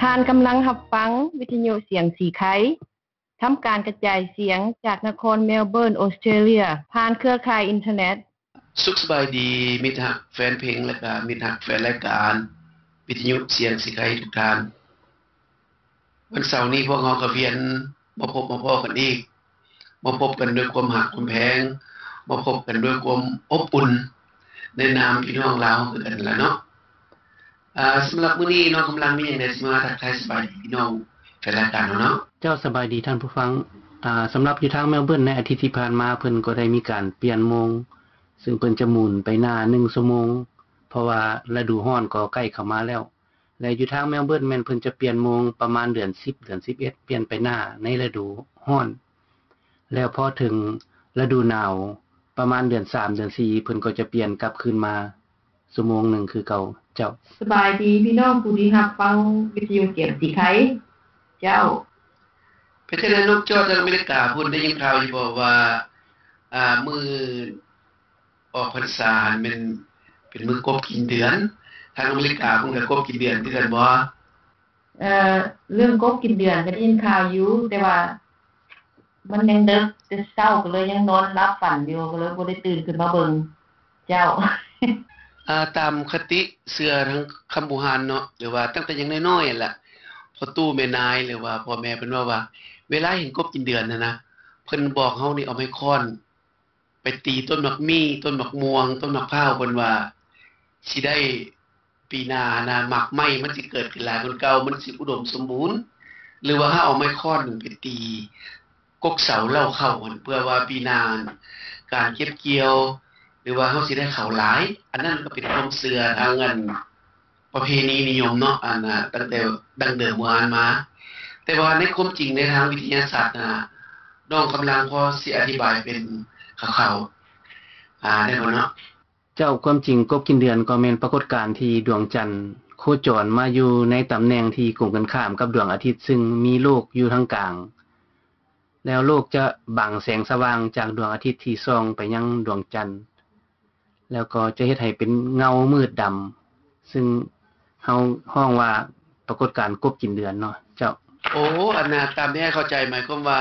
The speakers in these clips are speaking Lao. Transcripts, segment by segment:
ທ່ານກຳລັງຮັບຟັງວິທະຍຸສຽງສີໄຄ ທຳການກະຈາຍສຽງຈາກນະຄອນເມລເບີນ ອອສເຕຣເລຍ ຜ່ານເຄືອຂ່າຍອິນເຕີເນັດ. ສຸກສະບາຍດີ ມິດຮັກແຟນເພງ ແລະກະມິດຮັກແຟນລາຍການວິທະຍຸສຽງສີໄຄທຸກທ່ານ. ວັນເສົານີ້ພວກເຮົາກະວຽນມາພົບມາພໍ້ກັນອີກ, ມາພົບກັນດ້ວຍຄວາມຮັກຄວາມແພງ, ມາພົບກັນດ້ວຍຄວາມອົບອຸ່ນ ໃນນາມພີ່ນ້ອງລາວຄືກັນຫັ້ນລະເນາະ. ອາ ສຳລັບມື້ນີ້ນ້ອງກຳລັງມີຫຍັງແດ່ຊິມາທັກທາຍສະບາຍດີພີ່ນ້ອງແຟນລາຍການເຮົາເນາະ? ເຈົ້າ ສະບາຍດີທ່ານຜູ້ຟັງ. ອາ ສຳລັບຢູ່ທາງເມລເບີນໃນອາທິດທີ່ຜ່ານມາ ເພິ່ນກໍໄດ້ມີການປ່ຽນໂມງ ຊຶ່ງເພິ່ນຈະໝູນໄປໜ້າໜຶ່ງຊົ່ວໂມງ ເພາະວ່າລະດູຮ້ອນກໍໃກ້ເຂົ້າມາແລ້ວ. ແລະຢູ່ທາງເມລເບີນແມ່ນເພິ່ນຈະປ່ຽນໂມງປະມານເດືອນສິບ ເດືອນສິບເອັດ ປ່ຽນໄປໜ້າໃນລະດູຮ້ອນ ແລ້ວພໍເຖິງລະດູໜາວປະມານເດືອນສາມ ເດືອນສີ່ ເພິ່ນກໍຈະປ່ຽນກັບຄືນມາຊົ່ວໂມງໜຶ່ງຄືເກົ່າ. ເຈົ້າ ສະບາຍດີພີ່ນ້ອງຜູ້ທີ່ຮັບຟັງວິທະຍຸສຽງສີໄຄ. ເຈົ້າ ເປັນຈັ່ງໃດນ້ອງຈອດ ທາງອາເມລິກາພຸ້ນ ໄດ້ຍິນຂ່າວຢູ່ບໍ່ວ່າ ອາ ມື້ ອອກພັນສາຫັ້ນແມ່ນເປັນມື້ກົບກິນເດືອນ, ທາງອາເມລິກາເພິ່ນກະກົບກິນເດືອນຄືກັນບໍ່? ເອີ ເລື່ອງກົບກິນເດືອນກະໄດ້ຍິນຂ່າວຢູ່ ແຕ່ວ່າມັນຍັງເດິກແຕ່ເຊົ້າ ກະເລີຍຍັງນອນຫຼັບຝັນຢູ່ ກະເລີຍບໍ່ໄດ້ຕື່ນຂຶ້ນມາເບິ່ງ. ເຈົ້າ ອາ ຕາມຄະຕິເຊື່ອທາງຄຳບູຮານເນາະ ຫຼືວ່າຕັ້ງແຕ່ຍັງນ້ອຍໆຫັ້ນລະ ພໍ່ຕູ້ແມ່ນາຍ ຫຼືວ່າພໍ່ແມ່ເພິ່ນເວົ້າວ່າ ເວລາເຫັນກົບກິນເດືອນຫັ້ນນະ ເພິ່ນບອກເຮົານີ້ເອົາໄມ້ຄ້ອນ ໄປຕີຕົ້ນໝາກມີ້ ຕົ້ນໝາກມ່ວງ ຕົ້ນໝາກພ້າວ ເພິ່ນວ່າຊິໄດ້ ປີໜ້າຫັ້ນນະ ໝາກໄມ້ມັນຊິເກີດຂຶ້ນຫຼາຍກວ່າເກົ່າ ມັນຊິອຸດົມສົມບູນ. ຫຼືວ່າເຮົາເອົາໄມ້ຄ້ອນໄປຕີກົກເສົາເລົ້າເຂົ້າຫັ້ນ ເພື່ອວ່າປີໜ້າການເກັບກ່ຽວ ຫຼືວ່າເຮົາຊິໄດ້ເຂົ້າຫຼາຍ. ອັນນັ້ນກະເປັນຄວາມເຊື່ອທາງອັນ ປະເພນີນິຍົມເນາະ ອັນ ຕັ້ງແຕ່ດັ້ງເດີມບູຮານມາ. ແຕ່ວ່າໃນຄວາມຈິງໃນທາງວິທະຍາສາດນະ ນ້ອງກຳລັງພໍຊິອະທິບາຍເປັນຄ່າວໆ ອາ ໄດ້ບໍ່ເນາະ? ເຈົ້າ ຄວາມຈິງກົບກິນເດືອນກໍແມ່ນປາກົດການທີ່ດວງຈັນໂຄຈອນມາຢູ່ໃນຕຳແໜ່ງທີ່ກົງກັນຂ້າມກັບດວງອາທິດ ຊຶ່ງມີໂລກຢູ່ທາງກາງ ແລ້ວໂລກຈະບັງແສງສະຫວ່າງຈາກດວງອາທິດທີ່ສ່ອງໄປຍັງດວງຈັນ ແລ້ວກໍຈະເຮັດໃຫ້ເປັນເງົາມືດດຳ ຊຶ່ງເຮົາຮ້ອງວ່າປາກົດການກົບກິນເດືອນເນາະ. ເຈົ້າ ໂອ ອັນນ່າ ຕາມທີ່ອ້າຍເຂົ້າໃຈ ໝາຍຄວາມວ່າ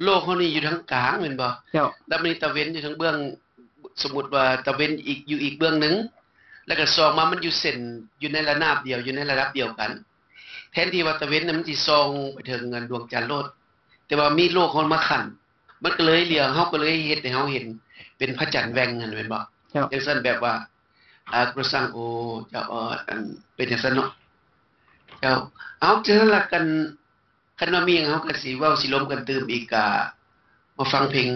ໂລກເຮົານີ້ຢູ່ທາງກາງແມ່ນບໍ່? ເຈົ້າ ແລ້ວບາດນີ້ຕາເວັນຢູ່ທາງເບື້ອງ ສົມມຸດວ່າຕາເວັນອີກ ຢູ່ອີກເບື້ອງໜຶ່ງ ແລ້ວກະສ່ອງມາມັນຢູ່ເສັ້ນ ຢູ່ໃນລະນາບດຽວ ຢູ່ໃນລະດັບດຽວກັນ ແທນທີ່ວ່າຕາເວັນນະມັນຊິສ່ອງໄປເຖິງອັນດວງຈັນໂລດ ແຕ່ວ່າມີໂລກເຮົາມາຂັ້ນ ມັນກະເລີຍເຫຼືອ ເຮົາກະເລີຍເຮັດໃຫ້ເຮົາເຫັນເປັນພະຈັນແຫວ່ງຫັ້ນແມ່ນບໍ່? ເຈົ້າ ຈັ່ງຊັ້ນແບບວ່າ ອາ ກຣະສັງ ໂອ ເຈົ້າ ເອີ ອັນ ເປັນຈັ່ງຊັ້ນເນາະ. ເຈົ້າ ເອົາ ຈັ່ງຊັ້ນລະກັນ ຄັນວ່າມີຫຍັງເຮົາກະຊິເວົ້າຊິລົມກັນຕື່ມອີກ ກະມາຟັງເພງ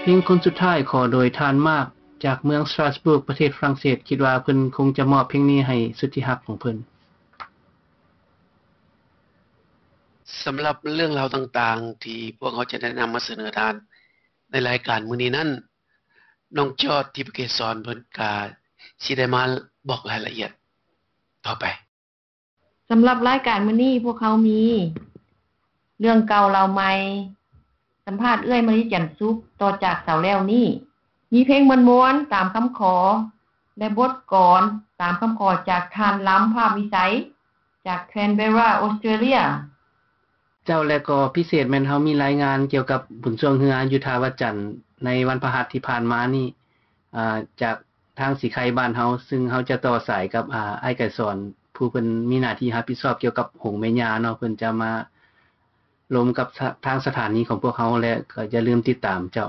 ເພງຄົນສຸດທ້າຍຂໍໂດຍທ່ານມາກ ຈາກເມືອງສະຕຣາສບຸກ ປະເທດຝຣັ່ງເສດ ຄິດວ່າເພິ່ນຄົງຈະມອບເພງນີ້ໃຫ້ສຸດທີ່ຮັກຂອງເພິ່ນ. ສຳລັບເລື່ອງລາວຕ່າງໆ ທີ່ພວກເຮົາຈະໄດ້ນຳມາສະເໜີທ່ານໃນລາຍການມື້ນີ້ນັ້ນ, ນ້ອງຈອດ ທິບປະເກດສອນ ເພິ່ນກະຊິໄດ້ມາບອກລາຍລະອຽດຕໍ່ໄປ. ສຳລັບລາຍການມື້ນີ້ ພວກເຮົາມີເລື່ອງເກົ່າເລົ່າໃໝ່, ສຳພາດເອື້ອຍມະລິຈັນສຸກ ຕໍ່ຈາກເສົາແລ້ວນີ້, ມີເພງມ່ວນໆຕາມຄຳຂໍ ແລະ ບົດກອນຕາມຄຳຂໍຈາກທ່ານ ລຳ ພາບວິໄສ ຈາກແຄນເບຣາ ອອສເຕຣເລຍ. ເຈົ້າ ແລະ ກໍພິເສດແມ່ນເຮົາມີລາຍງານກ່ຽວກັບບຸນຊ່ວງເຮືອຢູ່ທ່າວັດຈັນ ໃນວັນພະຫັດທີ່ຜ່ານມານີ້ ອາ ຈາກທາງສີໄຄບ້ານເຮົາ, ຊຶ່ງເຮົາຈະຕໍ່ສາຍກັບ ອາ ອ້າຍໄກສອນ ຜູ້ເພິ່ນມີໜ້າທີ່ຮັບຜິດຊອບກ່ຽວກັບໂຮງແມ່ຍ່າເນາະ, ເພິ່ນຈະມາລົມກັບ ສະ ທາງສະຖານີຂອງພວກເຮົາ ແລະ ກໍຢ່າລືມຕິດຕາມເຈົ້າ.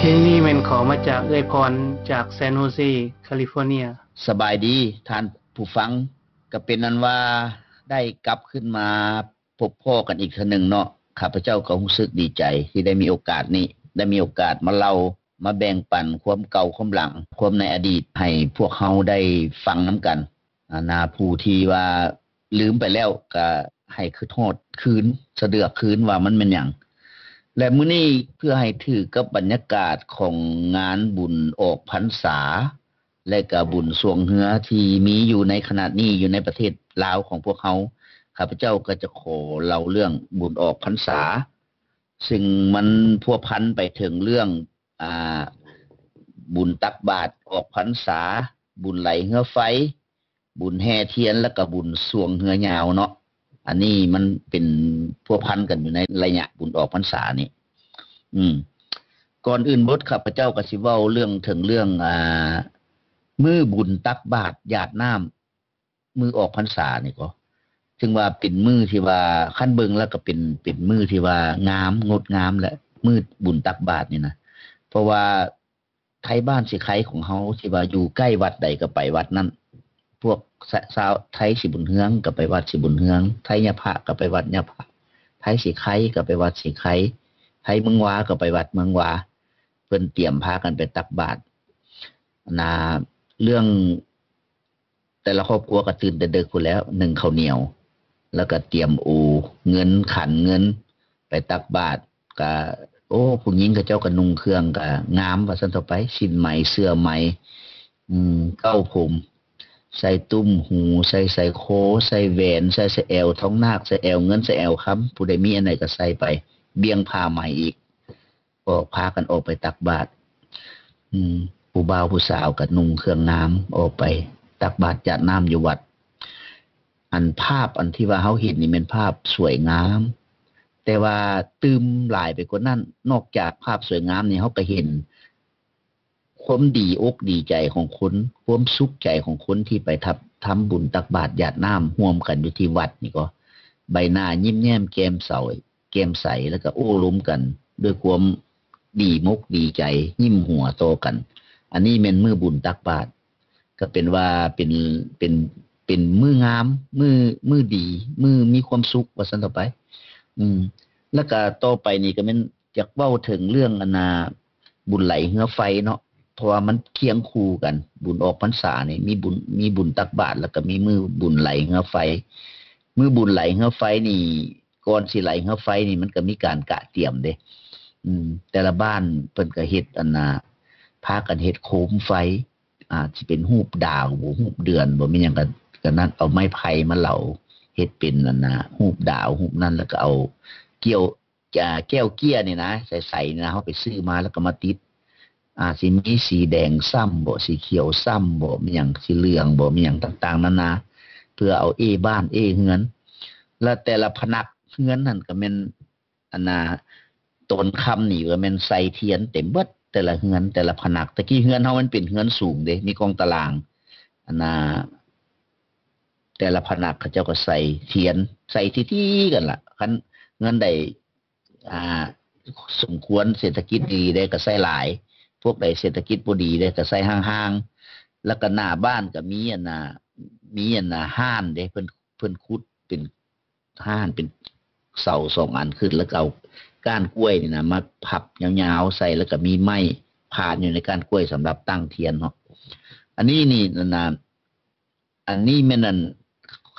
ເພງນີ້ແມ່ນຂໍມາຈາກເອື້ອຍພອນ ຈາກແຊນໂຮເຊ ຄາລີຟໍເນຍ. ສະບາຍດີທ່ານຜູ້ຟັງ, ກໍເປັນອັນວ່າໄດ້ກັບຄືນມາພົບພໍ້ກັນອີກເທື່ອໜຶ່ງເນາະ. ຂ້າພະເຈົ້າກໍຮູ້ສຶກດີໃຈທີ່ໄດ້ມີໂອກາດນີ້ ໄດ້ມີໂອກາດມາເລົ່າ ມາແບ່ງປັນຄວາມເກົ່າຄວາມຫຼັງ ຄວາມໃນອະດີດໃຫ້ພວກເຮົາໄດ້ຟັງນຳກັນ. ອາ ນາ ຜູ້ທີ່ວ່າລືມໄປແລ້ວກໍໃຫ້ຄຶດຮອດຄືນ ສະເດືອກຄືນວ່າມັນແມ່ນຫຍັງ. ແລະ ມື້ນີ້ເພື່ອໃຫ້ຖືກກັບບັນຍາກາດຂອງງານບຸນອອກພັນສາ ແລະກະບຸນຊ່ວງເຮືອທີ່ມີຢູ່ໃນຂະນະນີ້ຢູ່ໃນປະເທດລາວຂອງພວກເຮົາ, ຂ້າພະເຈົ້າກໍຈະຂໍເລົ່າເລື່ອງບຸນອອກພັນສາ ຊຶ່ງມັນພົວພັນໄປເຖິງເລື່ອງ ອາ ບຸນຕັກບາດອອກພັນສາ, ບຸນໄຫຼເຮືອໄຟ, ບຸນແຫ່ທຽນ ແລະກະບຸນຊ່ວງເຮືອຍາວເນາະ. ອັນນີ້ມັນເປັນພົວພັນກັນຢູ່ໃນໄລຍະບຸນອອກພັນສານີ້. ອືມ ກ່ອນອື່ນໝົດ ຂ້າພະເຈົ້າກໍຊິເວົ້າເລື່ອງ ເຖິງເລື່ອງ ອາ ມື້ບຸນຕັກບາດຢາດນ້ຳ ມື້ອອກພັນສານີ້ກໍ ເຖິງວ່າເປັນມື້ທີ່ວ່າ ຄັນເບິ່ງແລ້ວກໍເປັນ ເປັນມື້ທີ່ວ່າງາມ ງົດງາມ ແລະ ມື້ບຸນຕັກບາດນີ້ນະ. ເພາະວ່າ ໄທບ້ານສີໄຄຂອງເຮົາທີ່ວ່າຢູ່ໃກ້ວັດໃດກໍໄປວັດນັ້ນ, ພວກຊະ ຊາວໄທສີບຸນເຮືອງກໍໄປວັດສີບຸນເຮືອງ, ໄທຍາພະກໍໄປວັດຍາພະ, ໄທສີໄຄກໍໄປວັດສີໄຄ, ໄທເມືອງວາກໍໄປວັດເມືອງວາ. ເພິ່ນຕຽມພາກັນໄປຕັກບາດ. ນາ ເລື່ອງ ແຕ່ລະຄອບຄົວກໍຕື່ນແຕ່ເດິກພຸ້ນແລ້ວ ໜຶ້ງເຂົ້າໜຽວ ແລ້ວກໍຕຽມໂອເງິນ ຂັນເງິນ ໄປຕັກບາດ. ກະ ໂອ້ ຜູ້ຍິງເຂົາເຈົ້າກໍນຸ່ງເຄື່ອງກໍງາມວ່າຊັ້ນເຖາະໄປ, ສິ້ນໄໝ ເສື້ອໄໝ ອືມ ເກົ້າຜົມ ໃສ່ຕຸ້ມຫູ ໃສ່ສາຍຄໍ ໃສ່ແຫວນ ໃສ່ສາຍແອວທອງນາກ ໃສ່ແອວເງິນ ໃສ່ແອວຄຳ ຜູ້ໃດມີອັນໃດກໍໃສ່ໄປ, ບ່ຽງຜ້າໄໝອີກ. ກໍພາກັນອອກໄປຕັກບາດ. ອືມ ຜູ້ບ່າວຜູ້ສາວກໍນຸ່ງເຄື່ອງງາມອອກໄປຕັກບາດຢາດນ້ຳຢູ່ວັດ. ອັນພາບອັນທີ່ວ່າເຮົາເຫັນນີ້ແມ່ນພາບສວຍງາມ, ແຕ່ວ່າຕື່ມຫຼາຍໄປກວ່ານັ້ນ, ນອກຈາກພາບສວຍງາມນີ້ ເຮົາກໍເຫັນຄວາມດີອົກດີໃຈຂອງຄົນ, ຄວາມສຸກໃຈຂອງຄົນທີ່ໄປທັບ ທຳບຸນຕັກບາດຢາດນ້ຳຮ່ວມກັນຢູ່ທີ່ວັດນີ້ກໍ ໃບໜ້າຍິ້ມແຍ້ມແຈ່ມໃສ ແຈ່ມໃສ ແລ້ວກໍໂອ້ລົມກັນດ້ວຍຄວາມດີມົກດີໃຈ, ຍິ້ມຫົວຕໍ່ກັນ. ອັນນີ້ແມ່ນມື້ບຸນຕັກບາດ, ກໍເປັນວ່າເປັນ ເປັນ ເປັນມື້ງາມ, ມື້ ມື້ດີ, ມື້ມີຄວາມສຸກ ວ່າຊັ້ນເຖາະໄປ. ອືມ ແລ້ວກໍຕໍ່ໄປນີ້ກໍແມ່ນຢາກເວົ້າເຖິງເລື່ອງ ອັນນ່າ ບຸນໄຫຼເຮືອໄຟເນາະ, ເພາະວ່າມັນຄຽງຄູ່ກັນ. ບຸນອອກພັນສານີ້ມີບຸນ ມີບຸນຕັກບາດ ແລ້ວກໍມີມື້ບຸນໄຫຼເຮືອໄຟ. ມື້ບຸນໄຫຼເຮືອໄຟນີ້ ກ່ອນຊິໄຫຼເຮືອໄຟນີ້ ມັນກໍມີການກະຕຽມເດ້. ອືມ ແຕ່ລະບ້ານເພິ່ນກໍເຮັດ ອັນນ່າ ພາກັນເຮັດໂຄມໄຟ, ອາດຊິເປັນຮູບດາວບໍ ຮູບເດືອນບໍ ມີຫຍັງກໍ ກໍນັ້ນ ເອົາໄມ້ໄຜ່ມາເຫຼົາ ເຮັດເປັນ ອັນນ່າ ຮູບດາວ ຮູບນັ້ນ ແລ້ວກໍເອົາກ້ຽວ ຈະ ແກ້ວເກ້ຍນີ້ນະ ໃສໆ ນີ້ນະ ເຮົາໄປຊື້ມາແລ້ວກໍມາຕິດ. ອາດຊິມີສີແດງຊ້ຳບໍ ສີຂຽວຊ້ຳບໍ ມີຫຍັງ ສີເຫຼືອງບໍ ມີຫຍັງຕ່າງໆນານາ ເພື່ອເອົາເອ້ບ້ານເອ້ເຮືອນ. ແລະ ແຕ່ລະພະນັກເຮືອນຫັ້ນກໍແມ່ນ ອັນນ່າ ຕອນຄ່ຳນີ້ກໍແມ່ນໃສ່ທຽນເຕັມເບິດ ແຕ່ລະເຮືອນ ແຕ່ລະພະນັກ. ແຕ່ກີ້ເຮືອນເຮົາມັນເປັນເຮືອນສູງເດ້ ມີກອງຕະລາງ ອັນນ່າ ແຕ່ລະພະນັກເຂົາເຈົ້າກໍໃສ່ທຽນ ໃສ່ຖີ່ໆກັນລະ. ຄັນເຮືອນໃດ ອ່າ ສົມຄວນເສດຖະກິດດີໄດ້ກໍໃສ່ຫຼາຍ, ພວກໃດເສດຖະກິດບໍ່ດີໄດ້ກໍໃສ່ຫ່າງໆ. ແລ້ວກໍໜ້າບ້ານກໍມີອັນນ່າ ມີອັນນ່າ ຮ້ານເດ້ ເພິ່ນ ເພິ່ນຂຸດເປັນຮ້ານ ເປັນເສົາສອງອັນຂຶ້ນ ແລ້ວກໍເອົາກ້ານກ້ວຍນີ້ນະມາພັບຍາວໆໃສ່ ແລ້ວກໍມີໄມ້ພານຢູ່ໃນກ້ານກ້ວຍສຳລັບຕັ້ງທຽນເນາະ. ອັນນີ້ນີ້ ອັນນ່າ ອັນນີ້ແມ່ນ ອັນ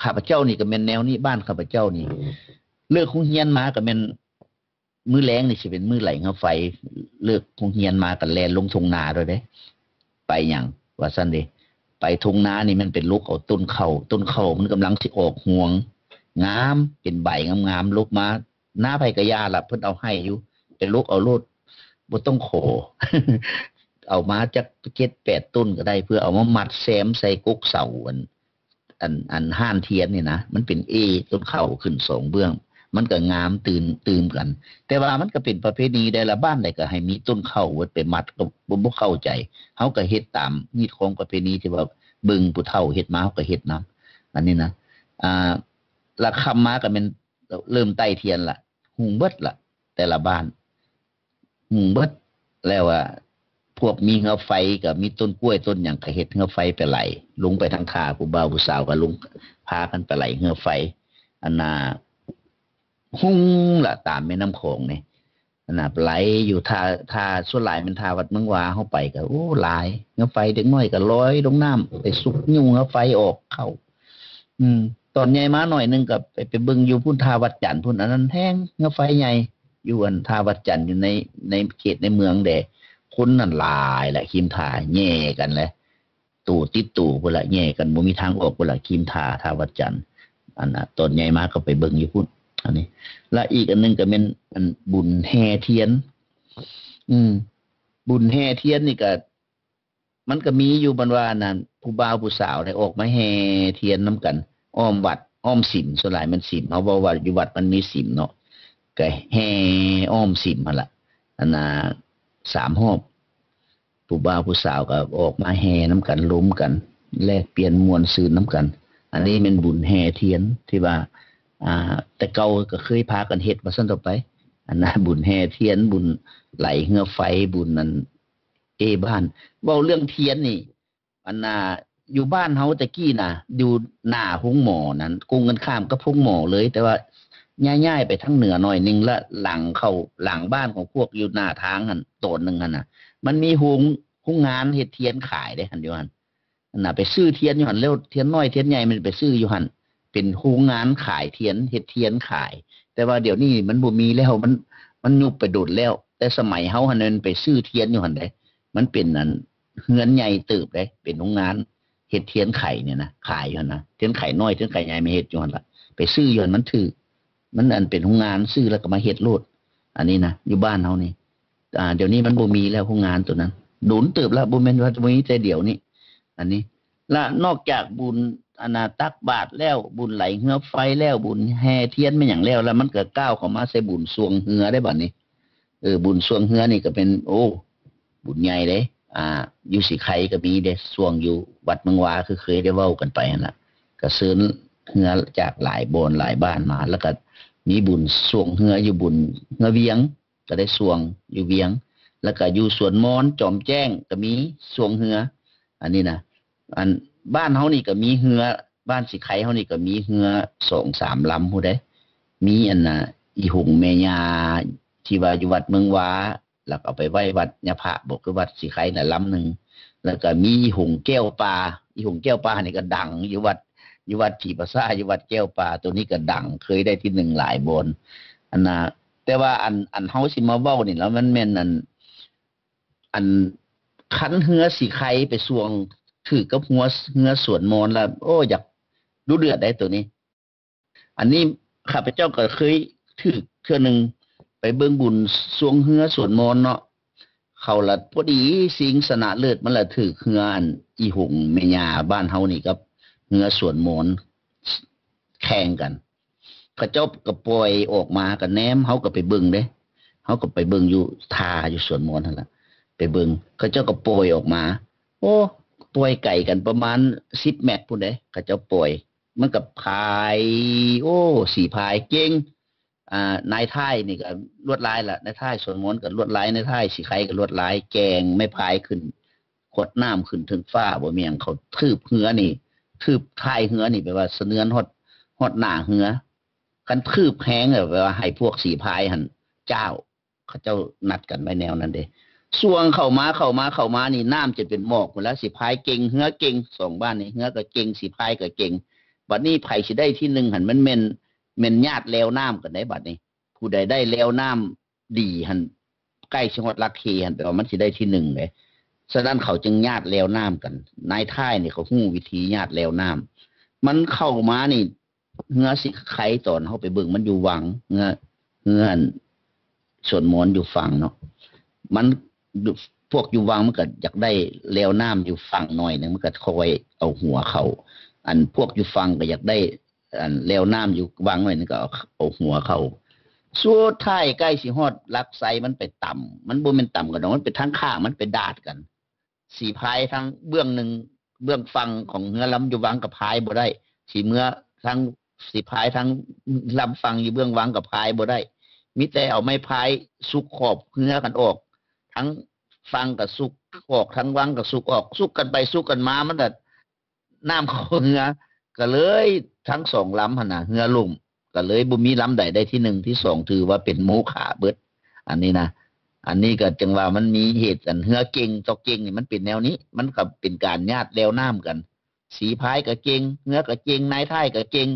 ຂ້າພະເຈົ້ານີ້ກໍແມ່ນແນວນີ້ ບ້ານຂ້າພະເຈົ້ານີ້ ເລີກໂຮງຮຽນມາກໍແມ່ນ ມື້ແລງນີ້ຊິເປັນມື້ໄຫຼເຮືອໄຟ, ເລີກໂຮງຮຽນມາກໍແລ່ນລົງທົ່ງນາໂລດເດ້. ໄປຫຍັງ ວ່າຊັ້ນເດ້. ໄປທົ່ງນານີ້ແມ່ນໄປຫຼົກເອົາຕົ້ນເຂົ້າ, ຕົ້ນເຂົ້າມັນກຳລັງຊິອອກຮວງ ງາມ ເປັນໃບງາມໆ ຫຼົກມາ ນາໃຜກໍຢ່າລະ ເພິ່ນເອົາໃຫ້ຢູ່ ໄປຫຼົກເອົາໂລດ ບໍ່ຕ້ອງຂໍ. ເອົາມາຈັກເຈັດແປດຕົ້ນກໍໄດ້ ເພື່ອເອົາມາມັດແຊມໃສ່ກົກເສົາ ອັນ ອັນ ອັນຮ້ານທຽນນີ້ນະ ມັນເປັນເອຕົ້ນເຂົ້າຂຶ້ນສອງເບື້ອງ ມັນກໍງາມຕື່ມ ຕື່ມກັນ. ແຕ່ວ່າມັນກໍເປັນປະເພນີໃດລະ ບ້ານໃດກໍໃຫ້ມີຕົ້ນເຂົ້າເບິດ ໄປມັດກໍບໍ່ ບໍ່ເຂົ້າໃຈ. ເຮົາກໍເຮັດຕາມຮີດຄອງປະເພນີທີ່ວ່າເບິ່ງຜູ້ເຖົ້າເຮັດມາ ເຮົາກໍເຮັດນຳ ອັນນີ້ນະ. ອ່າ ລະຄ່ຳມາກໍແມ່ນເລີ່ມໄຕ້ທຽນລະ ຮຸ່ງເບິດລະ ແຕ່ລະບ້ານ ຮຸ່ງເບິດແລ້ວວ່າ ພວກມີເຮືອໄຟ ກໍມີຕົ້ນກ້ວຍຕົ້ນຫຍັງ ກໍເຮັດເຮືອໄຟໄປໄຫຼ ລົງໄປທາງທ່າ ຜູ້ບ່າວຜູ້ສາວກໍລົງ ພາກັນໄປໄຫຼເຮືອໄຟ ອັນນ່າ ຮຸ່ງລະຕາມແມ່ນ້ຳຂອງນີ້ ອັນນ່າ ໄຫຼຢູ່ທ່າ ທ່າ ສ່ວນຫຼາຍແມ່ນທ່າວັດເມືອງຫວາ ເຮົາໄປກໍ ໂອ້ ຫຼາຍ ເຮືອໄຟ ເດັກນ້ອຍກໍລອຍລົງນ້ຳ ໄປຊຸກຍູ້ເຮືອໄຟອອກເຂົ້າ ອືມ ຕອນໃຫຍ່ມາໜ້ອຍໜຶ່ງກໍໄປ ໄປເບິ່ງຢູ່ພຸ້ນ ທ່າວັດຈັນພຸ້ນ ອັນນັ້ນແຮງ ເຮືອໄຟໃຫຍ່ ຢູ່ອັນທ່າວັດຈັນ ຢູ່ໃນ ໃນເຂດໃນເມືອງແດ່ ຄົນນັ້ນຫຼາຍລະ ຄີມທ່າແຍ່ກັນແຫຼະ ໂຕຕິດໂຕພຸ້ນລະ ແຍ່ກັນ ບໍ່ມີທາງອອກພຸ້ນລະ ຄີມທ່າ ທ່າວັດຈັນ ອັນນ່າ ຕອນໃຫຍ່ມາກໍໄປເບິ່ງຢູ່ພຸ້ນ ອັນນີ້ ລະອີກອັນໜຶ່ງກໍແມ່ນ ອັນ ບຸນແຫ່ທຽນ ອືມ ບຸນແຫ່ທຽນນີ້ກໍ ມັນກໍມີຢູ່ ມັນວ່າອັນນັ້ນ ຜູ້ບ່າວຜູ້ສາວໄດ້ອອກມາແຫ່ທຽນນຳກັນ ອ້ອມວັດ ອ້ອມສິມ ສ່ວນຫຼາຍແມ່ນສິມ ເຮົາເວົ້າວ່າຢູ່ວັດມັນມີສິມເນາະ ກໍແຫ່ອ້ອມສິມຫັ້ນລະ ອັນນ່າ ສາມຮອບ ຜູ້ບ່າວຜູ້ສາວກໍອອກມາແຫ່ນຳກັນ ລົມກັນ ແລກປ່ຽນມ່ວນຊື່ນນຳກັນ ອັນນີ້ແມ່ນບຸນແຫ່ທຽນ ທີ່ວ່າ ອ່າ ແຕ່ເກົ່າກໍເຄີຍພາກັນເຮັດວ່າຊັ້ນເຖາະໄປ ອັນນ່າ ບຸນແຫ່ທຽນ ບຸນໄຫຼເຮືອໄຟ ບຸນອັນ ເອ ບ້ານ ເວົ້າເລື່ອງທຽນນີ້ ອັນນ່າ ຢູ່ບ້ານເຮົາແຕ່ກີ້ນະ ຢູ່ໜ້າໂຮງໝໍນັ້ນ ກົງກັນຂ້າມກັບໂຮງໝໍເລີຍ ແຕ່ວ່າຍ້າຍໆໄປທາງເໜືອໜ້ອຍໜຶ່ງ ລະຫຼັງເຂົ້າ ຫຼັງບ້ານຂອງພວກຢູ່ໜ້າທາງຫັ້ນ ໂຕນໜຶ່ງຫັ້ນນະ ມັນມີໂຮງ ໂຮງງານເຮັດທຽນຂາຍເດ້ຫັ້ນ ຢູ່ຫັ້ນ ອັນນ່າ ໄປຊື້ທຽນຢູ່ຫັ້ນ ແລ້ວທຽນນ້ອຍທຽນໃຫຍ່ມັນໄປຊື້ຢູ່ຫັ້ນ ເປັນໂຮງງານຂາຍທຽນ ເຮັດທຽນຂາຍ ແຕ່ວ່າດຽວນີ້ມັນບໍ່ມີແລ້ວ ມັນ ມັນຍຸບໄປດົນແລ້ວ ແຕ່ສະໄໝເຮົາຫັ້ນແມ່ນໄປຊື້ທຽນຢູ່ຫັ້ນເດ້ ມັນເປັນອັນ ເຮືອນໃຫຍ່ເຕີບເດ້ ເປັນໂຮງງານເຮັດທຽນໄຂນີ້ນະ ຂາຍຢູ່ຫັ້ນນະ ທຽນໄຂນ້ອຍ ທຽນໄຂໃຫຍ່ ມາເຮັດຢູ່ຫັ້ນລະ ໄປຊື້ຢູ່ຫັ້ນ ມັນຖືກ ມັນອັນເປັນໂຮງງານ ຊື້ແລ້ວກໍມາເຮັດໂລດ ອັນນີ້ນະ ຢູ່ບ້ານເຮົານີ້ ອ່າ ດຽວນີ້ມັນບໍ່ມີແລ້ວໂຮງງານໂຕນັ້ນ ດົນເຕີບແລ້ວ ບໍ່ແມ່ນວ່າມີແຕ່ດຽວນີ້ ອັນນີ້ ລະນອກຈາກບຸນ ອັນນ່າ ຕັກບາດແລ້ວ ບຸນໄຫຼເຮືອໄຟແລ້ວ ບຸນແຫ່ທຽນແມ່ນຫຍັງແລ້ວ ລະມັນກໍກ້າວເຂົ້າມາໃສ່ບຸນຊ່ວງເຮືອໄດ້ບາດນີ້ ເອີ ບຸນຊ່ວງເຮືອນີ້ກໍເປັນ ໂອ້ ບຸນໃຫຍ່ເດ້ ອ່າ ຢູ່ສີໄຄກໍມີເດ້ ຊ່ວງຢູ່ວັດເມືອງຫວາ ຄືເຄີຍໄດ້ເວົ້າກັນໄປຫັ້ນລະ ກໍເຊີນເຮືອຈາກຫຼາຍບ່ອນຫຼາຍບ້ານມາ ລະກໍມີບຸນຊ່ວງເຮືອຢູ່ ບຸນເຮືອວຽງ ກໍໄດ້ຊ່ວງຢູ່ວຽງ ລະກະຢູ່ສວນມອນ ຈອມແຈ້ງ ກະມີຊ່ວງເຮືອ ອັນນີ້ນະ ອັນບ້ານເຮົານີ້ກະມີເຮືອ ບ້ານສີໄຄເຮົານີ້ກະມີເຮືອສອງສາມລຳພຸ້ນເດ້ ມີອັນນ່າ ອີ່ຫົງແມ່ຍ່າ ທີ່ວ່າຢູ່ວັດເມືອງຫວາ ລະກະເອົາໄປໄວ້ວັດຍາພະບໍ ຄືວັດສີໄຄນະ ລຳໜຶ່ງ ລະກະມີອີ່ຫົງແກ້ວປ່າ ອີ່ຫົງແກ້ວປ່ານີ້ກະດັງຢູ່ວັດ ຢູ່ວັດຜີປາສາດ ຢູ່ວັດແກ້ວປ່າ ໂຕນີ້ກະດັງ ເຄີຍໄດ້ທີໜຶ່ງຫຼາຍບ່ອນ ອັນນ່າ ແຕ່ວ່າອັນ ອັນເຮົາຊິມາເວົ້ານີ້ລະ ມັນແມ່ນອັນ ອັນຄັນເຮືອສີໄຄໄປຊ່ວງຖືກກັບເຮືອ ເຮືອສວນມອນລະ ໂອ້ ຢາກດຸເດືອດໄດ໋ໂຕນີ້ ອັນນີ້ຂ້າພະເຈົ້າກໍເຄີຍຖືກເທື່ອໜຶ່ງ ໄປເບິ່ງບຸນຊ່ວງເຮືອສວນມອນເນາະ ເຂົາລະພໍດີຊິງຊະນະເລີດ ມັນລະຖືກເຮືອອັນ ອີ່ຫົງແມ່ຍ່າບ້ານເຮົານີ້ກັບເຮືອສວນມອນແຂ່ງກັນ ເຂົາເຈົ້າກໍປ່ອຍອອກມາ ກໍແນມ ເຮົາກໍໄປເບິ່ງເດ້ ເຮົາກໍໄປເບິ່ງຢູ່ທ່າຢູ່ສວນມອນຫັ້ນລະ ໄປເບິ່ງ ເຂົາເຈົ້າກໍປ່ອຍອອກມາ ໂອ້ ປ່ອຍໄກກັນປະມານສິບແມັດພຸ້ນເດ້ ເຂົາເຈົ້າປ່ອຍ ມັນກໍພາຍ ໂອ້ ສີພາຍເກັ່ງ ອ່າ ນາຍທ້າຍນີ້ກໍລວດລາຍລະ ນາຍທ້າຍສວນມອນກໍລວດລາຍ ນາຍທ້າຍສີໄຄກໍລວດລາຍ ແກ່ງໄມ້ພາຍຂຶ້ນ ຂວດນ້ຳຂຶ້ນເທິງຟ້າ ບໍ່ມີຫຍັງ ເຂົາຖືບເຮືອນີ້ ຖືບທ້າຍເຮືອນີ້ ແປວ່າສະເໜືອນຮອດ ຮອດໜ້າເຮືອ ຄັນຖືບແຮງແລ້ວ ແປວ່າໃຫ້ພວກສີພາຍຫັ້ນຈ້າວ ເຂົາເຈົ້ານັດກັນໄວ້ແນວນັ້ນເດ້ ຊ່ວງເຂົ້າມາ ເຂົ້າມາ ເຂົ້າມານີ້ ນ້ຳຈົນເປັນໝອກພຸ້ນລະ ສີພາຍເກັ່ງ ເຮືອເກັ່ງ ສອງບ້ານນີ້ ເຮືອກໍເກັ່ງ ສີພາຍກໍເກັ່ງ ບາດນີ້ໃຜຊິໄດ້ທີໜຶ່ງຫັ້ນ ມັນແມ່ນ ແມ່ນຍາດແລວນ້ຳກັນໄດ໋ ບາດນີ້ ຜູ້ໃດໄດ້ແລວນ້ຳດີຫັ້ນ ໃກ້ຊິຮອດຫຼັກເຄຫັ້ນ ແປວ່າມັນຊິໄດ້ທີໜຶ່ງເດ້ ສະນັ້ນເຂົາຈຶ່ງຍາດແລວນ້ຳກັນ ນາຍທ້າຍນີ້ເຂົາຮູ້ວິທີຍາດແລວນ້ຳ ມັນເຂົ້າມານີ້ ເຮືອສີໄຄຕອນເຮົາໄປເບິ່ງ ມັນຢູ່ວັງ ເຮືອ ເຮືອອັນ ສວນມອນຢູ່ຝັ່ງເນາະ ມັນ ພວກຢູ່ວັງມັນກໍຢາກໄດ້ແລວນ້ຳຢູ່ຝັ່ງໜ້ອຍໜຶ່ງ ມັນກໍຄ່ອຍເອົາຫົວເຂົ້າ ອັນພວກຢູ່ຝັ່ງກໍຢາກໄດ້ ອັນແລວນ້ຳຢູ່ວັງໜ້ອຍໜຶ່ງ ກໍເອົາ ເອົາຫົວເຂົ້າ ສຸດທ້າຍໃກ້ຊິຮອດຫຼັກໄຊ ມັນໄປຕຳ ມັນບໍ່ແມ່ນຕຳກັນດອກ ມັນໄປທາງຂ້າງ ມັນໄປດາດກັນ ສີພາຍທາງເບື້ອງໜຶ່ງ ເບື້ອງຝັ່ງຂອງເຮືອລຳຢູ່ວັງກໍພາຍບໍ່ໄດ້ ສີເມືອທາງ ສີພາຍທາງລຳຝັ່ງຢູ່ເບື້ອງວັງກໍພາຍບໍ່ໄດ້ ມີແຕ່ເອົາໄມ້ພາຍສຸກຂອບເຮືອກັນອອກ ທັງຝັ່ງກໍສຸກ ອອກ ທາງວັງກໍສຸກອອກ ສຸກກັນໄປສຸກກັນມາ ມັນກໍ ນ້ຳເຂົ້າເຮືອ ກໍເລີຍທັງສອງລຳຫັ້ນນະ ເຮືອລົ້ມ ກໍເລີຍບໍ່ມີລຳໃດໄດ້ທີໜຶ່ງ ທີສອງ ຖືວ່າເປັນໂມຄະເບິດ ອັນນີ້ນະ. ອັນນີ້ກໍຈຶ່ງວ່າມັນມີເຫດ ອັນເຮືອເກັ່ງຕໍ່ເກັ່ງນີ້ ມັນເປັນແນວນີ້ ມັນກໍເປັນການຍາດແລ່ວນ້ຳກັນ ສີພາຍກໍເກັ່ງ ເຮືອກໍເກັ່ງ ນາຍທ້າຍກໍເກັ່ງ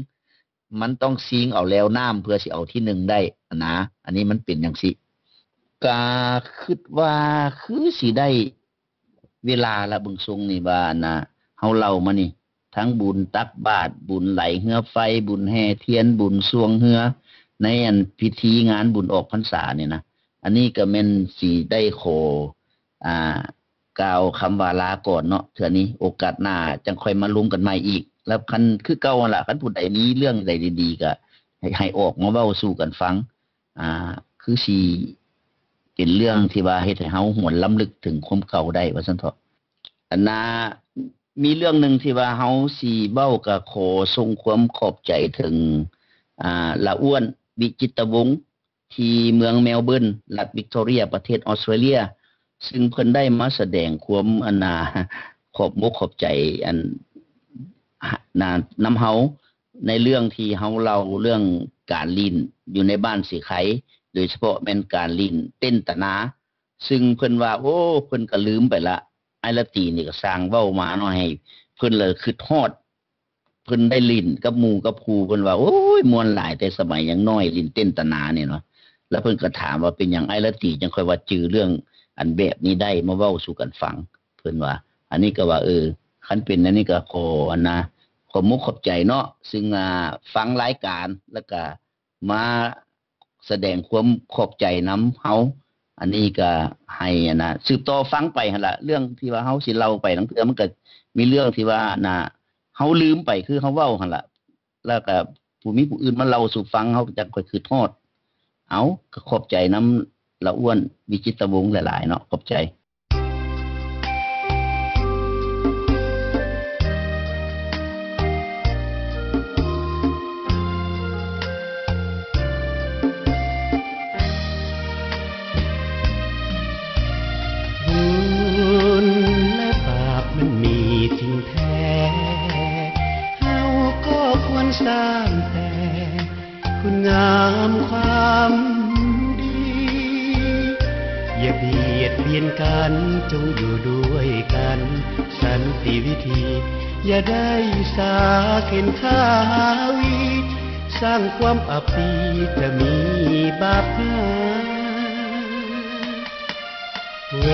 ມັນຕ້ອງຊິງເອົາແລ່ວນ້ຳເພື່ອຊິເອົາທີໜຶ່ງໄດ້ຫັ້ນນະ. ອັນນີ້ມັນເປັນຈັ່ງຊີ້ ກະຄິດວ່າຄືຊິໄດ້ເວລາລະ ເບິ່ງຊົງນີ້ວ່າ ອັນນະ ເຮົາເລົ່າມານີ້ ທັງບຸນຕັກບາດ ບຸນໄຫຼເຮືອໄຟ ບຸນແຫ່ທຽນ ບຸນຊ່ວງເຮືອ ໃນອັນພິທີງານບຸນອອກພັນສານີ້ນະ. ອັນນີ້ກໍແມ່ນຊິໄດ້ຂໍ ອ່າ ກ່າວຄຳວ່າລາກ່ອນເນາະ ເທື່ອນີ້ ໂອກາດໜ້າຈັ່ງຄ່ອຍມາລົມກັນໃໝ່ອີກ. ແລ້ວຄັນ ຄືເກົ່າຫັ້ນລະ ຄັນຜູ້ໃດມີເລື່ອງໃດດີໆ ກໍໃຫ້ ໃຫ້ອອກມາເວົ້າສູ່ກັນຟັງ ອ່າ ຄືຊິເປັນເລື່ອງທີ່ວ່າເຮັດໃຫ້ເຮົາຫວນລຳລຶກເຖິງຄວາມເກົ່າໄດ້ ວ່າຊັ້ນເຖາະ. ອັນນາ ມີເລື່ອງໜຶ່ງທີ່ວ່າເຮົາຊິເວົ້າ ກໍຂໍສົ່ງຄວາມຂອບໃຈເຖິງ ອ່າ ລາອ້ວນ ວິຈິດຕະວົງ ທີ່ເມືອງແມວເບີນ ລັດວິກຕໍເຣຍ ປະເທດອອສເຕຣເລຍ ຊຶ່ງເພິ່ນໄດ້ມາສະແດງຄວາມ ອັນນາ ຂອບມົກຂອບໃຈ ອັນ ນາ ນຳເຮົາ ໃນເລື່ອງທີ່ເຮົາເລົ່າເລື່ອງການຫຼິ້ນຢູ່ໃນບ້ານສີໄຄ ໂດຍສະເພາະແມ່ນການຫຼິ້ນເຕັ້ນຕະນາ ຊຶ່ງເພິ່ນວ່າ ໂອ້ ເພິ່ນກໍລືມໄປລະ ອ້າຍລາຕີນີ້ກໍຊ່າງເວົ້າມາເນາະ ໃຫ້ເພິ່ນລະຄຶດຮອດ ເພິ່ນໄດ້ຫຼິ້ນກັບໝູ່ກັບຄູ່ ເພິ່ນວ່າ ໂອ້ຍ ມ່ວນຫຼາຍແຕ່ສະໄໝຍັງນ້ອຍ ຫຼິ້ນເຕັ້ນຕະນານີ້ເນາະ. ແລ້ວເພິ່ນກໍຖາມວ່າ ເປັນຫຍັງອ້າຍລາຕີຈັ່ງຄ່ອຍວ່າຈື່ເລື່ອງອັນແບບນີ້ໄດ້ ມາເວົ້າສູ່ກັນຟັງ ເພິ່ນວ່າ. ອັນນີ້ກໍວ່າ ເອີ ຄັນເປັນອັນນີ້ກໍຂໍ ອັນນາ ຂອບມົກຂອບໃຈເນາະ ຊຶ່ງ ອ່າ ຟັງລາຍການ ແລ້ວກໍ ມາສະແດງຄວາມຂອບໃຈນຳເຮົາ. ອັນນີ້ກໍໃຫ້ ອັນນະ ສືບຕໍ່ຟັງໄປຫັ້ນລະ ເລື່ອງທີ່ວ່າເຮົາຊິເລົ່າໄປ ລາງເທື່ອມັນກໍມີເລື່ອງທີ່ວ່າ ອັນນະ ເຮົາລືມໄປ ຄືເຮົາເວົ້າຫັ້ນລະ ແລ້ວກໍຜູ້ ມີຜູ້ອື່ນມາເລົ່າສູ່ຟັງ ເຮົາກໍຈັກຄ່ອຍຄຶດຮອດ. ເອົາ ກໍຂອບໃຈນຳລາອ້ວນ ວິຈິດຕະວົງ ຫຼາຍໆເນາະ ຂອບໃຈ. ບຸນ ແລະ ບາບມັນມີຈິງແທ້ ເຮົາກໍຄວນສ້າງແຕ່ ຄຸນງາມຄວາມດີ ຢ່າບຽດບຽນກັນ ຈົ່ງຢູ່ດ້ວຍກັນສັນຕິວິທີ ຢ່າໄດ້ສາເຂັນຄາວີ ສ້າງຄວາມອັບປີ ຈະມີບາບໜ້າ ເວ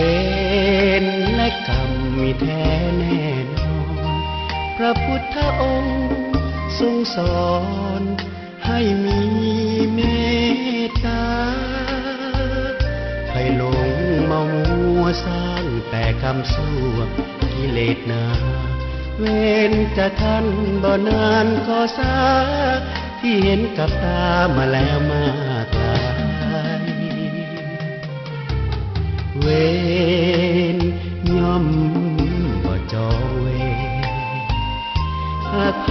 ນ ແລະ ກຳມີແທ້ແນ່ນອນ ພະພຸດທະອົງຊົງສອນ ໃຫ້ມີເມດຕາ ໃຜຫຼົງເມົາມົວສ້າງແຕ່ກຳຊົ່ວກິເລດໜາ ເວນຈະທັນບໍ່ນານກໍຊາ ທີ່ເຫັນກັບຕາມາແລ້ວມາກຫຼາຍ ເວນຍ່ອມບໍ່ຈອງເວນ ຫາກໃຜ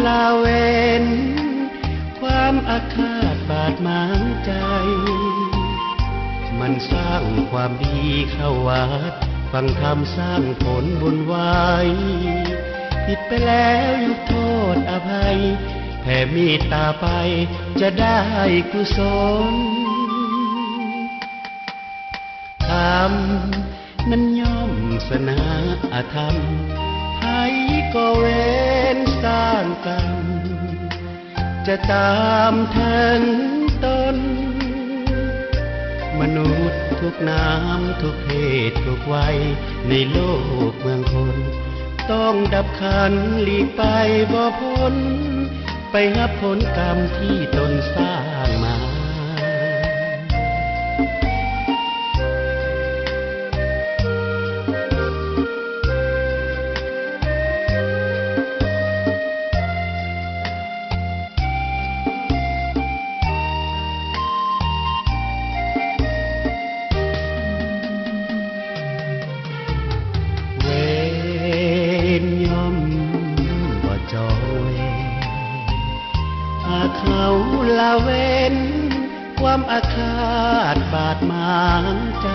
ລະເວນ ຄວາມອາຄາດບາດໝາງໃຈ ໝັ່ນສ້າງຄວາມດີເຂົ້າວັດ ຟັງທຳສ້າງຜົນບຸນໄວ ຜິດໄປແລ້ວຍົກໂທດອະໄພ ແຜ່ເມດຕາໄປຈະໄດ້ກຸສົນ ທຳ ນັ້ນຍ່ອມຊະນະອະທຳ ໃຜກໍເວນສ້າງກຳ ຈະຕາມເຖິງຕົນ ມະນຸດທຸກນາມ ທຸກເພດທຸກໄວ ໃນໂລກເມືອງຄົນ ຕ້ອງດັບຂັນຫຼີກໄປບໍ່ພົ້ນ ໄປຮັບຜົນກຳທີ່ຕົນສ້າງມາ. ເວນຍ່ອມບໍ່ຈອງເວນ ຫາກເຮົາລະເວນ ຄວາມອາຄາດບາດໝາງໃຈ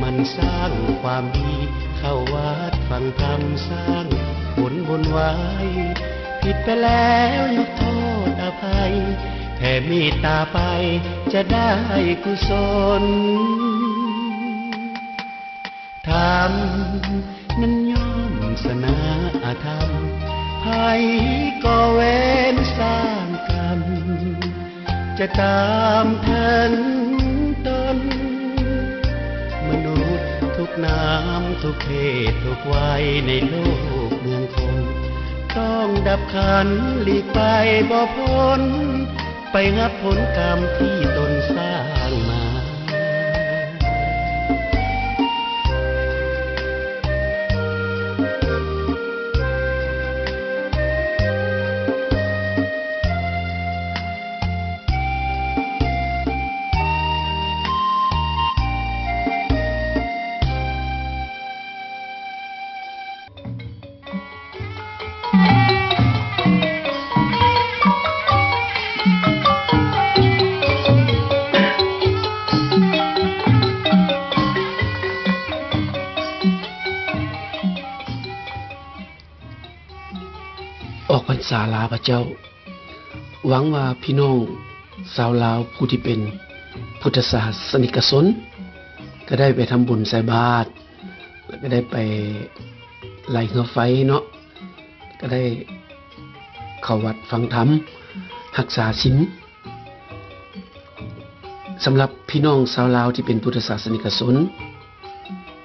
ໝ ສ້າງຄວາມດີ ເຂົ້າວັດຟັງທຳ ສ້າງຜົນບຸນໄວ້ ຜິດໄປແລ້ວຍົກໂທດອະໄພ ແຜ່ເມດຕາໄປ ຈະໄດ້ກຸສົນ. ທຳນັ້ນຍ່ອມຊະນະອະທຳ ໃຜກໍເວນສ້າງກຳ ຈະຕາມທັນຕົນ ມະນຸດທຸກນາມ ທຸກເພດທຸກໄວ ໃນໂລກເມືອງຄົນ ຕ້ອງດັບຂັນ ຫຼີກໄປບໍ່ພົ້ນ ໄປຮັບຜົນກຳທີ່ຕົນສ້າງມາ. ອອກພັນສາລາພະເຈົ້າ. ຫວັງວ່າພີ່ນ້ອງຊາວລາວຜູ້ທີ່ເປັນພຸດທະສາສະນິກະຊົນ ກະໄດ້ໄປທຳບຸນໃສ່ບາດ ແລະກະໄດ້ໄປໄລ່ເຮືອໄຟເນາະ ກະໄດ້ເຂົ້າວັດຟັງທຳ ຮັກສາສິນ. ສຳລັບພີ່ນ້ອງຊາວລາວທີ່ເປັນພຸດທະສາສະນິກະຊົນ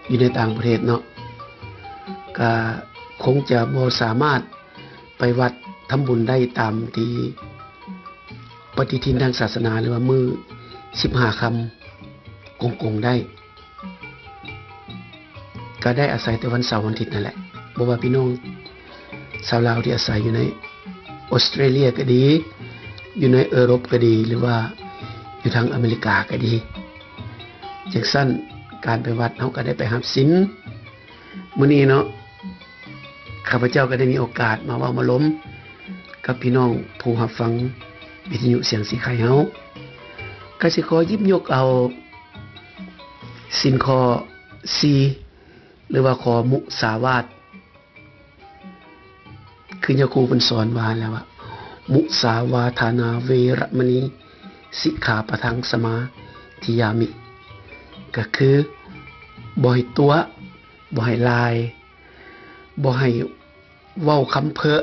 ຢູ່ໃນຕ່າງປະເທດເນາະ ກະຄົງຈະບໍ່ສາມາດໄປວັດທຳບຸນໄດ້ຕາມທີ່ປະຕິທິນທາງສາສະໜາ ຫຼືວ່າມື້ສິບຫ້າຄ່ຳກົງໆໄດ້. ກະໄດ້ອາໄສແຕ່ວັນເສົາວັນອາທິດນັ້ນແຫຼະ. ບໍ່ວ່າພີ່ນ້ອງຊາວລາວທີ່ອາໄສຢູ່ໃນອົດສະຕຣາເລຍກະດີ, ຢູ່ໃນເອີຣົບກະດີ ຫຼືວ່າຢູ່ທາງອາເມລິກາກະດີ, ຈັ່ງຊັ້ນການໄປວັດເຮົາກະໄດ້ໄປຮັບສິນ. ມື້ນີ້ເນາະ ຂ້າພະເຈົ້າກະໄດ້ມີໂອກາດມາເວົ້າມາລົມກັບພີ່ນ້ອງຜູ້ຮັບຟັງວິທະຍຸສຽງສີໄຄເຮົາ, ກະຊິຂໍຫຍິບຍົກເອົາ ສິນຂໍ້ສີ່ ຫຼືວ່າຂໍ້ມຸສາວາດ ຄືຍາຄູເພິ່ນສອນວ່າແລ້ວວ່າ ມຸສາວາທານາເວລະມະນີສິກຂາປະທັງສະມາທິຍາມິ ກະຄືບໍ່ໃຫ້ຕົວະ ບໍ່ໃຫ້ລາຍ ບໍ່ໃຫ້ເວົ້າຄຳເພີ້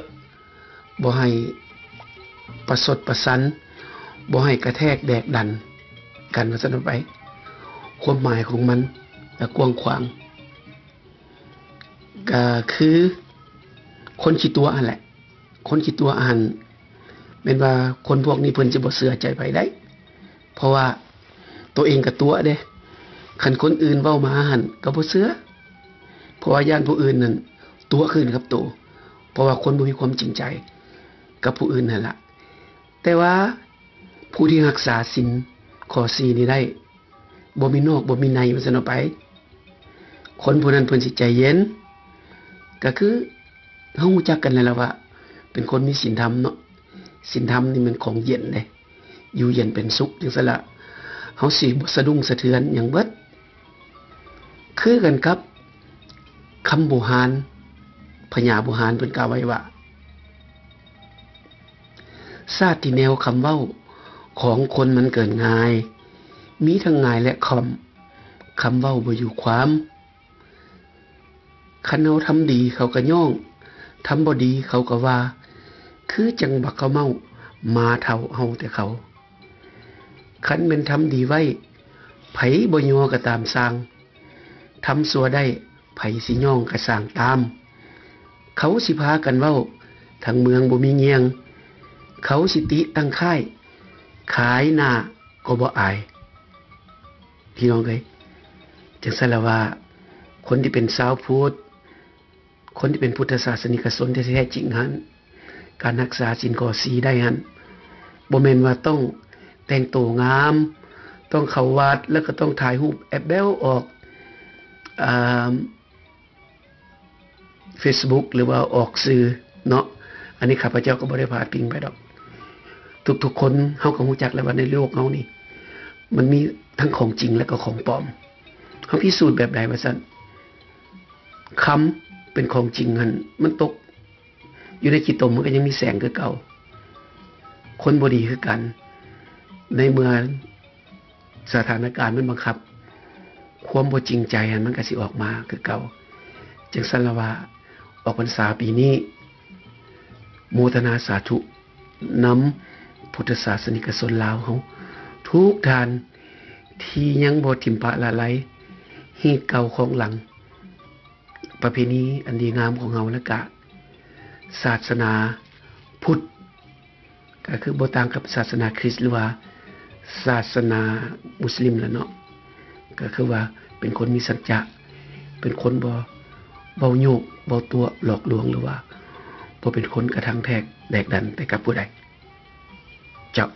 ບໍ່ໃຫ້ປະຊົດປະຊັນ ບໍ່ໃຫ້ກະແທກແດກດັນກັນ ວ່າຊັ້ນໄປ. ຄວາມໝາຍຂອງມັນກະກວ້າງຂວາງ ກະຄືຄົນຂີ້ຕົວະຫັ້ນແຫຼະ. ຄົນຂີ້ຕົວະຫັ້ນ ແມ່ນວ່າຄົນພວກນີ້ເພິ່ນຈະບໍ່ເຊື່ອໃຈໃຜໄດ້ ເພາະວ່າໂຕເອງກະຕົວະເດ້. ຄັນຄົນອື່ນເວົ້າມາຫັ້ນກະບໍ່ເຊື່ອ ເພາະວ່າຢ້ານຜູ້ອື່ນນັ້ນຕົວະຄືນກັບໂຕ ເພາະວ່າຄົນບໍ່ມີຄວາມຈິງໃຈກັບຜູ້ອື່ນຫັ້ນລະ. ແຕ່ວ່າຜູ້ທີ່ຮັກສາສິນຂໍ້ສີ່ນີ້ໄດ້ ບໍ່ມີນອກບໍ່ມີໃນ ວ່າຊັ້ນເອົາໄປ, ຄົນຜູ້ນັ້ນເພິ່ນຊິໃຈເຢັນ. ກະຄືເຮົາຮູ້ຈັກກັນແລ້ວລະວ່າ ເປັນຄົນມີສິນທຳເນາະ, ສິນທຳນີ້ແມ່ນຂອງເຢັນເດ້. ຢູ່ເຢັນເປັນສຸກຈັ່ງຊັ້ນລະ ເຮົາຊິບໍ່ສະດຸ້ງສະເທືອນຫຍັງເບິດ. ຄືກັນກັບຄຳບູຮານ ພະຍາບູຮານເພິ່ນກ່າວໄວ້ວ່າ ຊາດທີ່ແນວຄຳເວົ້າຂອງຄົນມັນເກີນງ່າຍ ມີທັງງ່າຍແລະຄ່ອມ ຄຳເວົ້າບໍ່ຢູ່ຄວາມ. ຄັນເຮົາທຳດີເຂົາກະຍ້ອງ ທຳບໍ່ດີເຂົາກະວ່າ ຄືຈັ່ງບັກເຂົ້າເມົ້າ ໝາເຖົ້າເຫົ່າແຕ່ເຂົາ. ຄັນແມ່ນທຳດີໄວ້ ໃຜບໍ່ຍໍກະຕາມຊ່າງ, ທຳຊົ່ວໄດ້ ໃຜຊິຍ້ອງກະຊ່າງຕາມ. ເຂົາຊິພາກັນເວົ້າ ທັງເມືອງບໍ່ມີງຽງ, ເຂົາຊິຕິຕັ້ງຄ້າຍ ຂາຍໜ້າ ກໍບໍ່ອາຍ. ພີ່ນ້ອງເອີຍ ຈັ່ງຊັ້ນລະວ່າ ຄົນທີ່ເປັນຊາວພຸດ ຄົນທີ່ເປັນພຸດທະສາສະນິກະຊົນທີ່ແທ້ຈິງຫັ້ນ ການຮັກສາສິນຂໍ້ສີ່ໄດ້ຫັ້ນ ບໍ່ແມ່ນວ່າຕ້ອງແຕ່ງໂຕງາມ, ຕ້ອງເຂົ້າວັດ ແລ້ວກໍຕ້ອງຖ່າຍຮູບແອບແບວອອກ ອາ ເຟສບຸກ ຫຼືວ່າອອກສື່ເນາະ. ອັນນີ້ຂ້າພະເຈົ້າກໍບໍ່ໄດ້ພາດພິງໃຜດອກ. ທຸກໆຄົນເຮົາກໍຮູ້ຈັກແລ້ວວ່າໃນໂລກເຮົານີ້ ມັນມີທັງຂອງຈິງ ແລະກໍຂອງປອມ. ເຮົາພິສູດແບບໃດວ່າຊັ້ນ? ຄຳເປັນຂອງຈິງຫັ້ນ ມັນຕົກຢູ່ໃນຂີ້ຕົມ ມັນກໍຍັງມີແສງຄືເກົ່າ. ຄົນບໍ່ດີຄືກັນ ໃນເມື່ອສະຖານະການມັນບັງຄັບ, ຄວາມບໍ່ຈິງໃຈຫັ້ນ ມັນກໍຊິອອກມາຄືເກົ່າ. ຈັ່ງຊັ້ນລະວ່າ ອອກພັນສາປີນີ້ ໂມທະນາສາທຸນຳພຸດທະສາສະນິກະຊົນລາວເຮົາທຸກທ່ານ ທີ່ຍັງບໍ່ຖິ້ມປະລະໄລຮີດເກົ່າຄອງຫຼັງ ປະເພນີອັນດີງາມຂອງເຮົາ ແລະກະສາສະໜາພຸດ ກໍຄືບໍ່ຕ່າງກັບສາສະໜາຄຣິສ ຫຼືວ່າສາສະໜາມຸສລິມລະເນາະ. ກໍຄືວ່າເປັນຄົນມີສັດຈະ, ເປັນຄົນບໍ່ເວົ້າໂຍກ, ເວົ້າຕົວະ, ຫຼອກລວງ ຫຼືວ່າບໍ່ເປັນຄົນກະທັງແທກແດກດັນແຕ່ກັບຜູ້ໃດ. ເຈົ້າ.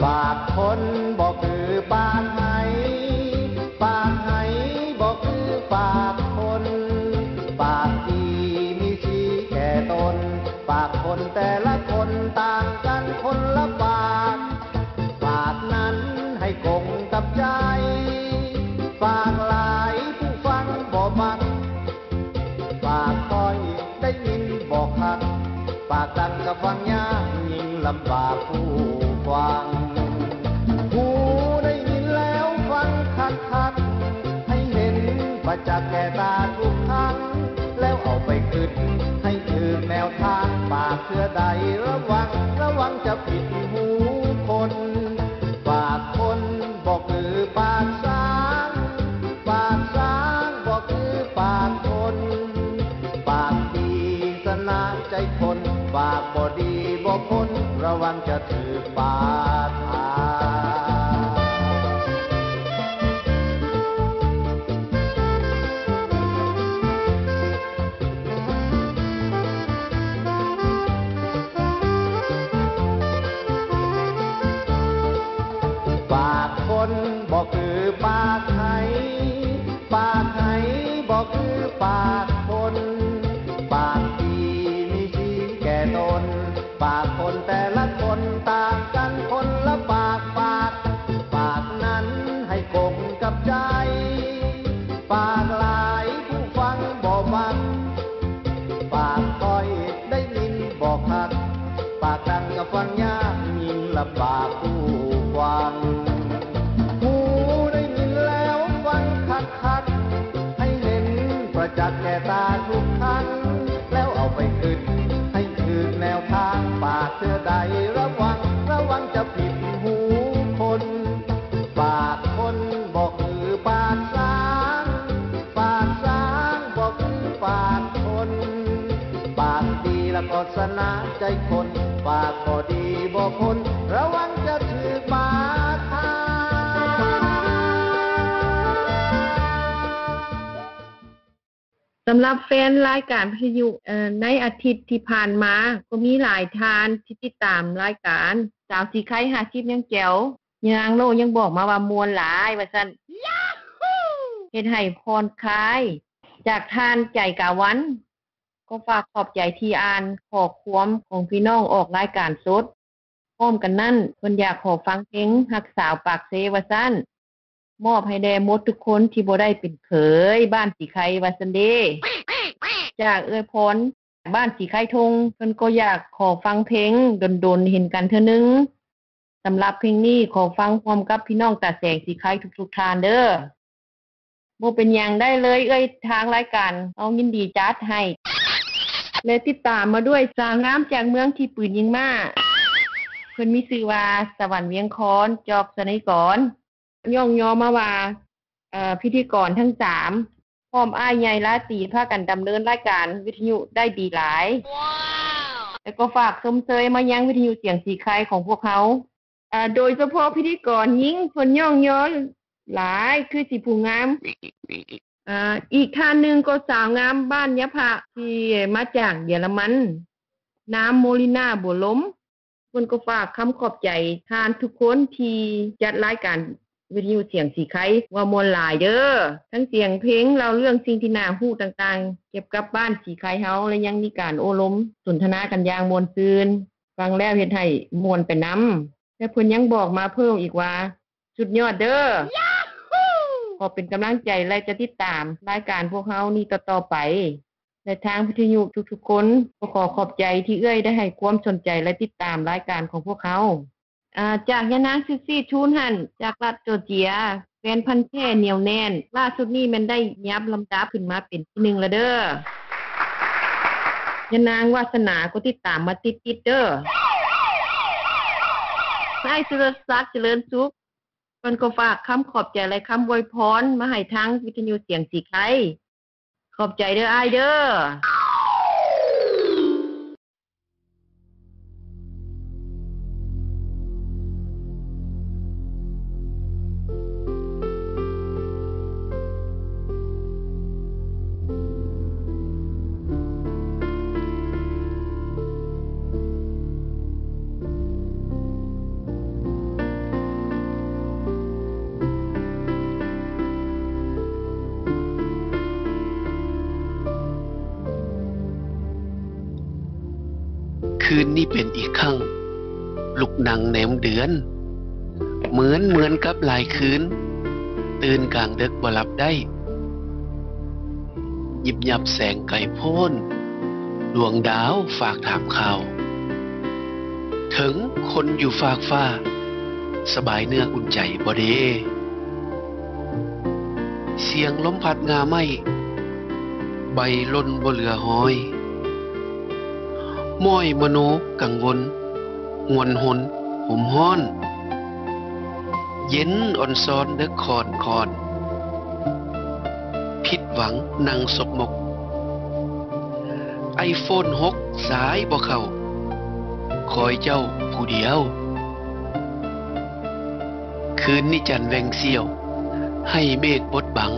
ປາກຄົນບໍ່ຄືປາກໄຫ, ປາກໄຫບໍ່ຄືປາກຄົນ. ປາກດີມີສີແກ່ຕົນ, ປາກຄົນແຕ່ລະຄົນຕ່າງກັນຄົນລະປາກ. ປາກນັ້ນໃຫ້ກົງກັບໃຈ, ປາກຫຼາຍຜູ້ຟັງບໍ່ມັກ. ປາກຂ້ອຍໄດ້ຍິນບໍ່ຄັກ, ປາກດັງກະຟັງຍາກ, ຍິ່ງລຳບາກຜູ້ຟັງ. ຜູ້ໄດ້ຍິນແລ້ວຟັງຄັກໆ, ໃຫ້ເຫັນປະຈັກແກ່ຕາທຸກຄັ້ງ, ແລ້ວເອົາໄປຄິດໃຫ້ຖືກແນວທາງ. ປາກເທື່ອໃດລະວັງ, ລະວັງຈະຜິດຫູຄົນ. ປາກຄົນບໍ່ຄືປາກຊ້າງ, ປາກຊ້າງບໍ່ຄືປາກຄົນ. ປາກດີຊະນະໃຈຄົນ, ປາກບໍ່ດີບໍ່ຄົນ, ລະວັງຈະຖືກປາກຂ້າ. ປາກຄົນບໍ່ຄືປາກໄຫ, ປາກໄຫບໍ່ຄືປາກຄົນ. ປາກດີມີສີແກ່ຕົນ, ປາກຄົນແຕ່ລະຄົນຕ່າງກັນຄົນລະປາກ. ປາກ ປາກນັ້ນໃຫ້ກົງກັບໃຈ, ປາກຫຼາຍຜູ້ຟັງບໍ່ມັກ. ປາກຂ້ອຍໄດ້ຍິນບໍ່ຄັກ, ປາກດັງກະຟັງຍາກ, ຍິ່ງລຳບາກຜູ້ຟັງ. ຜູ້ໄດ້ຍິນແລ້ວຟັງຄັກໆ, ໃຫ້ເຫັນປະຈັກແກ່ຕາທຸກຄັ້ງ, ແລ້ວເອົາໄປຄິດໃຫ້ຖືກແນວທາງ. ປາກເທື່ອໃດລະວັງ, ລະວັງຈະຜິດຫູຄົນ. ປາກຄົນບໍ່ຄືປາກຊ້າງ, ປາກຊ້າງບໍ່ຄືປາກຄົນ. ປາກດີລະກໍຊະນະໃຈຄົນ, ປາກບໍ່ດີບໍ່ຄົນ, ລະວັງຈະຖືກປາກຂ້າ. ສຳລັບແຟນລາຍການວິທະຍຸ, ເອີ, ໃນອາທິດທີ່ຜ່ານມາກໍມີຫຼາຍທ່ານທີ່ຕິດຕາມລາຍການ. ສາວສີໄຄຫ້າສິບຍັງແຈວ, ຍາງໂລຍັງບອກມາວ່າມ່ວນຫຼາຍວ່າຊັ້ນ, ເຮັດໃຫ້ຜ່ອນຄາຍ. ຈາກທ່ານໃຈກາວັນ, ກໍຝາກຂອບໃຈທີ່ອ່ານຂໍ້ຄວາມຂອງພີ່ນ້ອງອອກລາຍການສົດ. ພ້ອມກັນນັ້ນ, ເພິ່ນຢາກຂໍຟັງເພງຮັກສາວປາກເຊວ່າຊັ້ນ, ມອບໃຫ້ແດ່ໝົດທຸກຄົນທີ່ບໍ່ໄດ້ເປັນເຂີຍບ້ານສີໄຄວ່າຊັ້ນເດ. ຈາກເອື້ອຍພອນ ບ້ານສີໄຄທົ່ງ, ເພິ່ນກໍຢາກຂໍຟັງເພງດົນໆເຫັນກັນເທື່ອໜຶ່ງ. ສຳລັບເພງນີ້ຂໍຟັງພ້ອມກັບພີ່ນ້ອງຕາແສງສີໄຄທຸກໆທ່ານເດີ. ບໍ່ເປັນຫຍັງ, ໄດ້ເລີຍເອື້ອຍ, ທາງລາຍການເຮົາຍິນດີຈັດໃຫ້. ແລະ ຕິດຕາມມາດ້ວຍສາວງາມຈາກເມືອງທີ່ປືນຍິງມ້າ, ເພິ່ນມີຊື່ວ່າ ສະຫວັນ ວຽງຄອນ ຈອກສະໄນກອນ, ຍ້ອງຍໍມາວ່າ ເອີ, ພິທີກອນທັງສາມ ພ້ອມອ້າຍໃຫຍ່ລາຕີ ພາກັນດຳເນີນລາຍການວິທະຍຸໄດ້ດີຫຼາຍ. ແລ້ວກໍຝາກຊົມເຊີຍມາຍັງວິທະຍຸສຽງສີໄຄຂອງພວກເຮົາ. ອາ, ໂດຍສະເພາະພິທີກອນຍິງ ເພິ່ນຍ້ອງຍໍຫຼາຍ ຄືຊິຜູ້ງາມ. ອາ, ອີກທ່ານໜຶ່ງກໍສາວງາມບ້ານຍະພະ ທີ່ມາຈາກເຢຍລະມັນ, ນາມ ໂມລິນາ ບົວລົມ. ເພິ່ນກໍຝາກຄຳຂອບໃຈທ່ານທຸກຄົນທີ່ຈັດລາຍການ ວິທະຍຸສຽງສີໄຄ ວ່າມ່ວນຫຼາຍເດີ້. ທັງສຽງເພງ ເລົ່າເລື່ອງສິ່ງທີ່ໜ້າຮູ້ຕ່າງໆ ກ່ຽວກັບບ້ານສີໄຄເຮົາ ແລະ ຍັງມີການໂອ້ລົມສົນທະນາກັນຢ່າງມ່ວນຊື່ນ. ຟັງແລ້ວເຮັດໃຫ້ມ່ວນໄປນຳ. ແລະ ເພິ່ນຍັງບອກມາເພີ່ມອີກວ່າ ສຸດຍອດເດີ້. ຂໍເປັນກຳລັງໃຈ ແລະ ຈະຕິດຕາມລາຍການພວກເຮົານີ້ຕໍ່ໆໄປ. ແລະ ທາງວິທະຍຸທຸກໆຄົນ ກໍຂໍຂອບໃຈທີ່ເອື້ອຍໄດ້ໃຫ້ຄວາມສົນໃຈ ແລະ ຕິດຕາມລາຍການຂອງພວກເຮົາ. ອາ ຈາກຍານາງ ຊີຊີ ທູນ ຫັ້ນ ຈາກລັດຈໍເຈຍ ແຟນພັນແທ້ໜຽວແໜ້ນ, ລ່າສຸດນີ້ແມ່ນໄດ້ຫຍັບລຳດັບຂຶ້ນມາເປັນທີໜຶ່ງແລ້ວເດີ້. ຍານາງວາສະໜາກໍຕິດຕາມມາຕິດໆເດີ້. ອ້າຍ ສຸລະສັກ ຈະເລີນສຸກ ເພິ່ນກໍຝາກຄຳຂອບໃຈ ແລະ ຄຳອວຍພອນມາໃຫ້ທາງວິທະຍຸສຽງສີໄຄ. ຂອບໃຈເດີ້ ອ້າຍເດີ້. ຄືນນີ້ເປັນອີກຄັ້ງ ລຸກນັ່ງແນມເດືອນ ເໝືອນ ເໝືອນກັບຫຼາຍຄືນ ຕື່ນກາງເດິກບໍ່ຫຼັບໄດ້ ຍິບຍັບແສງໄກໂພ້ນ ດວງດາວຝາກຖາມຂ່າວ ເຖິງຄົນຢູ່ຟາກຟ້າ ສະບາຍເນື້ອອຸ່ນໃຈບໍ່ເດ? ສຽງລົມພັດງ່າໄມ້ ໃບຫຼົ່ນບໍ່ເຫຼືອຮອຍ ມ້ອຍມະໂນກັງວົນ ຫວນຫົນຫົມຮ້ອນ ເຢັນອ່ອນຊອນເດິກຄອນຄອນ ຜິດຫວັງນັ່ງສົກມົກ ໄອໂຟນຫົກສາຍບໍ່ເຂົ້າ ຄອຍເຈົ້າຜູ້ດຽວ. ຄືນນີ້ຈັນແຫວ່ງສ່ຽວ ໃຫ້ເມກບົດບັງ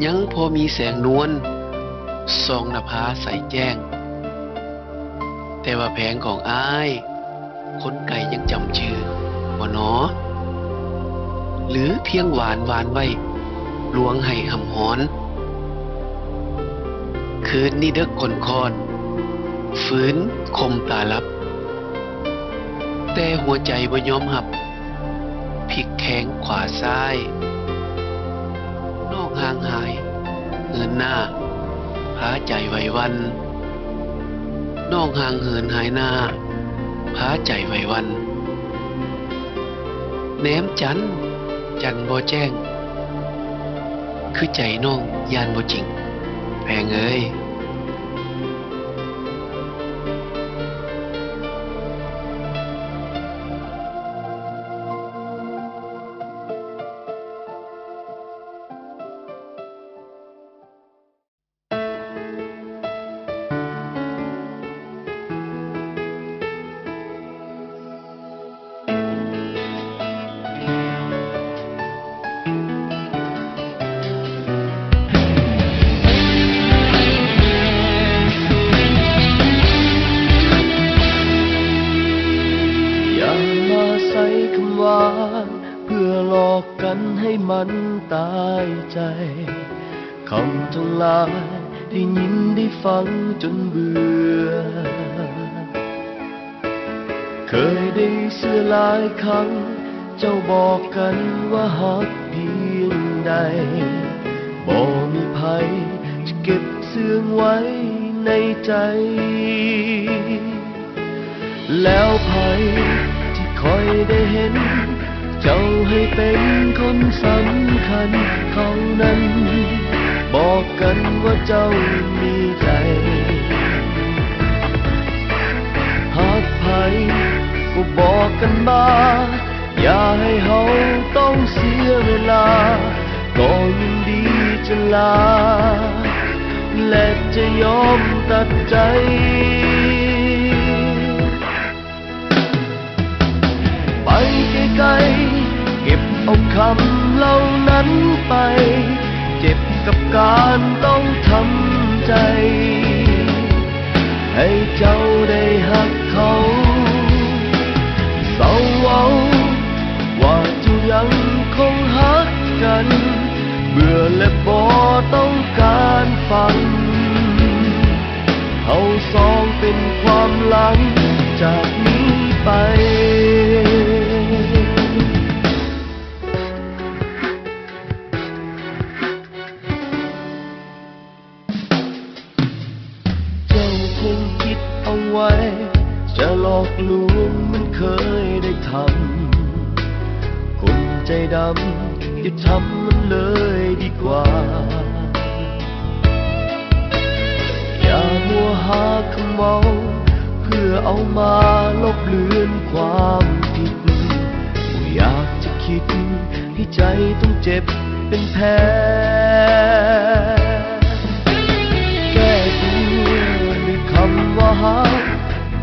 ຍັງພໍມີແສງນວນ ສ່ອງໜ້າຜາໃສແຈ້ງ ແຕ່ວ່າແພງຂອງອ້າຍ ຄົນໄກຍັງຈຳຊື່ບໍ່ນໍ? ຫຼືພຽງຫວານຫວານໄວ້ ລວງໄຫ້ຫຳຫອນ? ຄືນນີ້ເດິກຂ້ອນໆ ຝືນຂົ່ມຕາຫຼັບ ແຕ່ຫົວໃຈບໍ່ຍອມຮັບ ພິກແຄງຂວາຊ້າຍ. ນ້ອງຫ່າງຫາຍເຫີນໜ້າ ພາໃຈໄຫວຫວັ່ນ ນ້ອງຫ່າງເຫີນຫາຍໜ້າ ພາໃຈໄຫວຫວັ່ນ ແນມຈັນ ຈັນບໍ່ແຈ້ງ ຄືໃຈນ້ອງຢ້ານບໍ່ຈິງ ແພງເອີຍ. ຢ່າມາໃຊ້ຄຳຫວານ ເພື່ອຫຼອກກັນໃຫ້ມັນຕາຍໃຈ. ຄຳທັງຫຼາຍໄດ້ຍິນໄດ້ຟັງຈົນເບື່ອ. ເຄີຍໄດ້ເຊື່ອຫຼາຍຄັ້ງ ເຈົ້າບອກກັນວ່າຮັກພຽງໃດ. ບໍ່ມີໃຜຈະເກັບເຊື່ອງໄວ້ໃນໃຈ. ແລ້ວໃຜທີ່ຂ້ອຍໄດ້ເຫັນ ເຈົ້າໃຫ້ເປັນຄົນສຳຄັນເທົ່ານັ້ນ. ບອກກັນວ່າເຈົ້າມີໃຈ ຫາກໃຜກໍບອກກັນມາ. ຢ່າໃຫ້ເຮົາຕ້ອງເສຍເວລາ ກໍຍິນດີຈະລາ ແລະ ຈະຍອມຕັດໃຈ. ໄປໄກໆ ເກັບເອົາຄຳເຫຼົ່ານັ້ນໄປ ເຈັບກັບການຕ້ອງທຳໃຈ ໃຫ້ເຈົ້າໄດ້ຮັກເຂົາ. ເຊົາເວົ້າວ່າເຈົ້າຢ ເມື່ອແລະບໍ່ຕ້ອງການຝັນ ເຮົາສອງເປັນຄວາມຫຼັງຈາກນີ້ໄປ. ເຈົ້າຄົງຄິດເອົາໄວ້ ຈະຫຼອກລວງມັນເຄີຍໄດ້ທຳ. ຄົນໃຈດຳ ຢ່າທຳມັນເລີຍດີກວ່າ. ຢ່າມົວຫາຄຳເວົ້າ ເພື່ອເອົາມາລົບເລືອນຄວາມຜິດ. ບໍ່ຢາກຈະຄິດ ໃຫ້ໃຈຕ້ອງເຈັບເປັນແຜ. ແກ້ຕົວດ້ວຍຄຳວ່າຮັກ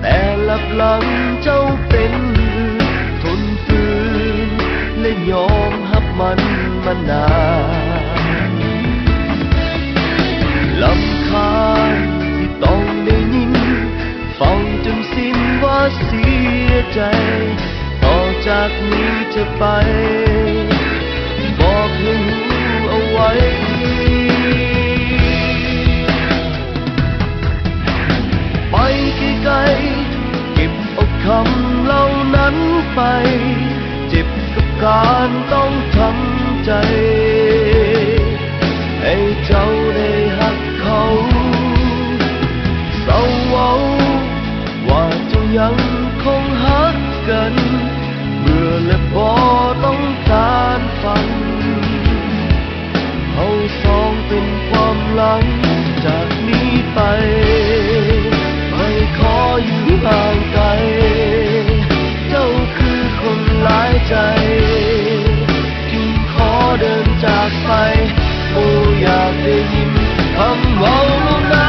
ແຕ່ລັບຫຼັງເຈົ້າເປັນອື່ນ. ທົນຝືນ ແລະ ຍອມຮັບມັນມານານ. ລຳຄານທີ່ຕ້ອງໄດ້ຍິນ ຟັງຈົນສິ້ນວ່າເສຍໃຈ. ຕໍ່ຈາກນີ້ຈະໄປ ບອກໃຫ້ຮູ້ເອົາໄວ້. ໄປໄກໆ ເກັບເອົາຄຳເຫຼົ່ານັ້ນໄປ. ເຈັບກັບການຕ້ອງທຳໃຈ ໃຫ້ເຈົ້າໄດ້ຮັກເຂົາ. ເຊົາເວົ້າວ່າເຈົ້າຍັງຄົງຮັກກັນ. ເມື່ອແລະບໍ່ຕ້ອງການຝັນ ເຮົາສອງເປັນຄວາມຫຼັງຈາກນີ້ໄປ. ໄມ່ຂໍຢູ່ຫ່າງໄກ ເຈົ້າຄືຄົນຫຼາຍໃຈ. ຈຶ່ງຂໍເດີນຈາກໄປ ບໍ່ຢາກໄດ້ຍິນຄຳເວົ້າເຫຼົ່ານັ້ນ.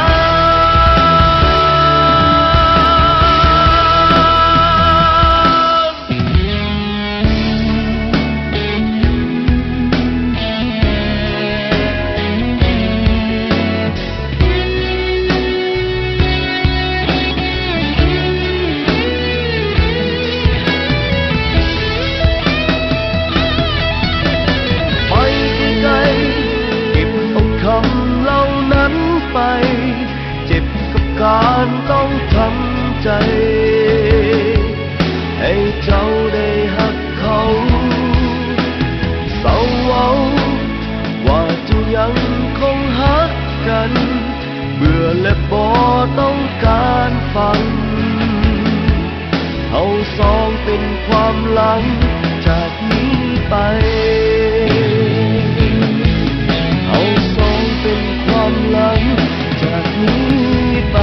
ໄປໄກໆ ເກັບເອົາຄຳເຫຼົ່ານັ້ນໄປ. ເຈັບກັບການຕ້ອງທຳໃຈ ໃຫ້ເຈົ້າໄດ້ຮັກເຂົາ. ເຊົາເວົ້າວ່າເຈົ້າຍັງຄົງຮັກກັນ. ເບື່ອແລະບໍ່ຕ້ອງການຟັງ. ເຮົາສອງເປັນຄວາມຫຼັງຈາກນີ້ໄປ. ເຮົາສອງເປັນຄວາມຫຼັງຈາກນີ້ໄປ.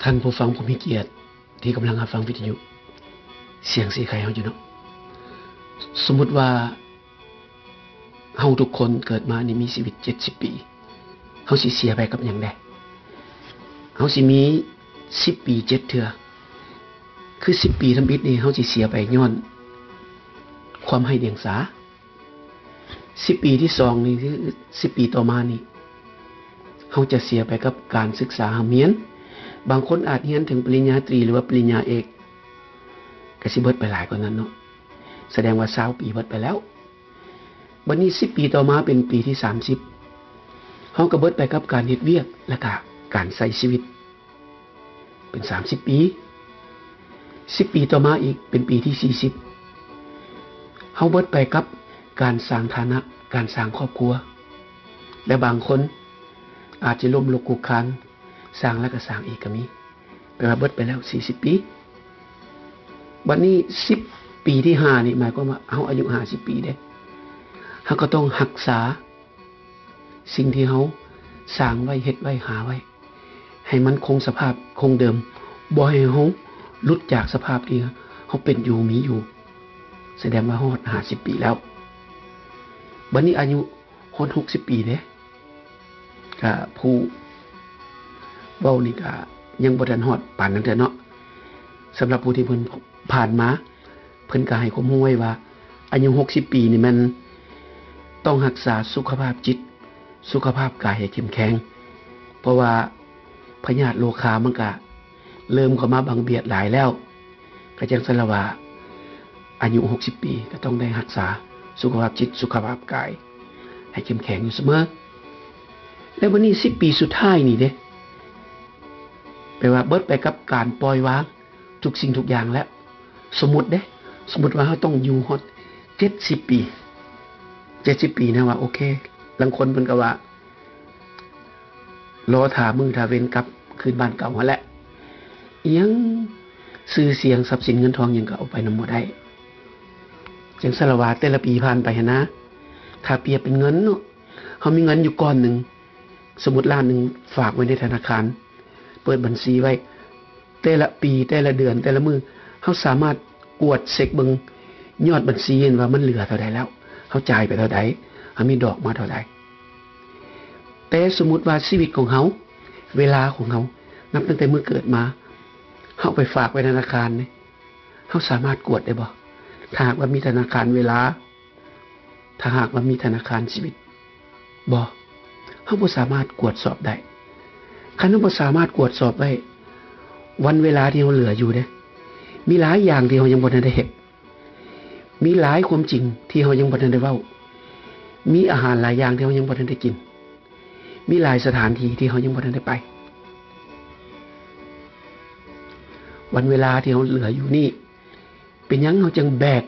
ທ່ານຜູ້ຟັງຜູ້ມີກຽດທີ່ກຳລັງຮັບຟັງວິທະຍຸສຽງສີໄຄເຮົາຢູ່ເນາະ, ສົມມຸດວ່າເຮົາທຸກຄົນເກີດມານີ້ມີຊີວິດເຈັດສິບປີ, ເຮົາຊິເສຍໄປກັບຫຍັງແດ່? ເຮົາຊິມີສິບປີເຈັດເທື່ອ, ຄືສິບປີທຳອິດນີ້ເຮົາຊິເສຍໄປຍ້ອນຄວາມໄຮ້ດຽງສາ. ສິບປີທີສອງນີ້ ຄືສິບປີຕໍ່ມານີ້ ເຮົາຈະເສຍໄປກັບການສຶກສາຮ່ຳຮຽນ. ບາງຄົນອາດຮຽນເຖິງປະລິນຍາຕຣີ ຫຼືວ່າປະລິນຍາເອກ ກະຊິເບິດໄປຫຼາຍກວ່ານັ້ນເນາະ, ສະແດງວ່າຊາວປີເບິດໄປແລ້ວ. ບັດນີ້ສິບປີຕໍ່ມາເປັນປີທີສາມສິບ ເຮົາກະເບິດໄປກັບການເຮັດວຽກ ແລະກະການໃຊ້ຊີວິດ. ເປັນສາມສິບປີ, ສິບປີຕໍ່ມາອີກເປັນປີທີສີ່ສິບ ເຮົາເບິດໄປກັບການສ້າງຖານະ, ການສ້າງຄອບຄົວ ແລະບາງຄົນອາດຈະລົ້ມລຸກຄຸກຄານ, ສ້າງແລ້ວກະສ້າງອີກກະມີ, ແປວ່າເບິດໄປແລ້ວສີ່ສິບປີ. ບັດນີ້ສິບປີທີຫ້ານີ້ ໝາຍຄວາມວ່າເຮົາອາຍຸຫ້າສິບປີເດ້, ເຮົາກະຕ້ອງຮັກສາ ສິ່ງທີ່ເຮົາສ້າງໄວ້, ເຮັດໄວ້, ຫາໄວ້ ໃຫ້ມັນຄົງສະພາບຄົງເດີມ, ບໍ່ໃຫ້ເຮົາ ຫຼຸດຈາກສະພາບທີ່ເຮົາເປັນຢູ່ມີຢູ່ ສະແດງວ່າຮອດຫ້າສິບປີແລ້ວ. ບັດນີ້ອາຍຸຮອດຫົກສິບປີເດ້ ກະຜູ້ເວົ້ານີ້ກະຍັງບໍ່ທັນຮອດປານນັ້ນເທື່ອເນາະ. ສຳລັບຜູ້ທີ່ເພິ່ນຜ່ານມາ ເພິ່ນກະໃຫ້ຄວາມຮູ້ໄວ້ວ່າ ອາຍຸຫົກສິບປີນີ້ແມ່ນຕ້ອງຮັກສາສຸຂະພາບຈິດ ສຸຂະພາບກາຍໃຫ້ເຂັ້ມແຂງ ເພາະວ່າພະຍາດໂລຄາມັນກະເລີ່ມເຂົ້າມາບັງບຽດຫຼາຍແລ້ວ. ກະຈັ່ງຊັ້ນລະວ່າ ອາຍຸຫົກສິບປີກະຕ້ອງໄດ້ຮັກສາສຸຂະພາບຈິດ ສຸຂະພາບກາຍໃຫ້ເຂັ້ມແຂງຢູ່ສະເໝີ. ແລ້ວບັດນີ້ສິບປີສຸດທ້າຍນີ້ເດ້ ແປວ່າເບິດໄປກັບການປ່ອຍວາງທຸກສິ່ງທຸກຢ່າງແລ້ວ. ສົມມຸດເດ້ ສົມມຸດວ່າເຮົາຕ້ອງຢູ່ຮອດເຈັດສິບປີ ເຈັດສິບປີນະ ວ່າໂອເຄ. ລາງຄົນເພິ່ນກະວ່າ ລໍຖ້າມື້ຖ້າເວັນກັບຄືນບ້ານເກົ່າຫັ້ນແຫຼະ ອີ່ຫຍັງຊື່ສຽງຊັບສິນເງິນທອງຫຍັງກະເອົາໄປນຳບໍ່ໄດ້. ຈັ່ງຊັ້ນລະວ່າ ແຕ່ລະປີຜ່ານໄປຫັ້ນນະ ຖ້າປຽບເປັນເງິນເນາະ ເຮົາມີເງິນຢູ່ກ້ອນໜຶ່ງ ສົມມຸດລ້ານໜຶ່ງ ຝາກໄວ້ໃນທະນາຄານ ເປີດບັນຊີໄວ້ ແຕ່ລະປີ ແຕ່ລະເດືອນ ແຕ່ລະມື້ ເຮົາສາມາດກວດເຊັກເບິ່ງຍອດບັນຊີເຫັນວ່າມັນເຫຼືອເທົ່າໃດແລ້ວ ເຮົາຈ່າຍໄປເທົ່າໃດ ເຮົາມີດອກມາເທົ່າໃດ. ແຕ່ສົມມຸດວ່າຊີວິດຂອງເຮົາ ເວລາຂອງເຮົາ ນັບຕັ້ງແຕ່ມື້ເກີດມາ ເຮົາໄປຝາກໄວ້ທະນາຄານເດ້ ເຮົາສາມາດກວດໄດ້ບໍ່? ຖ້າຫາກວ່າມີທະນາຄານເວລາ ຖ້າຫາກວ່າມີທະນາຄານຊີວິດ ບໍ່ ເຮົາບໍ່ສາມາດກວດສອບໄດ້. ຄັນເຮົາບໍ່ສາມາດກວດສອບໄດ້ ວັນເວລາທີ່ເຮົາເຫຼືອຢູ່ເດ້ ມີຫຼາຍຢ່າງທີ່ເຮົາຍັງບໍ່ທັນໄດ້ເຮັດ ມີຫຼາຍຄວາມຈິງທີ່ເຮົາຍັງບໍ່ທັນໄດ້ເວົ້າ ມີອາຫານຫຼາຍຢ່າງທີ່ເຮົາຍັງບໍ່ທັນໄດ້ກິນ ມີຫຼາຍສະຖານທີ່ທີ່ເຮົາຍັງບໍ່ທັນໄດ້ໄປ. ວັນເວລາທີ່ເຮົາເຫຼືອຢູ່ນີ້ ເປັນຫຍັງເຮົາຈຶ່ງແບກ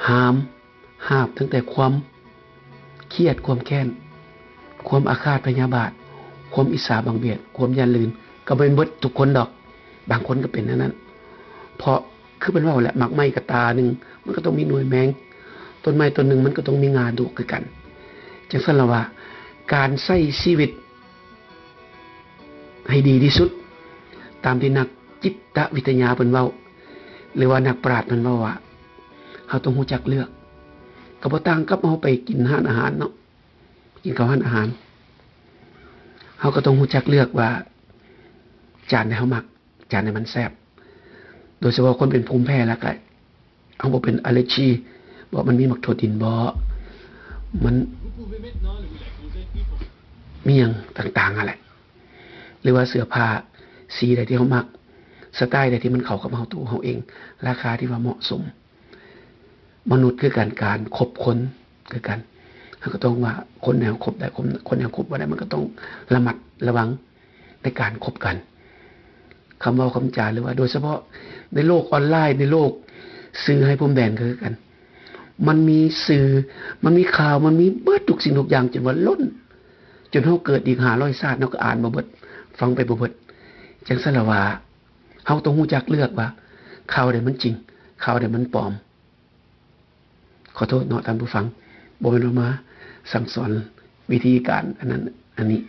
ຫາມ ຫາບຕັ້ງແຕ່ຄວາມຄຽດ ຄວາມແຄ້ນ ຄວາມອາຄາດພະຍາບາດ ຄວາມອິດສາບັງບຽດ ຄວາມຢ້ານລື່ນ ກະບໍ່ແມ່ນເບິດທຸກຄົນດອກ ບາງຄົນກະເປັນແນວນັ້ນ. ເພາະຄືເພິ່ນເວົ້າແຫຼະ ໝາກໄມ້ກະຕາໜຶ່ງ ມັນກະຕ້ອງມີໜ່ວຍແມງ ຕົ້ນໄມ້ຕົ້ນໜຶ່ງມັນກະຕ້ອງມີງ່າດຸຄືກັນ. ຈັ່ງຊັ້ນລະວ່າ ການໃຊ້ຊີວິດ ໃຫ້ດີທີ່ສຸດ ຕາມທີ່ນັກຈິດຕະວິທະຍາເພິ່ນເວົ້າ ຫຼືວ່ານັກປາດເພິ່ນເວົ້າວ່າ ເຮົາຕ້ອງຮູ້ຈັກເລືອກ. ກະບໍ່ຕ່າງກັບເຮົາໄປກິນຮ້ານອາຫານເນາະ ກິນເຂົ້າຮ້ານອາຫານ ເຮົາກະຕ້ອງຮູ້ຈັກເລືອກວ່າ ຈານໃດເຮົາມັກ ຈານໃດມັນແຊບ ໂດຍສະເພາະຄົນເປັນພູມແພ້ ແລ້ວກະ ເຮົາບໍ່ເປັນອາເລັກຊີ ເພາະມັນມີໝາກຖົ່ວດິນບໍ ມັນມີຫຍັງຕ່າງໆຫັ້ນແຫຼະ ຫຼືວ່າເສື້ອຜ້າສີໃດທີ່ເຮົາມັກ ສະໄຕໃດທີ່ມັນເຂົ້າກັບເຮົາ ໂຕເຮົາເອງ ລາຄາທີ່ວ່າເໝາະສົມ. ມະນຸດຄືກັນ ການຄົບຄົນຄືກັນ ເຮົາກະຕ້ອງວ່າຄົນໃດເຮົາຄົບໄດ້ ຄົນໃດເຮົາຄົບບໍ່ໄດ້ ມັນກະຕ້ອງລະມັດລະວັງ ໃນການຄົບກັນ ຄຳເວົ້າຄຳຈາ ຫຼືວ່າໂດຍສະເພາະໃນໂລກອອນລາຍ ໃນໂລກສື່ໄຮ້ພົມແດນກະຄືກັນ ມັນມີສື່ ມັນມີຂ່າວ ມັນມີເບິດທຸກສິ່ງທຸກຢ່າງ ຈົນວ່າລົ້ນ ຈົນເຮົາເກີດອີກຫ້າຮ້ອຍຊາດ ເຮົາກະອ່ານບໍ່ເບິດ ຟັງໄປບໍ່ເບິດ. ຈັ່ງຊັ້ນລະວ່າ ເຮົາຕ້ອງຮູ້ຈັກເລືອກວ່າ ຂ່າວໃດມັນຈິງ ຂ່າວໃດມັນປອມ. ຂໍໂທດເນາະທ່ານຜູ້ຟັງ ບໍ່ແມ່ນວ່າມາສັ່ງສອນວິທີການອັນນັ້ນອັນນີ້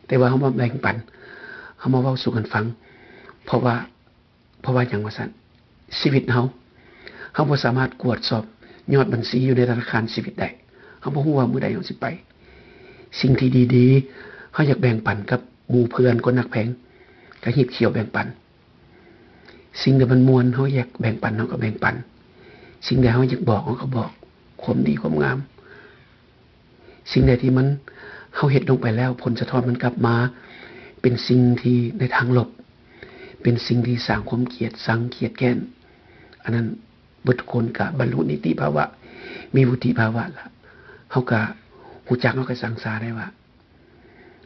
ແຕ່ວ່າເຮົາມາແບ່ງປັນ ເຮົາມາເວົ້າສູ່ກັນຟັງ ເພາະວ່າ ເພາະວ່າຫຍັງວ່າຊັ້ນ ຊີວິດເຮົາ ເຮົາບໍ່ສາມາດກວດສອບຍອດບັນຊີຢູ່ໃນທະນາຄານຊີວິດໄດ້ ເຮົາບໍ່ຮູ້ວ່າມື້ໃດເຮົາຊິໄປ. ສິ່ງທີ່ດີໆ ເຮົາຢາກແບ່ງປັນກັບໝູ່ເພື່ອນຄົນຮັກແພງ ກະຮີບຂຽວແບ່ງປັນ. ສິ່ງໃດມັນມ່ວນ ເຮົາຢາກແບ່ງປັນ ເຮົາກະແບ່ງປັນ. ສິ່ງໃດເຮົາຢາກບອກ ເຮົາກະບອກ ຄວາມດີຄວາມງາມ. ສິ່ງໃດທີ່ມັນ ເຮົາເຮັດລົງໄປແລ້ວ ຜົນສະທ້ອນມັນກັບມາເປັນສິ່ງທີ່ໃນທາງລົບ ເປັນສິ່ງທີ່ສ້າງຄວາມກຽດຊັງ ຄຽດແຄ້ນ ອັນນັ້ນເບິດທຸກຄົນກະບັນລຸນິຕິພາວະ ມີວຸດທິພາວະລະ ເຮົາກະຮູ້ຈັກ ເຮົາກະຊັງຊາໄດ້ວ່າ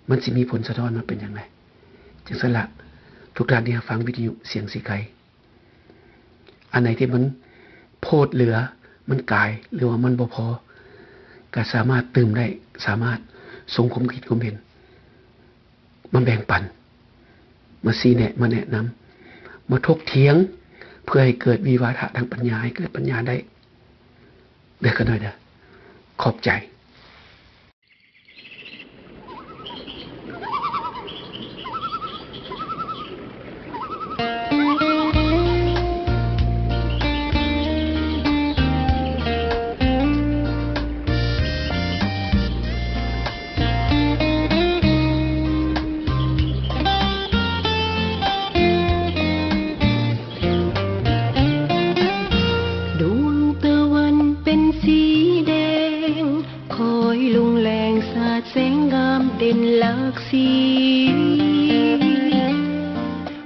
ມັນຊິມີຜົນສະທ້ອນມາເປັນຫຍັງແດ່. ຈັ່ງຊັ້ນລະ ທຸກທ່ານທີ່ຮັບຟັງວິທະຍຸສຽງສີໄຄ ອັນໃດທີ່ມັນໂພດເຫຼືອ ມັນກາຍ ຫຼືວ່າມັນບໍ່ພໍ ກະສາມາດຕື່ມໄດ້ ສາມາດສົ່ງຄວາມຄິດຄວາມເຫັນມາແບ່ງປັນ ມາຊີ້ແນະ ມາແນະນຳ ມາຖົກຖຽງ ເພື່ອໃຫ້ເກີດວິວາທະທາງປັນຍາ ໃຫ້ເກີດປັນຍາໄດ້ ເດີກະໜ້ອຍເດີ ຂອບໃຈ. ແສງງາມເດັ່ນຫຼາກສີ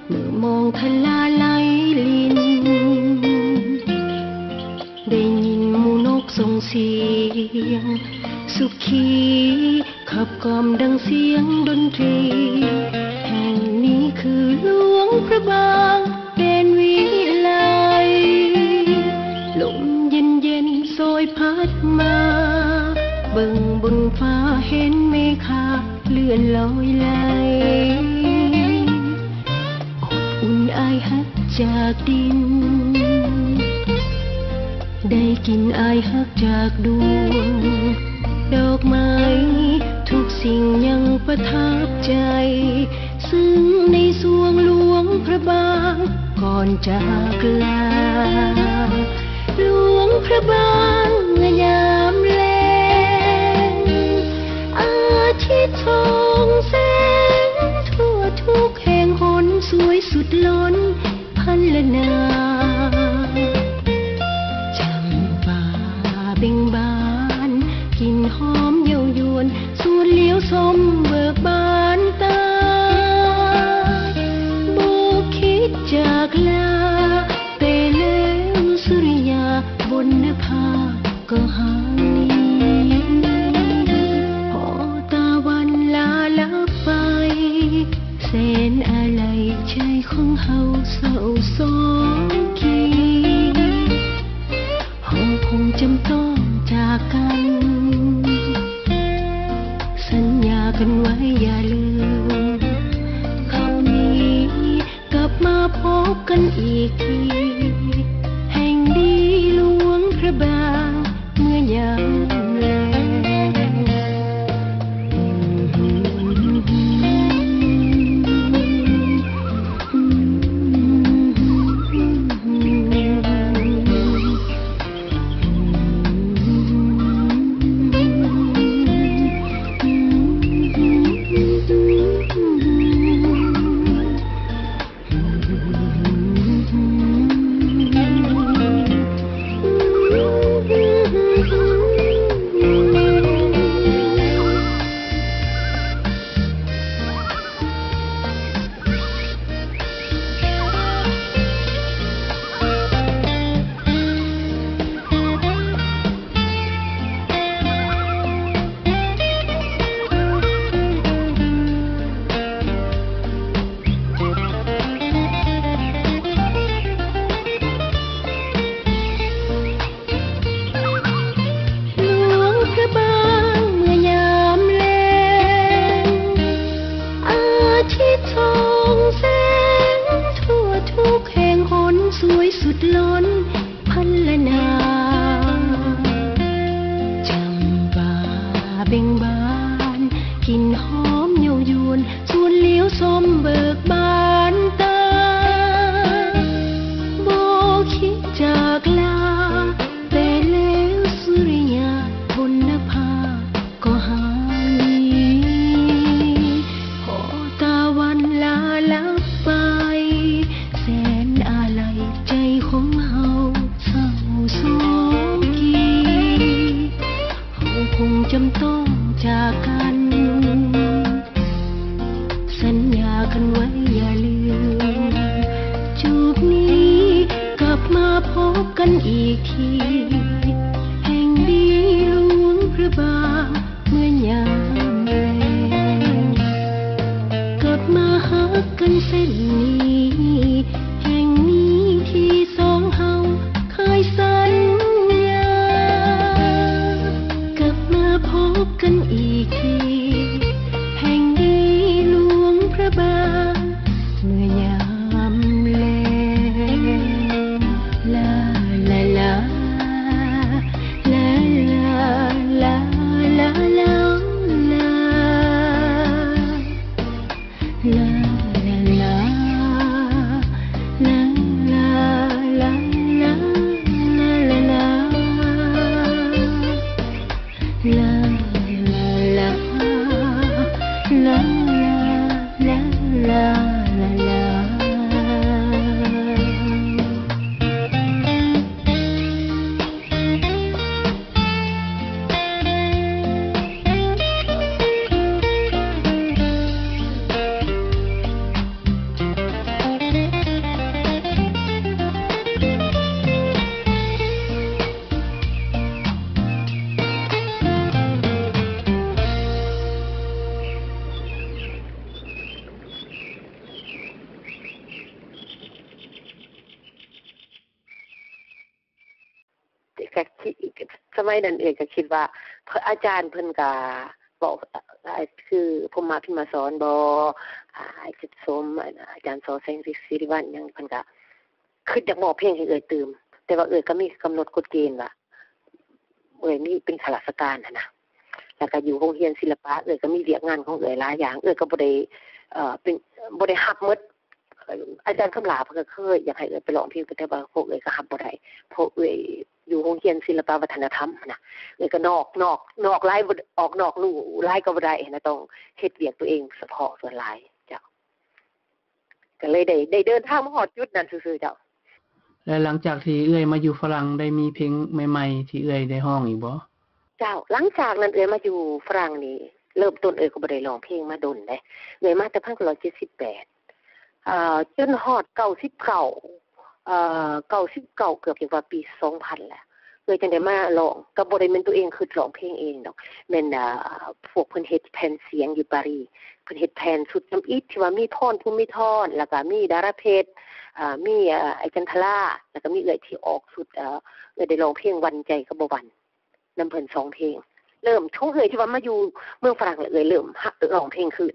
ເມື່ອມອງທະລາໄລລິນ ໄດ້ຍິນໝູ່ນົກສົ່ງສຽງສຸຂີ ຂັບກ່ອມດັ່ງສຽງດົນຕີ. ແຫ່ງນີ້ຄືຫຼວງພະບາງ ແດນວິໄລ ລົມເຢັນໆ ໂຊຍພັດມາ ເບິ່ງບົນຟ້າເຫັນເມຄາເລື່ອນລອຍໄຫຼ ອົບອຸ່ນອ້າຍຮັກຈາກດິນ ໄດ້ກິ່ນອ້າຍຮັກຈາກດວງ ດອກໄມ້ທຸກສິ່ງຍັງປະທັບໃຈ ຊຶ່ງໃນຊ່ວງຫຼວງພະບາງກ່ອນຈາກລາ ຫຼວງພະບາງເມື່ອຍາມແລງ ອາທິດສ່ອງແສງທົ່ວທຸກແຫ່ງຫົນ ສວຍສຸດລົ້ນພັນລະນາ ຈຳປາເບັ່ງບານ ກິ່ນຫອມເຍົາຢວນ ຊວນຫຼຽວຊົມເບີກບານຕາ ບໍ່ຄິດຈາກລາ ແຕ່ແລ້ວສຸລິຍາບົນນະພາກໍຫາຍໜີ ພໍຕາວັນລາລັບໄປ ແສນອາໄລໃຈຂອງເຮົາເສົ້າໂສກີ ເຮົາຄົງຈຳຕ້ອງຈາກກັນ ສັນຍາກັນໄວ້ຢ່າລືມ ເຮົານີ້ກັບມາພົບກັນອີກທີ ແຫ່ງດີຫຼວງພະບາງເມື່ອຍາມແລງ. ຫຼວງພະບາງເມື່ອຍາມແລງ ອາທິດສ່ອງແສງທົ່ວທຸກແຫ່ງຫົນ ສວຍສຸດລົ້ນພັນລະນາ ຈຳປາເບັ່ງບານ ກິ່ນຫອມເຍົາຢວນ ຊວນຫຼຽວຊົມເບີກບານຕາ ບໍ່ຄິດຈາກລາ ແຕ່ແລ້ວສຸລິຍາບົນນະພາກໍຫາຍໜີ ພໍຕາວັນລາລັບໄປ ແສນອາໄລໃຈຂອງເຮົາເສົ້າໂສກີ ເຮົາຄົງຈຳຕ້ອງຈາກກັນ ສັນຍາກັນໄວ້ຢ່າລືມ ຈູບນີ້ກັບມາພົບກັນອີກທີ ແຫ່ງດີຫຼວງພະບາງເມື່ອຍາມແລງ ກັບມາຮັກກັນເຊັ່ນນີ້ ແຫ່ງນີ້ທີ່ສອງເຮົາ ເຄີຍສັນຍາ ກັບມາພົບກັນອີກທີ ແຫ່ງດີຫຼວງພະບາງເມື່ອຍາມແລງ ລາ ລາ ລາ. ໄວ້ນັ້ນເອື້ອຍກໍຄິດວ່າ ອາຈານເພິ່ນກໍເວົ້າ ຄື ພົມມະພິມມະສອນບໍ ອາ ອ້າຍເຈັບສົມ ອາຈານ ສ ແສງສິລິວັນ ຫຍັງ ເພິ່ນກໍຄິດຢາກມອບເພງໃຫ້ເອື້ອຍຕື່ມ ແຕ່ວ່າເອື້ອຍກໍມີກຳນົດກົດເກນວ່າ ເອື້ອຍມີເປັນຂ້າລາຊະການຫັ້ນນະ ແລ້ວກໍຢູ່ໂຮງຮຽນສິລະປະ ເອື້ອຍກໍມີວຽກງານຂອງເອື້ອຍຫຼາຍຢ່າງ ເອື້ອຍກໍບໍ່ໄດ້ ເອີ ເປັນ ບໍ່ໄດ້ຮັບໝົດ. ອາຈານຄຳຫຼ້າເພິ່ນກໍເຄີຍຢາກໃຫ້ເອື້ອຍໄປຮ້ອງເພງ ແຕ່ວ່າພວກເອື້ອຍກໍຮັບບໍ່ໄດ້ ເພາະເອື້ອຍຢູ່ໂຮງຮຽນສິລະປະວັດທະນະທຳຫັ້ນນະ ເອື້ອຍກໍນອກ ນອກ ນອກຫຼາຍ ອອກນອກลู่ຫຼາຍກໍບໍ່ໄດ້ຫັ້ນນະ ຕ້ອງເຮັດວຽກຕົວເອງສະເພາະສ່ວນຫຼາຍ ເຈົ້າ. ກໍເລີຍໄດ້ ໄດ້ເດີນທາງມາຮອດຈຸດນັ້ນຊື່ໆ ເຈົ້າ. ແລະ ຫຼັງຈາກທີ່ເອື້ອຍມາຢູ່ຝຣັ່ງ ໄດ້ມີເພງໃໝ່ໆ ທີ່ເອື້ອຍໄດ້ຮ້ອງອີກບໍ່? ເຈົ້າ, ຫຼັງຈາກນັ້ນເອື້ອຍມາຢູ່ຝຣັ່ງນີ້ ເລີ່ມຕົ້ນເອື້ອຍກໍບໍ່ໄດ້ຮ້ອງເພງມາດົນເດ້. ເອື້ອຍມາແຕ່ພັນເກົ້າຮ້ອຍເຈັດສິບແປດ ເອີ ຈົນຮອດເກົ້າສິບເກົ້າ ເອີ ເກົ້າສິບເກົ້າ ເກືອບຈະວ່າປີສອງພັນແຫຼະ ເອື້ອຍຈັ່ງໄດ້ມາຮ້ອງ. ກໍບໍ່ໄດ້ແມ່ນຕົວເອງຄິດຮ້ອງເພງເອງດອກ ແມ່ນ ເອີ ພວກເພິ່ນເຮັດແຜ່ນສຽງຢູ່ປາຣີ ເພິ່ນເຮັດແຜ່ນຊຸດທຳອິດທີ່ວ່າມີພອນ ພູມມີທອນ ແລ້ວກໍມີດາລາເພັດ ເອີ ມີ ເອີ ອ້າຍຈັນທະລາ ແລ້ວກໍມີເອື້ອຍທີ່ອອກຊຸດ ເອີ ເອື້ອຍໄດ້ຮ້ອງເພງວັນໃຈກໍບໍ່ຫວັ່ນ ນຳເພິ່ນສອງເພງ. ເລີ່ມຂອງເອື້ອຍທີ່ວ່າມາຢູ່ເມືອງຝຣັ່ງ ແລ້ວເອື້ອຍເລີ່ມຮ້ອງເພງຄືນ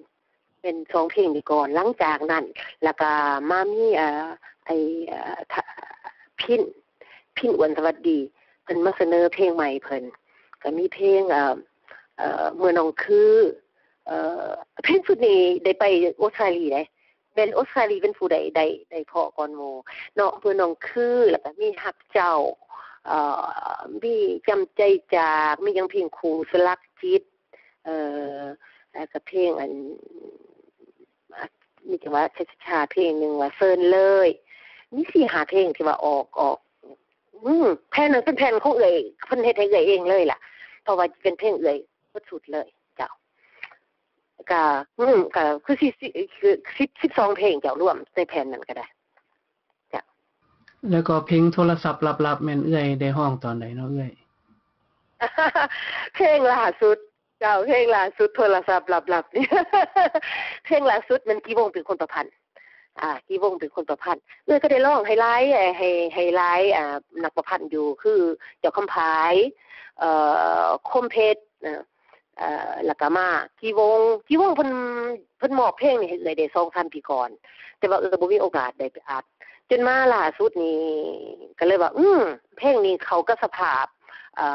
ເປັນສອງເພງນີ້ກ່ອນ. ຫຼັງຈາກນັ້ນ ແລ້ວກໍມາມີ ເອີ ໄອ້ ເອີ ພິນ ພິນ ອວນສະຫວັດດີ ເພິ່ນມາສະເໜີເພງໃໝ່ເພິ່ນ ກໍມີເພງ ເອີ ເອີ ເມື່ອນ້ອງຄື ເອີ ເພງຊຸດນີ້ໄດ້ໄປອົດສະຕາລີເດ້ ແມ່ນອົດສະຕາລີເປັນຜູ້ໄດ້ ໄດ້ ໄດ້ເພາະກ່ອນໝູ່ເນາະ ເມື່ອນ້ອງຄື ແລ້ວກໍມີຮັກເຈົ້າ ເອີ ມີຈຳໃຈຈາກ ມີຫຍັງ ເພງຄູ່ສະຫຼັກຈິດ ເອີ ແລ້ວກໍເພງອັນ ມີຈັງຫວະຊ້າໆ ເພງໜຶ່ງວ່າເຊີນເລີຍ ມີສີ່ຫ້າເພງທີ່ວ່າອອກ ອອກ ອືມ ແຜ່ນນັ້ນເປັນແຜ່ນຂອງເອື້ອຍ ເພິ່ນເຮັດໃຫ້ເອື້ອຍເອງເລີຍລະ ເພາະວ່າເປັນເພງເອື້ອຍໝົດຊຸດເລີຍເຈົ້າ. ກະ ອືມ ກະຄືຊິ ສິບ ສິບສອງເພງເຈົ້າ ລວມໃນແຜ່ນນັ້ນກໍໄດ້ເຈົ້າ. ແລ້ວກໍເພງໂທລະສັບລັບໆ ແມ່ນເອື້ອຍໄດ້ຮ້ອງຕອນໃດເນາະເອື້ອຍ? ເພງລ່າສຸດເຈົ້າ ເພງລ່າສຸດໂທລະສັບລັບໆ ນີ້ ເພງລ່າສຸດແມ່ນກີ່ວົງເປັນຄົນປະພັນ ອ່າ ກີ່ວົງເປັນຄົນປະພັນ. ເອື້ອຍກໍໄດ້ຮ້ອງໃຫ້ຫຼາຍ ໃຫ້ ໃຫ້ຫຼາຍ ອ່າ ນັກປະພັນຢູ່ ຄື ເຈົ້າຄຳຜາຍ ເອີ ຄົມເພັດ ເອີ ແລ້ວກໍມາກີ່ວົງ ກີ່ວົງເພິ່ນ ເພິ່ນມອບເພງນີ້ໃຫ້ເອື້ອຍໄດ້ສອງສາມປີກ່ອນ ແຕ່ວ່າເອື້ອຍບໍ່ມີໂອກາດໄດ້ໄປອັດ ຈົນມາລ່າສຸດນີ້ກໍເລີຍວ່າ ອືມ ເພງນີ້ເຂົ້າກັບສະພາບ ເອີ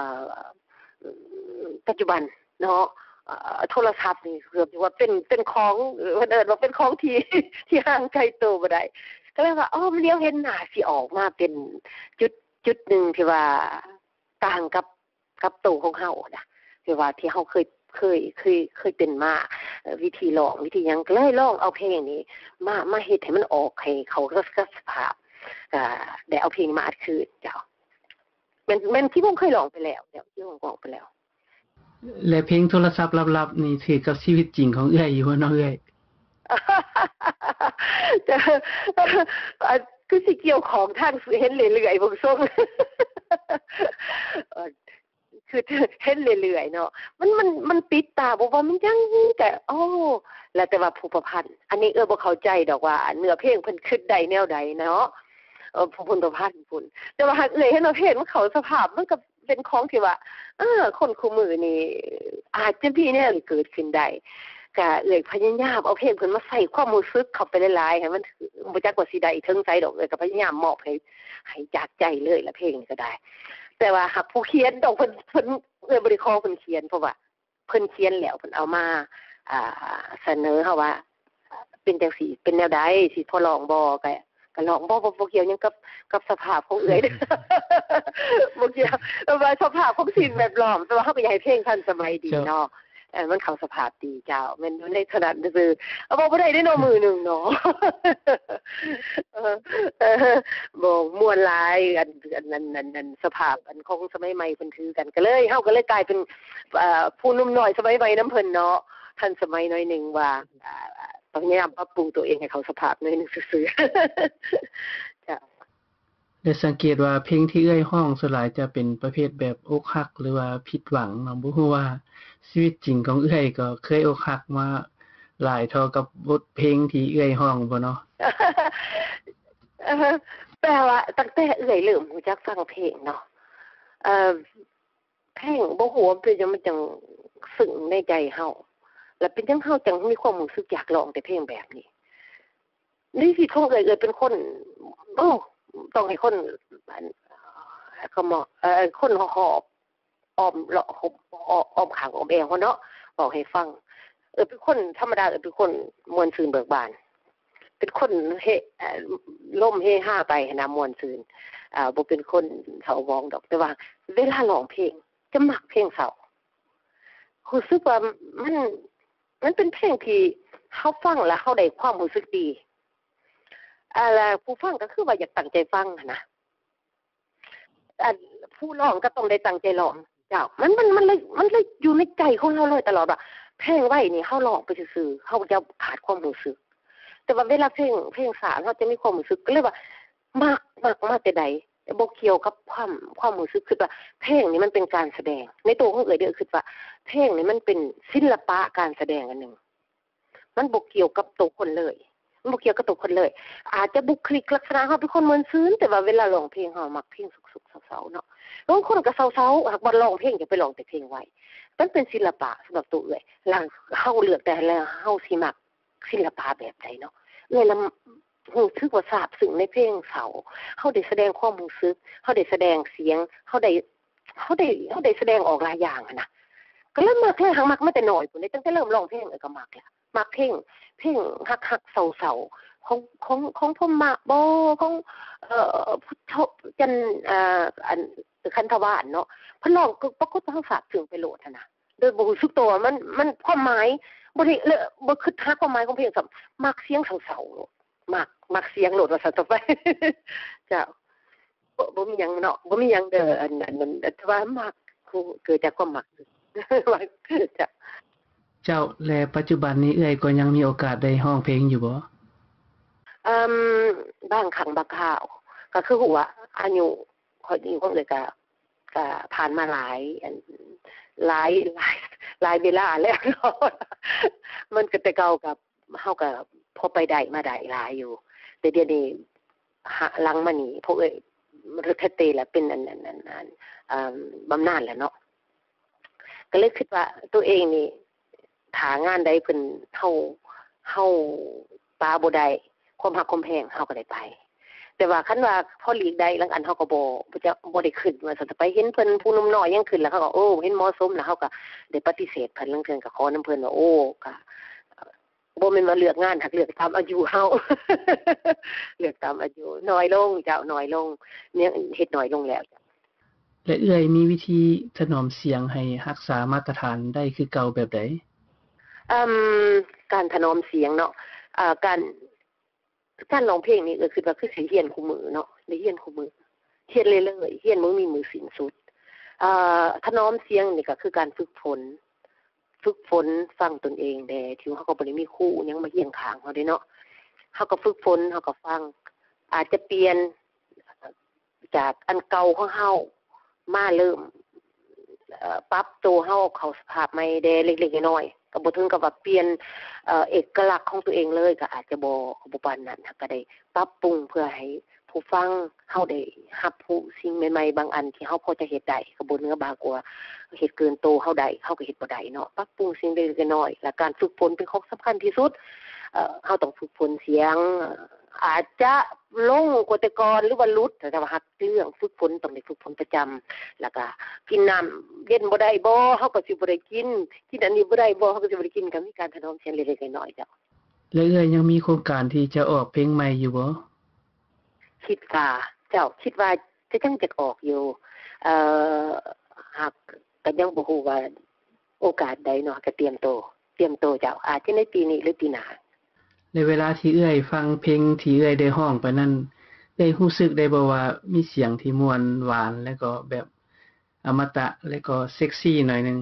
ປັດຈຸບັນເນາະ ເອີ ໂທລະສັບນີ້ເກືອບວ່າເປັນ ເປັນຂອງ ເອີ ເພິ່ນເອີ້ນວ່າເປັນຂອງທີ່ ທີ່ຫ່າງໄກໂຕບໍ່ໄດ້ ກໍເລີຍວ່າ ອໍ ມັນດຽວເຫັນໜ້າຊິອອກມາເປັນຈຸດ ຈຸດໜຶ່ງທີ່ວ່າຕ່າງກັບ ກັບໂຕຂອງເຮົານະ ທີ່ວ່າທີ່ເຮົາເຄີຍ ເຄີຍ ເຄີຍ ເຄີຍເປັນມາ ເອີ ວິທີຮ້ອງ ວິທີຫຍັງ ກໍເລີຍລອງເອົາເພງນີ້ມາ ມາເຮັດໃຫ້ມັນອອກ ໃຫ້ເຂົ້າກັບ ກັບສະພາບ ກໍໄດ້ເອົາເພງມາອັດຄືນເຈົ້າ. ແມ່ນ ແມ່ນທີ່ຜົມເຄີຍຮ້ອງໄປແລ້ວ ທີ່ຜົມຮ້ອງໄປແລ້ວ. ແລະ ເພງໂທລະສັບລັບໆ ນີ້ຖືກກັບຊີວິດຈິງຂອງເອື້ອຍຢູ່ບໍ່ເນາະເອື້ອຍ? ເຈົ້າ ອາ ຄືຊິກ່ຽວຂ້ອງທາງເຫັນເລື້ອຍໆ ເບິ່ງຊົງ ຄືເຫັນເລື້ອຍໆ ເນາະ ມັນ ມັນ ມັນຕິດຕາ ບໍ່ວ່າມັນຫຍັງກະ ໂອ້ ແລ້ວແຕ່ວ່າຜູ້ປະພັນ. ອັນນີ້ເອື້ອຍບໍ່ເຂົ້າໃຈດອກວ່າເນື້ອເພງເພິ່ນຄິດໄດ້ແນວໃດເນາະ ເອີ ຜູ້ເພິ່ນປະພັນພຸ້ນ ແຕ່ວ່າຫາກເອື້ອຍເຫັນວ່າເພງມັນເຂົ້າສະພາບ ມັນກໍເປັນຂອງທີ່ວ່າ ເອີ ຄົນຄູ່ມື້ນີ້ອາດຈະມີແນວນີ້ເກີດຂຶ້ນໄດ້. ກະເອື້ອຍພະຍາຍາມເອົາເພງເພິ່ນມາໃສ່ຄວາມຮູ້ສຶກເຂົ້າໄປຫຼາຍໆ ໃຫ້ມັນ ບໍ່ຈັກວ່າຊິໄດ້ເຖິງໃສດອກ ເອື້ອຍກໍພະຍາຍາມມອບໃຫ້ ໃຫ້ຈາກໃຈເລີຍລະ ເພງນີ້ກໍໄດ້. ແຕ່ວ່າຫາກຜູ້ຂຽນດອກ ເພິ່ນ ເພິ່ນ ເອື້ອຍບໍ່ໄດ້ຂໍເພິ່ນຂຽນ ເພາະວ່າເພິ່ນຂຽນແລ້ວ ເພິ່ນເອົາມາ ອ່າ ສະເໜີເຮົາວ່າ ເປັນຈັ່ງຊີ້ ເປັນແນວໃດ ຊິພໍລອງບໍ່? ກະ ກະລອງ ບໍ່ ບໍ່ ບໍ່ກ່ຽວຫຍັງກັບ ກັບສະພາບຂອງເອື້ອຍ ບໍ່ກ່ຽວ ແບບວ່າສະພາບຂອງສິ່ງແວດລ້ອມ ແຕ່ວ່າເຮົາກໍຢາກໃຫ້ເພງທັນສະໄໝດີເນາະ ເອີ ມັນເຂົ້າສະພາບດີເຈົ້າ ແມ່ນຢູ່ໃນຂະນະຊື່ໆ ເວົ້າບໍ່ໄດ້ເດ້ເນາະ ມື້ໜຶ່ງເນາະ ເອີ ບໍ່ ມ່ວນຫຼາຍ ອັນ ອັນ ອັນ ອັນ ອັນ ສະພາບ ອັນ ຂອງສະໄໝໃໝ່ເພິ່ນຖືກັນ ກໍເລີຍ ເຮົາກໍເລີຍກາຍເປັນ ເອີ ຜູ້ໜຸ່ມນ້ອຍສະໄໝໃໝ່ນຳເພິ່ນເນາະ ທັນສະໄໝໜ້ອຍໜຶ່ງວ່າ ອາ ພະຍາຍາມປັບປຸງຕົວເອງໃຫ້ເຂົ້າສະພາບໜ້ອຍໜຶ່ງຊື່ໆ ເຈົ້າ. ໄດ້ສັງເກດວ່າເພງທີ່ເອື້ອຍຮ້ອງສ່ວນຫຼາຍຈະເປັນປະເພດແບບອົກຫັກ ຫຼືວ່າຜິດຫວັງເນາະ ບໍ່ຮູ້ວ່າຊີວິດຈິງຂອງເອື້ອຍກໍເຄີຍອົກຫັກມາຫຼາຍເທົ່າກັບບົດເພງທີ່ເອື້ອຍຮ້ອງບໍ່ເນາະ? ແປວ່າຕັ້ງແຕ່ເອື້ອຍເລີ່ມຮູ້ຈັກຟັງເພງເນາະ ເອີ ເພງ ບໍ່ຮູ້ວ່າເປັນຫຍັງມັນຈັ່ງຊຶ້ງໃນໃຈເຮົາ ແລະເປັນຫຍັງເຮົາຈັ່ງມີຄວາມຮູ້ສຶກຢາກຮ້ອງແຕ່ເພງແບບນີ້. ໃນຊີວິດຂອງເອື້ອຍ ເອື້ອຍເປັນຄົນ ໂອ້ ຕ້ອງໃຫ້ຄົນ ອັນ ຄຳວ່າ ເອີ ຄົນຮອບ ອ້ອມເລາະ ອ້ອມ ອ້ອມຂ້າງອ້ອມແອວເຮົາເນາະ ເວົ້າໃຫ້ຟັງ. ເອື້ອຍເປັນຄົນທຳມະດາ ເອື້ອຍເປັນຄົນມ່ວນຊື່ນເບີກບານ ເປັນຄົນເຮ ລົມເຮຮາໄປຫັ້ນນະ ມ່ວນຊື່ນ ອ່າ ບໍ່ເປັນຄົນເສົ້າໝອງດອກ. ແຕ່ວ່າເວລາຮ້ອງເພງ ຈະມັກເພງເສົ້າ ຮູ້ສຶກວ່າມັນ ມັນເປັນເພງທີ່ເຮົາຟັງແລ້ວເຮົາໄດ້ຄວາມຮູ້ສຶກດີ ອ່າ ແລະຜູ້ຟັງກໍຄືວ່າຢາກຕັ້ງໃຈຟັງຫັ້ນນະ ອັນຜູ້ຮ້ອງກໍຕ້ອງໄດ້ຕັ້ງໃຈຮ້ອງ. ເຈົ້າ ມັນ ມັນ ມັນເລີຍ ມັນເລີຍຢູ່ໃນໃຈຂອງເຮົາເລີຍຕະຫຼອດວ່າ ເພງໄວນີ້ເຮົາຮ້ອງໄປຊື່ໆ ເຮົາຈະຂາດຄວາມຮູ້ສຶກ. ແຕ່ວ່າເວລາເພງ ເພງຊ້າ ເຮົາຈະມີຄວາມຮູ້ສຶກ ກໍເລີຍວ່າມັກ ມັກມາແຕ່ໃດ ບໍ່ກ່ຽວກັບຄວາມ ຄວາມຮູ້ສຶກ. ຄິດວ່າເພງນີ້ມັນເປັນການສະແດງ ໃນໂຕຂອງເອື້ອຍເດີ້ ຄິດວ່າເພງນີ້ມັນເປັນສິລະປະການສະແດງອັນໜຶ່ງ. ມັນບໍ່ກ່ຽວກັບໂຕຄົນເລີຍ ມັນບໍ່ກ່ຽວກັບໂຕຄົນເລີຍ. ອາດຈະບຸກຄະລິກລັກສະນະເຮົາເປັນຄົນມ່ວນຊື່ນ ແຕ່ວ່າເວລາຮ້ອງເພງເຮົາມັກເພງສຸກໆເສົ້າໆເນາະ. ບາງຄົນກໍເສົ້າໆ ຫາກວ່າຮ້ອງເພງ ຢາກໄປຮ້ອງແຕ່ເພງໄວ. ມັນເປັນສິລະປະສຳລັບໂຕເອື້ອຍ ແລ້ວເຮົາເລືອກໄດ້ແລ້ວ ເຮົາຊິມັກສິລະປະແບບໃດເນາະ. ເອື້ອຍລະຮູ້ສຶກວ່າຊາບຊຶ້ງໃນເພງເສົ້າ ເຮົາໄດ້ສະແດງຄວາມຮູ້ສຶກ ເຮົາໄດ້ສະແດງສຽງ ເຮົາໄດ້ ເຮົາໄດ້ ເຮົາໄດ້ສະແດງອອກຫຼາຍຢ່າງຫັ້ນນະ ກໍເລີຍມັກເລີຍ. ຫາກມັກມາແຕ່ນ້ອຍພຸ້ນເດ້ ຕັ້ງແຕ່ເລີ່ມຮ້ອງເພງ ເອີ ກໍມັກແລ້ວ ມັກເພງ ເພງຮັກໆເສົ້າໆ ຂອງ ຂອງ ຂອງພົມມະບໍ ຂອງ ເອີ ພຸດທະຈັນ ເອີ ອັນ ຂັນທະວານເນາະ ເພິ່ນຮ້ອງກໍປາກົດວ່າເຮົາຊາບຊຶ້ງໄປໂລດຫັ້ນນະ ໂດຍບໍ່ຮູ້ສຶກຕົວວ່າມັນ ມັນຄວາມໝາຍ ບໍ່ໄດ້ ບໍ່ຄິດຫາຄວາມໝາຍຂອງເພງຊ້ຳ ມັກສຽງເສົ້າໆໂລດ ມັກ ມັກສຽງໂລດວ່າຊັ້ນຕໍ່ໄປ. ເຈົ້າ. ບໍ່ ບໍ່ມີຫຍັງເນາະ ບໍ່ມີຫຍັງເດີ ອັນ ອັນນັ້ນ ແຕ່ວ່າມັກ ເກີດຈາກຄວາມມັກ. ເຈົ້າ. ເຈົ້າ ແລະ ປັດຈຸບັນນີ້ເອື້ອຍກໍຍັງມີໂອກາດໄດ້ຮ້ອງເພງຢູ່ບໍ່? ເອີ່ມ ບາງຄັ້ງບາງຄາວ ກໍຄືຮູ້ວ່າອາຍຸຂ້ອຍນີ້ຂອງເອື້ອຍກໍ ກໍຜ່ານມາຫຼາຍ ອັນ ຫຼາຍ ຫຼາຍ ຫຼາຍເວລາແລ້ວເນາະ ມັນກໍແຕ່ເກົ່າກໍ ເຮົາກໍພໍໄປໄດ້ມາໄດ້ຫຼາຍຢູ່ ແຕ່ດຽວນີ້ ຫະ ຫຼັງມານີ້ ພວກເອື້ອຍ retraite ລະເປັນອັນ ອັນ ອັນ ອັນ ອາ ບຳນານແລ້ວເນາະ ກໍເລີຍຄິດວ່າໂຕເອງນີ້ ຖ້າງານໃດເພິ່ນ ເຮົາ ເຮົາປະບໍ່ໄດ້ ຄວາມຮັກຄວາມແພງ ເຮົາກໍໄດ້ໄປ. ແຕ່ວ່າຄັນວ່າພໍຫຼີກໄດ້ ລາງອັນເຮົາກໍບໍ່ ບໍ່ຈະ ບໍ່ໄດ້ຂຶ້ນ ວ່າຊັ້ນ ໄປເຫັນເພິ່ນຜູ້ໜຸ່ມນ້ອຍຍັງຂຶ້ນ ແລ້ວເຮົາກໍ ໂອ້ ເຫັນເໝາະສົມ ແລ້ວເຮົາກໍໄດ້ປະຕິເສດເພິ່ນ. ລາງເທື່ອກໍຂໍນຳເພິ່ນວ່າ ໂອ້ ກະ ບໍ່ແມ່ນວ່າເລືອກງານ ຫາກເລືອກຕາມອາຍຸເຮົາ ເລືອກຕາມອາຍຸ ນ້ອຍລົງເຈົ້າ ນ້ອຍລົງ ເຮັດນ້ອຍລົງແລ້ວ. ແລະ ເອື້ອຍມີວິທີຖະໜອມສຽງໃຫ້ຮັກສາມາດຕະຖານໄດ້ຄືເກົ່າແບບໃດ? ເອີ່ມ ການຖະໜອມສຽງເນາະ ເອີ່ ການ ການຮ້ອງເພງນີ້ ເອື້ອຍຄິດວ່າຄືຊິຮຽນຄູ່ມື້ເນາະ ໄດ້ຮຽນຄູ່ມື້ ຮຽນເລື້ອຍໆ ຮຽນບໍ່ມີມື້ສິ້ນສຸດ. ເອີ່ ຖະໜອມສຽງນີ້ກໍຄືການຝຶກຝົນ ຝຶກຝົນຟັງຕົນເອງແດ່ ທີ່ເຮົາກໍບໍ່ໄດ້ມີຄູຫຍັງມາຮຽງຂ້າງເຮົາເດ້ເນາະ ເຮົາກໍຝຶກຝົນ ເຮົາກໍຟັງ ອາດຈະປ່ຽນຈາກອັນເກົ່າຂອງເຮົາ ມາເລີ່ມ ເອີ່ ປັບໂຕເຮົາເຂົ້າສະພາບໃໝ່ແດ່ເລັກໆນ້ອຍໆ ກໍບໍ່ເຖິງກັບວ່າປ່ຽນ ເອີ່ ເອກະລັກຂອງຕົວເອງເລີຍ ກໍອາດຈະບໍ່ ບໍ່ປານນັ້ນ ກໍໄດ້ປັບປຸງເພື່ອໃຫ້ ຜູ້ຟັງເຮົາໄດ້ຮັບຮູ້ສິ່ງໃໝ່ໆບາງອັນທີ່ເຮົາພໍຈະເຮັດໄດ້ ກໍບໍ່ເໜືອບ່າກວ່າເຮັດເກີນໂຕເຮົາໄດ້ ເຮົາກໍເຮັດບໍ່ໄດ້ເນາະ. ປັບປຸງສິ່ງເລັກໆນ້ອຍໆ ແລະ ການຝຶກຝົນເປັນຂອງສຳຄັນທີ່ສຸດ. ເອີ ເຮົາຕ້ອງຝຶກຝົນສຽງ ອາດຈະລົງກວ່າແຕ່ກ່ອນ ຫຼືວ່າຫຼຸດ ແຕ່ວ່າຮັກເລື່ອງຝຶກຝົນ ຕ້ອງໄດ້ຝຶກຝົນປະຈຳ ແລ້ວກໍກິນນ້ຳເຢັນບໍ່ໄດ້ບໍ່ ເຮົາກໍຊິບໍ່ໄດ້ກິນ ກິນອັນນີ້ບໍ່ໄດ້ບໍ່ ເຮົາກໍຊິບໍ່ໄດ້ກິນ ກໍມີການຖະໜອມສຽງເລັກໆນ້ອຍໆ ເຈົ້າ. ແລະ ເອື້ອຍຍັງມີໂຄງການທີ່ຈະອອກເພງໃໝ່ຢູ່ບໍ່? ຄິດວ່າ ເຈົ້າ ຄິດວ່າຈະຍັງຈະອອກຢູ່ ເອີ ຫາກກໍຍັງບໍ່ຮູ້ວ່າໂອກາດໃດເນາະ ກໍຕຽມໂຕ ຕຽມໂຕເຈົ້າ ອາດຈະໃນປີນີ້ ຫຼື ປີໜ້າ. ໃນເວລາທີ່ເອື້ອຍຟັງເພງທີ່ເອື້ອຍໄດ້ຮ້ອງໄປນັ້ນ ເອື້ອຍຮູ້ສຶກໄດ້ບໍ່ວ່າມີສຽງທີ່ມ່ວນຫວານ ແລະ ກໍແບບ ອະມະຕະ ແລະກໍເຊັກຊີໜ້ອຍໜຶ່ງ.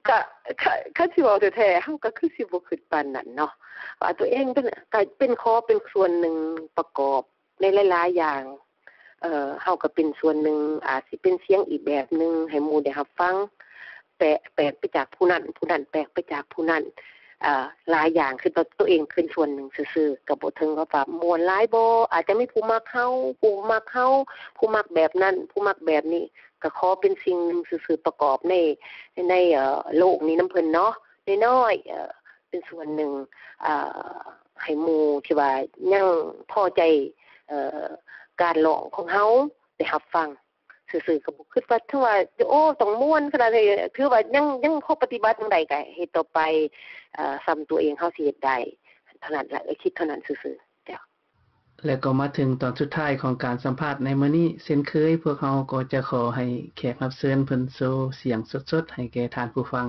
ກະ ກະ ຄັນຊິເວົ້າແທ້ໆ ເຮົາກໍຄືຊິບໍ່ຄິດປານນັ້ນເນາະ ວ່າຕົວເອງເປັນ ກະເປັນ ຂໍເປັນສ່ວນໜຶ່ງປະກອບໃນຫຼາຍໆຢ່າງ ເອີ ເຮົາກໍເປັນສ່ວນໜຶ່ງ ອາດຊິເປັນສຽງອີກແບບໜຶ່ງໃຫ້ໝູ່ໄດ້ຮັບຟັງ ແປກ ແປກໄປຈາກຜູ້ນັ້ນ ຜູ້ນັ້ນແປກໄປຈາກຜູ້ນັ້ນ ອ່າ ຫຼາຍຢ່າງ ຄືຕົວເອງເປັນສ່ວນໜຶ່ງຊື່ໆ ກໍບໍ່ເຖິງກັບວ່າມ່ວນຫຼາຍບໍ່ ອາດຈະມີຜູ້ມັກເຮົາ ຜູ້ບໍ່ມັກເຮົາ ຜູ້ມັກແບບນັ້ນ ຜູ້ມັກແບບນີ້ ກໍຂໍເປັນສິ່ງໜຶ່ງຊື່ໆ ປະກອບໃນ ໃນ ເອີ ໂລກນີ້ນຳເພິ່ນເນາະ ນ້ອຍໆ ເອີ ເປັນສ່ວນໜຶ່ງ ເອີ ໃຫ້ໝູ່ທີ່ວ່າຍັງພໍໃຈ ເອີ ການຮ້ອງຂອງເຮົາໄດ້ຮັບຟັງ. ຊື່ໆ ກໍບໍ່ຄິດວ່າ ຖືວ່າ ໂອ້ ຕ້ອງມ່ວນຂະໜາດໃດ ຖືວ່າຍັງ ຍັງພໍປະຕິບັດຫຍັງໄດ້ ກໍເຮັດຕໍ່ໄປ ເອີ ສ່ຳຕົວເອງເຮົາຊິເຮັດໄດ້ເທົ່ານັ້ນລະ ເອີ ຄິດເທົ່ານັ້ນຊື່ໆ ເຈົ້າ. ແລ້ວກໍມາເຖິງຕອນສຸດທ້າຍຂອງການສຳພາດໃນມື້ນີ້ ເຊັ່ນເຄີຍ ພວກເຮົາກໍຈະຂໍໃຫ້ແຂກຮັບເຊີນເພິ່ນໂຊສຽງສົດໆ ໃຫ້ແກ່ທ່ານຜູ້ຟັງ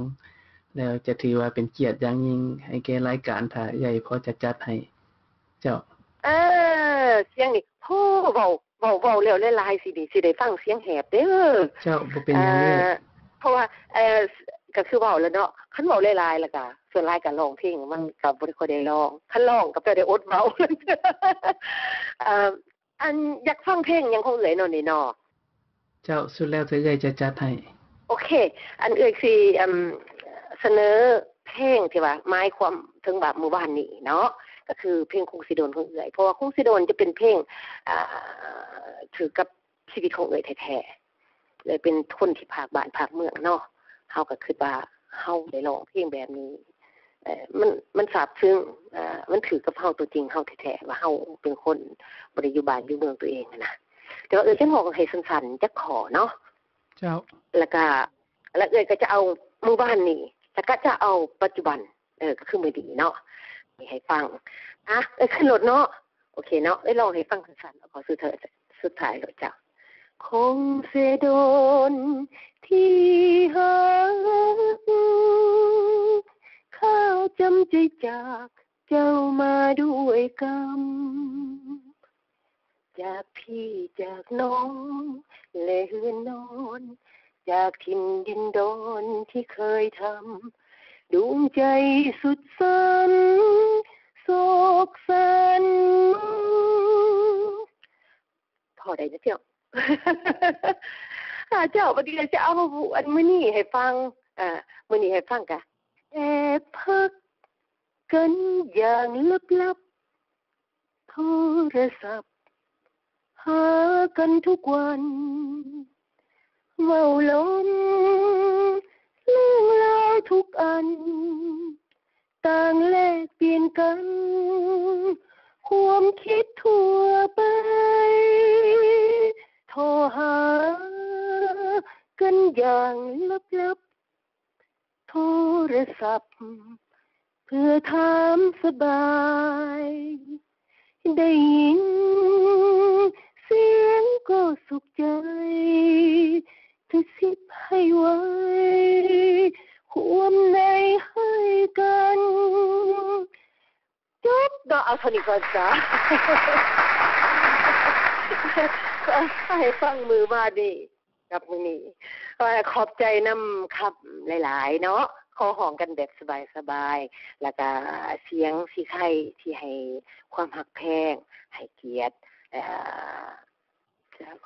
ແລ້ວຈະຖືວ່າເປັນກຽດຢ່າງຍິ່ງໃຫ້ແກ່ລາຍການ ຖ້າເອື້ອຍພໍຈະຈັດໃຫ້. ເຈົ້າ. ເອີ ສຽງນີ້ ໂອ້ ເວົ້າ ເວົ້າ ເວົ້າແລ້ວຫຼາຍໆ ຊິໄດ້ ຊິໄດ້ຟັງສຽງແຫບເດີ. ເຈົ້າ ບໍ່ເປັນຫຍັງເລີຍ. ເອີ ເພາະວ່າ ເອີ ກໍຄືເວົ້າແລ້ວເນາະ ຄັນເວົ້າຫຼາຍໆ ແລ້ວກໍສ່ວນຫຼາຍກໍຮ້ອງເພງ ມັນກໍບໍ່ໄດ້ຄ່ອຍໄດ້ຮ້ອງ ຄັນຮ້ອງກໍແປວ່າໄດ້ອົດເວົ້າ. ເອີ ອັນ ຢາກຟັງເພງຫຍັງຂອງເອື້ອຍເນາະນີ້ເນາະ? ເຈົ້າ ສຸດແລ້ວແຕ່ເອື້ອຍຈະຈັດໃຫ້. ໂອເຄ ອັນເອື້ອຍຊິ ອາ ສະເໜີເພງທີ່ວ່າໝາຍຄວາມເຖິງວ່າມື້ວານນີ້ເນາະ ກໍຄືເພງຄົງຊິໂດນຂອງເອື້ອຍ ເພາະວ່າຄົງຊິໂດນຈະເປັນເພງ ອາ ຖືກກັບຊີວິດຂອງເອື້ອຍແທ້ໆ ເອື້ອຍເປັນຄົນທີ່ພາກບ້ານພາກເມືອງເນາະ ເຮົາກໍຄິດວ່າເຮົາໄດ້ຮ້ອງເພງແບບນີ້ ເອີ ມັນ ມັນຊາບຊຶ້ງ ເອີ ມັນຖືກກັບເຮົາ ຕົວຈິງເຮົາແທ້ໆ ວ່າເຮົາເປັນຄົນບໍ່ໄດ້ຢູ່ບ້ານຢູ່ເມືອງຕົວເອງຫັ້ນນະ. ແຕ່ວ່າເອື້ອຍຈະຮ້ອງໃຫ້ສັ້ນໆ ຈັກຂໍ້ເນາະ. ເຈົ້າ. ແລ້ວກະ ແລ້ວເອື້ອຍກໍຈະເອົາມື້ວານນີ້ ແລ້ວກໍຈະເອົາປັດຈຸບັນ ເອີ ກໍຄືມື້ນີ້ເນາະ ນີ້ໃຫ້ຟັງ. ອະ ເອື້ອຍຂຶ້ນລົດເນາະ. ໂອເຄເນາະ ເອື້ອຍຮ້ອງໃຫ້ຟັງສັ້ນໆ ເອົາຂໍ້ສຸດທ້າຍ ສຸດທ້າຍໂລດເຈົ້າ. ຄົງເສຍດົນທີ່ຮັກ ຂ້າຈຳໃຈຈາກເຈົ້າມາດ້ວຍກຳ ຈາກພີ່ຈາກນ້ອງ ແລະເຮືອນນອນ ຈາກຖິ່ນດິນດອນທີ່ເຄີຍທຳ ດວງໃຈສຸດສັນ ໂສກສັນ. ພໍໄດ້ນະເຈົ້າ. ອາ ເຈົ້າ ບັດນີ້ຈະເອົາອັນມື້ນີ້ໃຫ້ຟັງ ອາ ມື້ນີ້ໃຫ້ຟັງກະ ແອບຮັກກັນຢ່າງລັບໆ ໂທລະສັບຫາກັນທຸກວັນ ເວົ້າລົມເລື່ອງລາວທຸກອັນ ຕ່າງແລກປ່ຽນກັນ ຄວາມຄິດທົ່ວໄປ ໂທຫາກັນຢ່າງລັບໆ ໂທລະສັບເພື່ອຖາມສະບາຍ ໄດ້ຍິນສຽງກໍສຸກໃຈ ກະຊິບໃຫ້ໄວ ຄວາມໃນໃຫ້ກັນ. ຈົບເນາະ ເອົາເທົ່ານີ້ກ່ອນຈ້າ. ໃຫ້ຟັງມື້ວານນີ້ ກັບມື້ນີ້ ເອີ ຂອບໃຈນຳຄຳຫຼາຍໆເນາະ ຂໍຮ້ອງກັນແບບສະບາຍໆ ແລ້ວກະສຽງສີໄຄທີ່ໃຫ້ຄວາມຮັກແພງ ໃຫ້ກຽດ ເອີ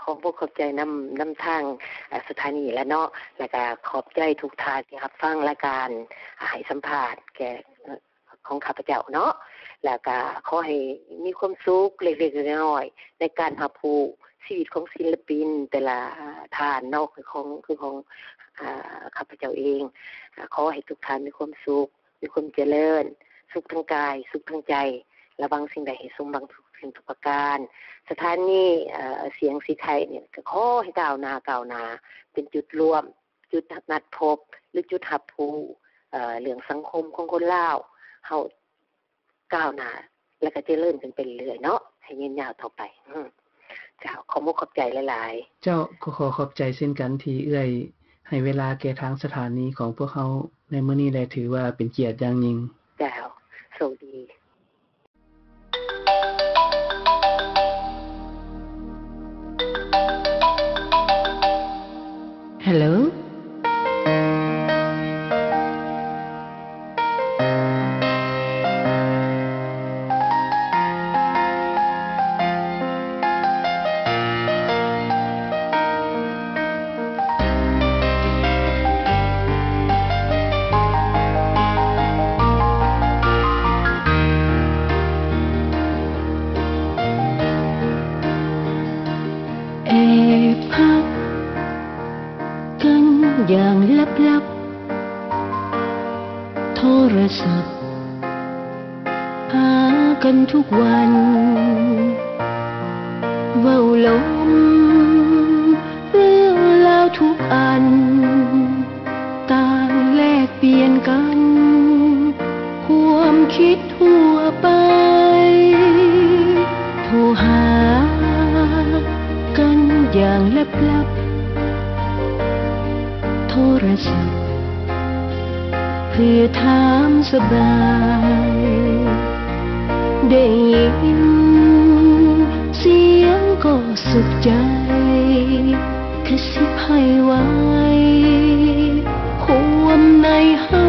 ຂໍບອກຂອບໃຈນຳ ນຳທາງ ເອີ ສະຖານີລະເນາະ ແລ້ວກະຂອບໃຈທຸກທ່ານທີ່ຮັບຟັງລາຍການ ໃຫ້ສຳພາດແກ່ ຂອງຂ້າພະເຈົ້າເນາະ ແລ້ວກະຂໍໃຫ້ມີຄວາມສຸກເລັກໆນ້ອຍໆ ໃນການຮັບຮູ້ຊີວິດຂອງສິນລະປິນແຕ່ລະທ່ານເນາະ ຄືຂອງ ຄືຂອງ ອາ ຂ້າພະເຈົ້າເອງ. ອາ ຂໍໃຫ້ທຸກທ່ານມີຄວາມສຸກ ມີຄວາມຈະເລີນ ສຸກທາງກາຍ ສຸກທາງໃຈ ລະຫວັງສິ່ງໃດໃຫ້ສົມຫວັງທຸກສິ່ງທຸກປະການ. ສະຖານີ ເອີ ສຽງສີໄຄນີ້ ກໍຂໍໃຫ້ກ້າວໜ້າ ກ້າວໜ້າ ເປັນຈຸດລວມ ຈຸດນັດພົບ ຫຼື ຈຸດຮັບຮູ້ ເອີ ເລື່ອງສັງຄົມຂອງຄົນລາວເຮົາກ້າວໜ້າ ແລະ ກະຈະເລີນຂຶ້ນໄປເລື້ອຍໆເນາະ ໃຫ້ຍືນຍາວຕໍ່ໄປ. ເຈົ້າ ຂອບມຸກຂອບໃຈຫຼາຍໆ. ເຈົ້າ ກໍຂໍຂອບໃຈເຊັ່ນກັນທີ່ເອື້ອຍໃຫ້ເວລາແກ່ທາງສະຖານີຂອງພວກເຮົາໃນມື້ນີ້ ແລະ ຖືວ່າເປັນກຽດຢ່າງຍິ່ງ. ເຈົ້າ ໂຊກດີ. Hello? ຢ່າງລັບໆ ໂທລະສັບຫາກັນທຸກວັນ ເວົ້າລົມເລື່ອງລາວທຸກອັນ ຕ່າງແລກປ່ຽນກັນ ຄວາມຄິດທົ່ວໄປ ໂທຫາກັນຢ່າງລັບໆ ໂທລະສັບ ເພື່ອຖາມສະບາຍ ໄດ້ຍິນສຽງກໍສຸກໃຈ ກະຊິບໃຫ້ໄວ ຄວາມໃນໃຫ້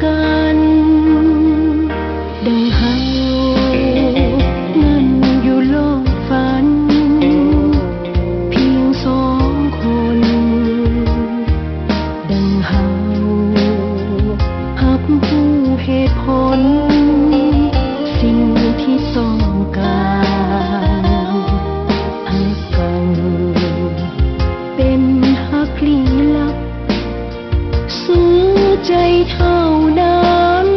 ກັນ ດັ່ງເຮົານັ້ນຢູ່ໂລກຝັນ ພຽງສອງຄົນ ດັ່ງເຮົາຮັບຮູ້ເຫດຜົນ ສິ່ງທີ່ຕ້ອງການ ຮັກກັນເປັນຮັກລີ້ລັບ ສູ່ໃຈເທົ່ານັ້ນ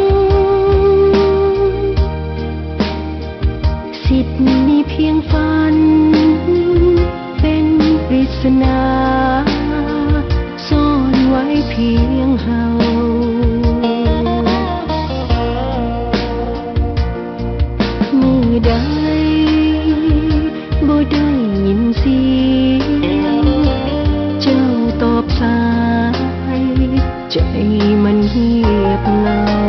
ສິດມີພຽງຝັນ ເປັນປຣິດສະໜາ ຊ້ອນໄວ້ພຽງເຮົາ ມື້ໃດ ບໍ່ໄດ້ຍິນສຽງເຈົ້າຕອບສາຍ ໃຈມັນຮຽບເຫງົາ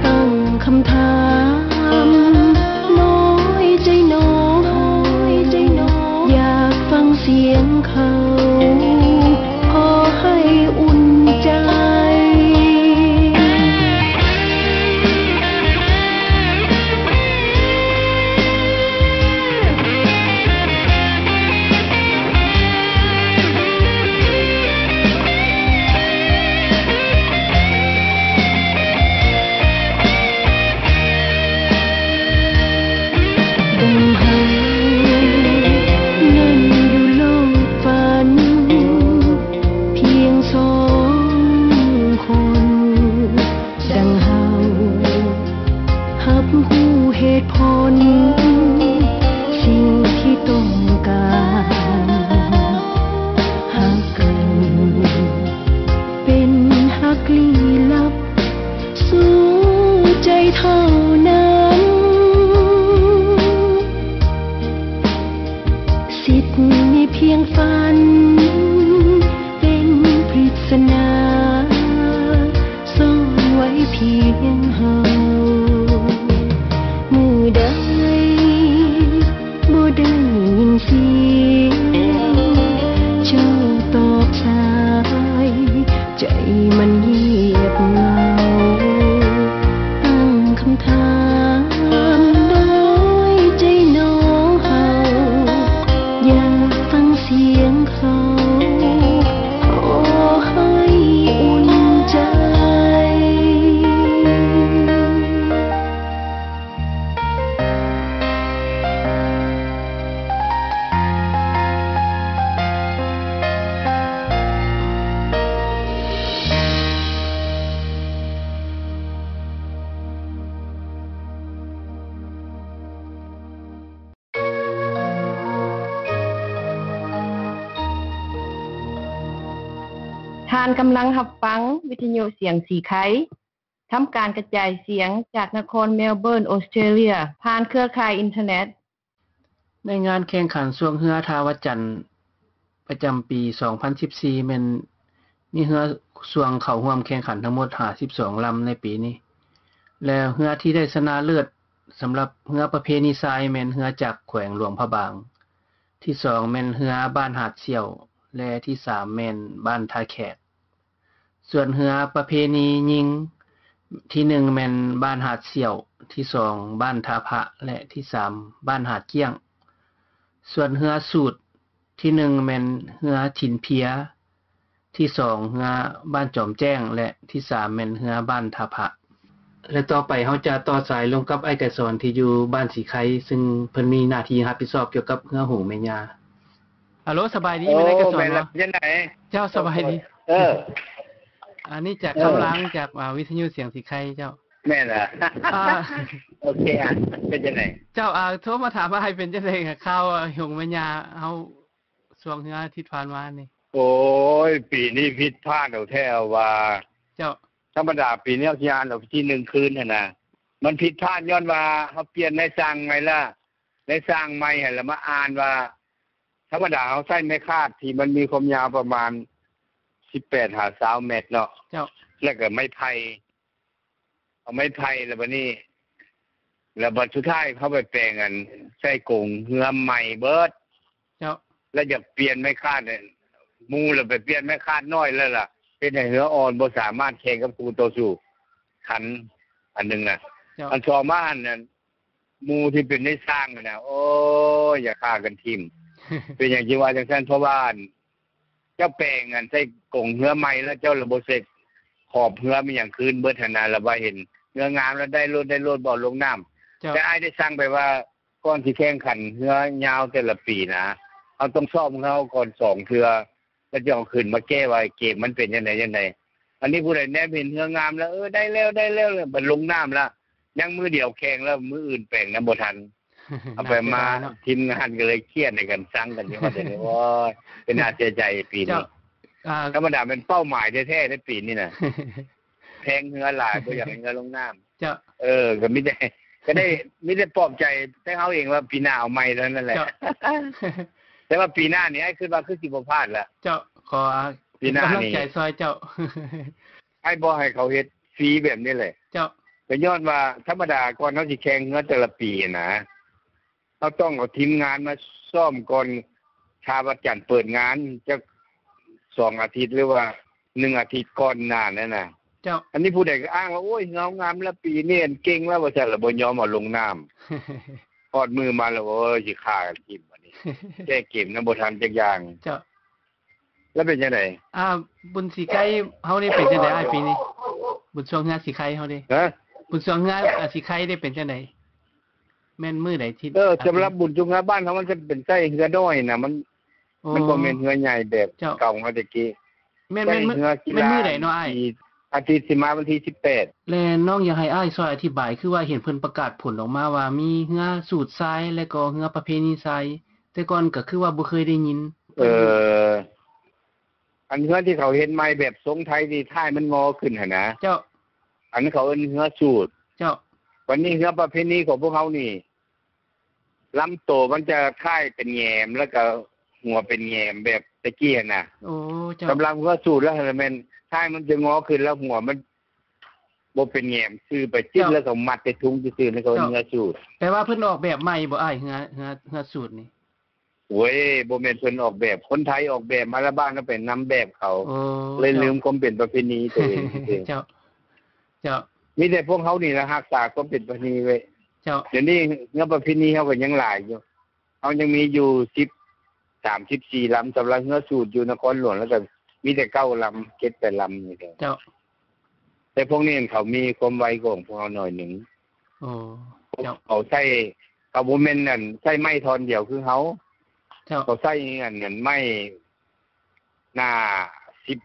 ຕັ້ງຄຳຖາມ ນ້ອຍໃຈໜໍ ຢາກຟັງສຽງເຂົາ ຂໍໃຫ້ອຸ່ນໃຈ. ດັ່ງເຮົານັ້ນຢູ່ໂລກຝັນ ພຽງສອງຄົນ ດັ່ງເຮົາຮັບຮູ້ເຫດຜົນ ສິ່ງທີ່ຕ້ອງການ ຮັກກັນເປັນຮັກລີ້ລັບ ສູ່ໃຈເທົ່ານັ້ນ ສິດມີພຽງຝັນ ເປັນປຣິດສະໜາ ຊ້ອນໄວ້ພຽງເຮົາ ມື້ໃດ ບໍ່ໄດ້ຍິນສຽງເຈົ້າຕອບສາຍ ໃຈມັນຮຽບເຫງົາ ຕັ້ງຄຳຖາມ ນ້ອຍໃຈໜໍເຮົາ ຢາກຟັງສຽງເຂົາ ຂໍໃຫ້ອຸ່ນໃຈ. ທ່ານກຳລັງຮັບຟັງວິທະຍຸສຽງສີໄຄ ທຳການກະຈາຍສຽງຈາກນະຄອນເມລເບີນ ອອສເຕຣເລຍ ຜ່ານເຄືອຂ່າຍອິນເຕີເນັດ. ໃນງານແຂ່ງຂັນຊ່ວງເຮືອທ່າວະຈັນ ປະຈຳປີສອງພັນສິບສີ່ ແມ່ນມີເຮືອຊ່ວງເຂົ້າຮ່ວມແຂ່ງຂັນທັງໝົດຫ້າສິບສອງລຳໃນປີນີ້ ແລະ ເຮືອທີ່ໄດ້ຊະນະເລີດສຳລັບເຮືອປະເພນີຊາຍແມ່ນເຮືອຈາກແຂວງຫຼວງພະບາງ, ທີສອງແມ່ນເຮືອບ້ານຫາດສ່ຽວ ແລະ ທີສາມແມ່ນບ້ານທ່າແຂກ. ສ່ວນເຮືອປະເພນີຍິງ ທີໜຶ່ງແມ່ນບ້ານຫາດສ່ຽວ, ທີສອງບ້ານທ່າພະ ແລະ ທີສາມບ້ານຫາດກ້ຽງ. ສ່ວນເຮືອສູດ ທີໜຶ່ງແມ່ນເຮືອຖິ່ນເພຍ, ທີສອງເຮືອບ້ານຈອມແຈ້ງ ແລະ ທີສາມແມ່ນເຮືອບ້ານທ່າພະ. ແລະຕໍ່ໄປເຮົາຈະຕໍ່ສາຍລົງກັບອ້າຍໄກສອນທີ່ຢູ່ບ້ານສີໄຄ ຊຶ່ງເພິ່ນມີໜ້າທີ່ຮັບຜິດຊອບກ່ຽວກັບເຮືອຫົງແມ່ຍ່າ. ອາໂລ ສະບາຍດີ ໂອ້ ແມ່ນອ້າຍໄກສອນບໍ່? ເຈົ້າ ສະບາຍດີ. ເອີ ອັນນີ້ຈາກ ເອີ ຄຳລາງ ຈາກ ອ່າ ວິທະຍຸສຽງສີໄຄເຈົ້າ. ແມ່ນລະ. ອ່າ ໂອເຄ ອ່ະ ເປັນຈັ່ງໃດ? ເຈົ້າ ອ່າ ໂທມາຖາມອ້າຍເປັນຈັ່ງໃດ ຂ່າວ ອ່າ ຫົງແມ່ຍ່າເຮົາຊ່ວງເຮືອອາທິດຜ່ານມານີ້? ໂອ້ຍ ປີນີ້ຜິດພາດເອົາແທ້ວ່າ. ເຈົ້າ. ທຳມະດາປີນີ້ເຮົາຊິອ່ານເອົາທີໜຶ່ງຄືນຫັ້ນນະ. ມັນຜິດພາດຍ້ອນວ່າເຮົາປ່ຽນນາຍຊ່າງໃໝ່ລະ, ນາຍຊ່າງໃໝ່ຫັ້ນລະມາອ່ານວ່າ ທຳມະດາເຮົາໃຊ້ໄມ້ຄາດທີ່ມັນມີຄວາມຍາວປະມານສິບແປດຫາຊາວແມັດເນາະ. ເຈົ້າ. ແລ້ວກໍໄມ້ໄຜ່ ເອົາໄມ້ໄຜ່ ແລ້ວບັດນີ້ ແລ້ວບັດສຸດທ້າຍເຮົາໄປແປງອັນໃສ່ກົງເຮືອໃໝ່ເບິດ. ເຈົ້າ. ແລ້ວຢາກປ່ຽນໄມ້ຄາດ ໝູ່ລະໄປປ່ຽນໄມ້ຄາດນ້ອຍແລ້ວລະ ເຮັດໃຫ້ເຮືອອ່ອນບໍ່ສາມາດແຂ່ງກັບຄູ່ຕໍ່ສູ້ທັນ ອັນໜຶ່ງນະ. ເຈົ້າ. ອັນສອງມາຫັ້ນ ໝູ່ທີ່ເປັນນາຍຊ່າງຫັ້ນນະ ໂອ້ຍ ຢາກຂ້າກັນຖິ້ມ. ເປັນຫຍັງຈຶ່ງວ່າຈັ່ງຊັ້ນ? ເພາະວ່າ ອັນ ເຈົ້າແປງອັນໃສ່ກົງເຮືອໃໝ່ ແລ້ວເຈົ້າລະບໍ່ເຊັດຂອບເຮືອມີຫຍັງຄືນເບິດຫັ້ນນະ ລະວ່າເຫັນເຮືອງາມແລ້ວໄດ້ໂລດ ໄດ້ໂລດ ບໍ່ລົງນ້ຳ. ເຈົ້າ. ແຕ່ອ້າຍໄດ້ສັ່ງໄປວ່າ ກ່ອນຊິແຂ່ງຂັນເຮືອຍາວແຕ່ລະປີນະ ເຮົາຕ້ອງຊ້ອມເຮືອເຮົາກ່ອນສອງເທື່ອ ແລ້ວຈຶ່ງເອົາຂຶ້ນມາແກ້ວ່າເກມມັນເປັນຈັ່ງໃດຈັ່ງໃດ. ອັນນີ້ຜູ້ໃດແນມເຫັນເຮືອງາມແລ້ວ ເອີ ໄດ້ແລ້ວ ໄດ້ແລ້ວ ບັດລົງນ້ຳລະ ຍັງມື້ດຽວແຂ່ງແລ້ວ ມື້ອື່ນແປງນຳບໍ່ທັນ. ເອົາໄປມາ ໜ້າເສຍດາຍເນາະ ທີມງານກໍເລີຍຄຽດໃນກັນ ຊັງກັນຢູ່ວ່າ ໂອ້ຍ ເປັນໜ້າເສຍໃຈປີນີ້. ເຈົ້າ. ອ່າ ທຳມະດາແມ່ນເປົ້າໝາຍແທ້ໆໃນປີນີ້ນະ ແພງເຮືອຫຼາຍ ບໍ່ຢາກໃຫ້ເຮືອລົງນ້ຳ. ເຈົ້າ. ເອີ ກໍມີແຕ່ ກໍໄດ້ ມີແຕ່ປອບໃຈແຕ່ເຮົາເອງວ່າປີໜ້າເອົາໃໝ່ເທົ່ານັ້ນແຫຼະ. ເຈົ້າ. ແຕ່ວ່າປີໜ້ານີ້ ອ້າຍຄິດວ່າຄືຊິບໍ່ພາດລະ. ເຈົ້າ. ຂໍ ອ່າ ປີໜ້ານີ້ ເປັນກຳລັງໃຈຊ່ອຍເຈົ້າ. ອ້າຍບໍ່ໃຫ້ເຂົາເຮັດຟຣີແບບນີ້ແຫຼະ. ເຈົ້າ. ກໍຍ້ອນວ່າທຳມະດາກ່ອນເຮົາຊິແຂ່ງເຮືອແຕ່ລະປີນະ ເຮົາຕ້ອງເອົາທີມງານມາຊ້ອມກ່ອນ ຖ້າວັນຈັນເປີດງານຈັກສອງອາທິດ ຫຼືວ່າໜຶ່ງອາທິດກ່ອນໜ້ານັ້ນນະ. ເຈົ້າ. ອັນນີ້ຜູ້ໃດກໍອ້າງວ່າ ໂອ້ຍ ເຮືອເຮົາງາມລະ ປີນີ້ອັນເກັ່ງລະ ວ່າຊັ້ນລະ ບໍ່ຍອມເອົາລົງນ້ຳ. ຮອດມື້ມາລະ ໂອ້ຍ ຊິຂ້າກັນຖິ້ມບັດນີ້ ແກ້ເກມນຳບໍ່ທັນຈັກຢ່າງ. ເຈົ້າ. ແລ້ວເປັນຈັ່ງໃດ? ອ່າ ບຸນສີໄຄເຮົານີ້ເປັນຈັ່ງໃດອ້າຍປີນີ້? ບຸນຊ່ວງເຮືອສີໄຄເຮົານີ້. ຮະ? ບຸນຊ່ວງເຮືອ ອ່າ ສີໄຄນີ້ເປັນຈັ່ງໃດ? ແມ່ນມື້ໃດທີ່ ເອີ ສຳລັບບຸນຊ່ວງເຮືອບ້ານເຮົາ ມັນຈະເປັນໃຊ້ເຮືອນ້ອຍນະ ມັນ ໂອ້ ມັນບໍ່ແມ່ນເຮືອໃຫຍ່ແບບ ເຈົ້າ ເກົ່າເຮົາແຕ່ກີ້. ແມ່ນ ແມ່ນ ແມ່ນມື້ໃດເນາະອ້າຍ? ອາທິດ ອາທິດຊິມາວັນທີສິບແປດ. ແລະ ນ້ອງຢາກໃຫ້ອ້າຍຊ່ວຍອະທິບາຍ ຄືວ່າເຫັນເພິ່ນປະກາດຜົນອອກມາວ່າ ມີເຮືອສູດຊາຍ ແລະກໍເຮືອປະເພນີຊາຍ ແຕ່ກ່ອນກໍຄືວ່າບໍ່ເຄີຍໄດ້ຍິນ. ເອີ ອັນເຮືອທີ່ເຂົາເຮັດໃໝ່ແບບຊົງໄທທີ່ທ້າຍມັນງໍຂຶ້ນຫັ້ນນະ. ເຈົ້າ. ອັນນັ້ນເຂົາເອີ້ນເຮືອສູດ. ເຈົ້າ. ບັດນີ້ເຮືອປະເພນີຂອງພວກເຮົານີ້ ລຳໂຕມັນຈະທ້າຍເປັນແຫງມ ແລ້ວກໍຫົວເປັນແຫງມແບບແຕ່ກີ້ຫັ້ນນະ. ໂອ້ ເຈົ້າ. ສຳລັບເຮືອສູດແລ້ວຫັ້ນແມ່ນທ້າຍມັນຈະງໍຂຶ້ນ ແລ້ວຫົວມັນບໍ່ເປັນແຫງມ ຊື່ໄປຕິດ ເຈົ້າ ແລ້ວກໍມັດໃສ່ທຸງຊື່ໆ ນັ້ນເຂົາເອີ້ນເຮືອສູດ. ແປວ່າເພິ່ນອອກແບບໃໝ່ບໍ່ອ້າຍ ເຮືອ ເຮືອ ເຮືອສູດນີ້? ໂອ້ຍ ບໍ່ແມ່ນເພິ່ນອອກແບບ ຄົນໄທອອກແບບມາ ລະບ້ານເຮົາໄປນຳແບບເຂົາ. ໂອ້ ເຈົ້າ. ເລີຍລືມຄວາມເປັນປະເພນີຕົວເອງ. ເຈົ້າ ເຈົ້າ. ມີແຕ່ພວກເຮົານີ້ລະຮັກສາຄວາມເປັນປະເພນີໄວ້. ເຈົ້າ. ດຽວນີ້ເຮືອປະເພນີເຮົາກໍຍັງຫຼາຍຢູ່ ເຮົາຍັງມີຢູ່ສິບ ສາມສິບສີ່ລຳ ສຳລັບເຮືອສູດຢູ່ນະຄອນຫຼວງ ແລ້ວກໍມີແຕ່ເກົ້າລຳ ເຈັດແປດລຳນີ້ແຫຼະ. ເຈົ້າ. ແຕ່ພວກນີ້ເຂົາມີຄວາມໄວກວ່າຂອງພວກເຮົາໜ້ອຍໜຶ່ງ. ໂອ້ ເຈົ້າ. ເຂົາໃຊ້ ເຂົາບໍ່ແມ່ນອັນໃຊ້ໄມ້ທ່ອນດຽວຄືເຮົາ. ເຈົ້າ. ເຂົາໃຊ້ອັນ ອັນໄມ້ໜ້າສິບ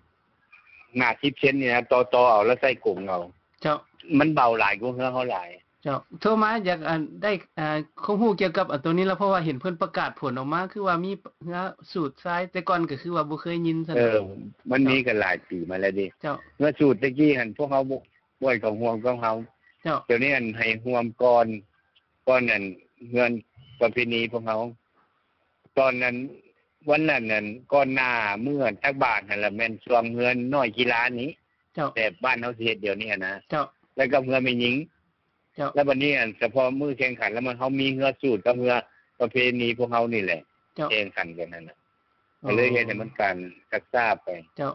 ໜ້າສິບເຊັນນີ້ນະ ຕໍ່ໆເອົາ ແລ້ວໃສ່ກົງເອົາ. ເຈົ້າ. ມັນເບົາຫຼາຍກວ່າເຮືອເຮົາຫຼາຍ. ເຈົ້າ. ໂທມາຢາກ ອັນ ໄດ້ ອ່າ ຄວາມຮູ້ກ່ຽວກັບ ອັນ ໂຕນີ້ລະ ເພາະວ່າເຫັນເພິ່ນປະກາດຜົນອອກມາ ຄືວ່າມີເຮືອສູດຊາຍ ແຕ່ກ່ອນກໍຄືວ່າບໍ່ເຄີຍຍິນຊັ້ນ. ເອີ ມັນມີກັນຫຼາຍປີມາແລ້ວເດ້. ເຈົ້າ. ເຮືອສູດແຕ່ກີ້ຫັ້ນ ພວກເຮົາບໍ່ ບໍ່ໃຫ້ເຂົາຮ່ວມກັບເຮົາ. ເຈົ້າ. ດຽວນີ້ ອັນ ໃຫ້ຮ່ວມກ່ອນ ກ່ອນ ອັນ ເຮືອນປະເພນີພວກເຮົາ. ຕອນນັ້ນ ວັນນັ້ນ ອັນ ກ່ອນໜ້າມື້ຕັກບາດຫັ້ນລະ ແມ່ນຊ່ວງເຮືອນນ້ອຍກິລານີ້. ເຈົ້າ. ແບບບ້ານເຮົາຊິເຮັດດຽວນີ້ຫັ້ນນະ. ເຈົ້າ. ແລ້ວກໍເຮືອແມ່ຍິງ. ເຈົ້າ. ແລ້ວບັດນີ້ ອັນ ສະເພາະມື້ແຂ່ງຂັນແລ້ວ ມັນ ເຮົາມີເຮືອສູດກັບເຮືອປະເພນີພວກເຮົານີ້ແຫຼະ. ເຈົ້າ. ແຂ່ງຂັນກັນຫັ້ນນະ. ອໍ. ກໍເລີຍເຮັດໃຫ້ມັນການຊັກຊ້າໄປ. ເຈົ້າ.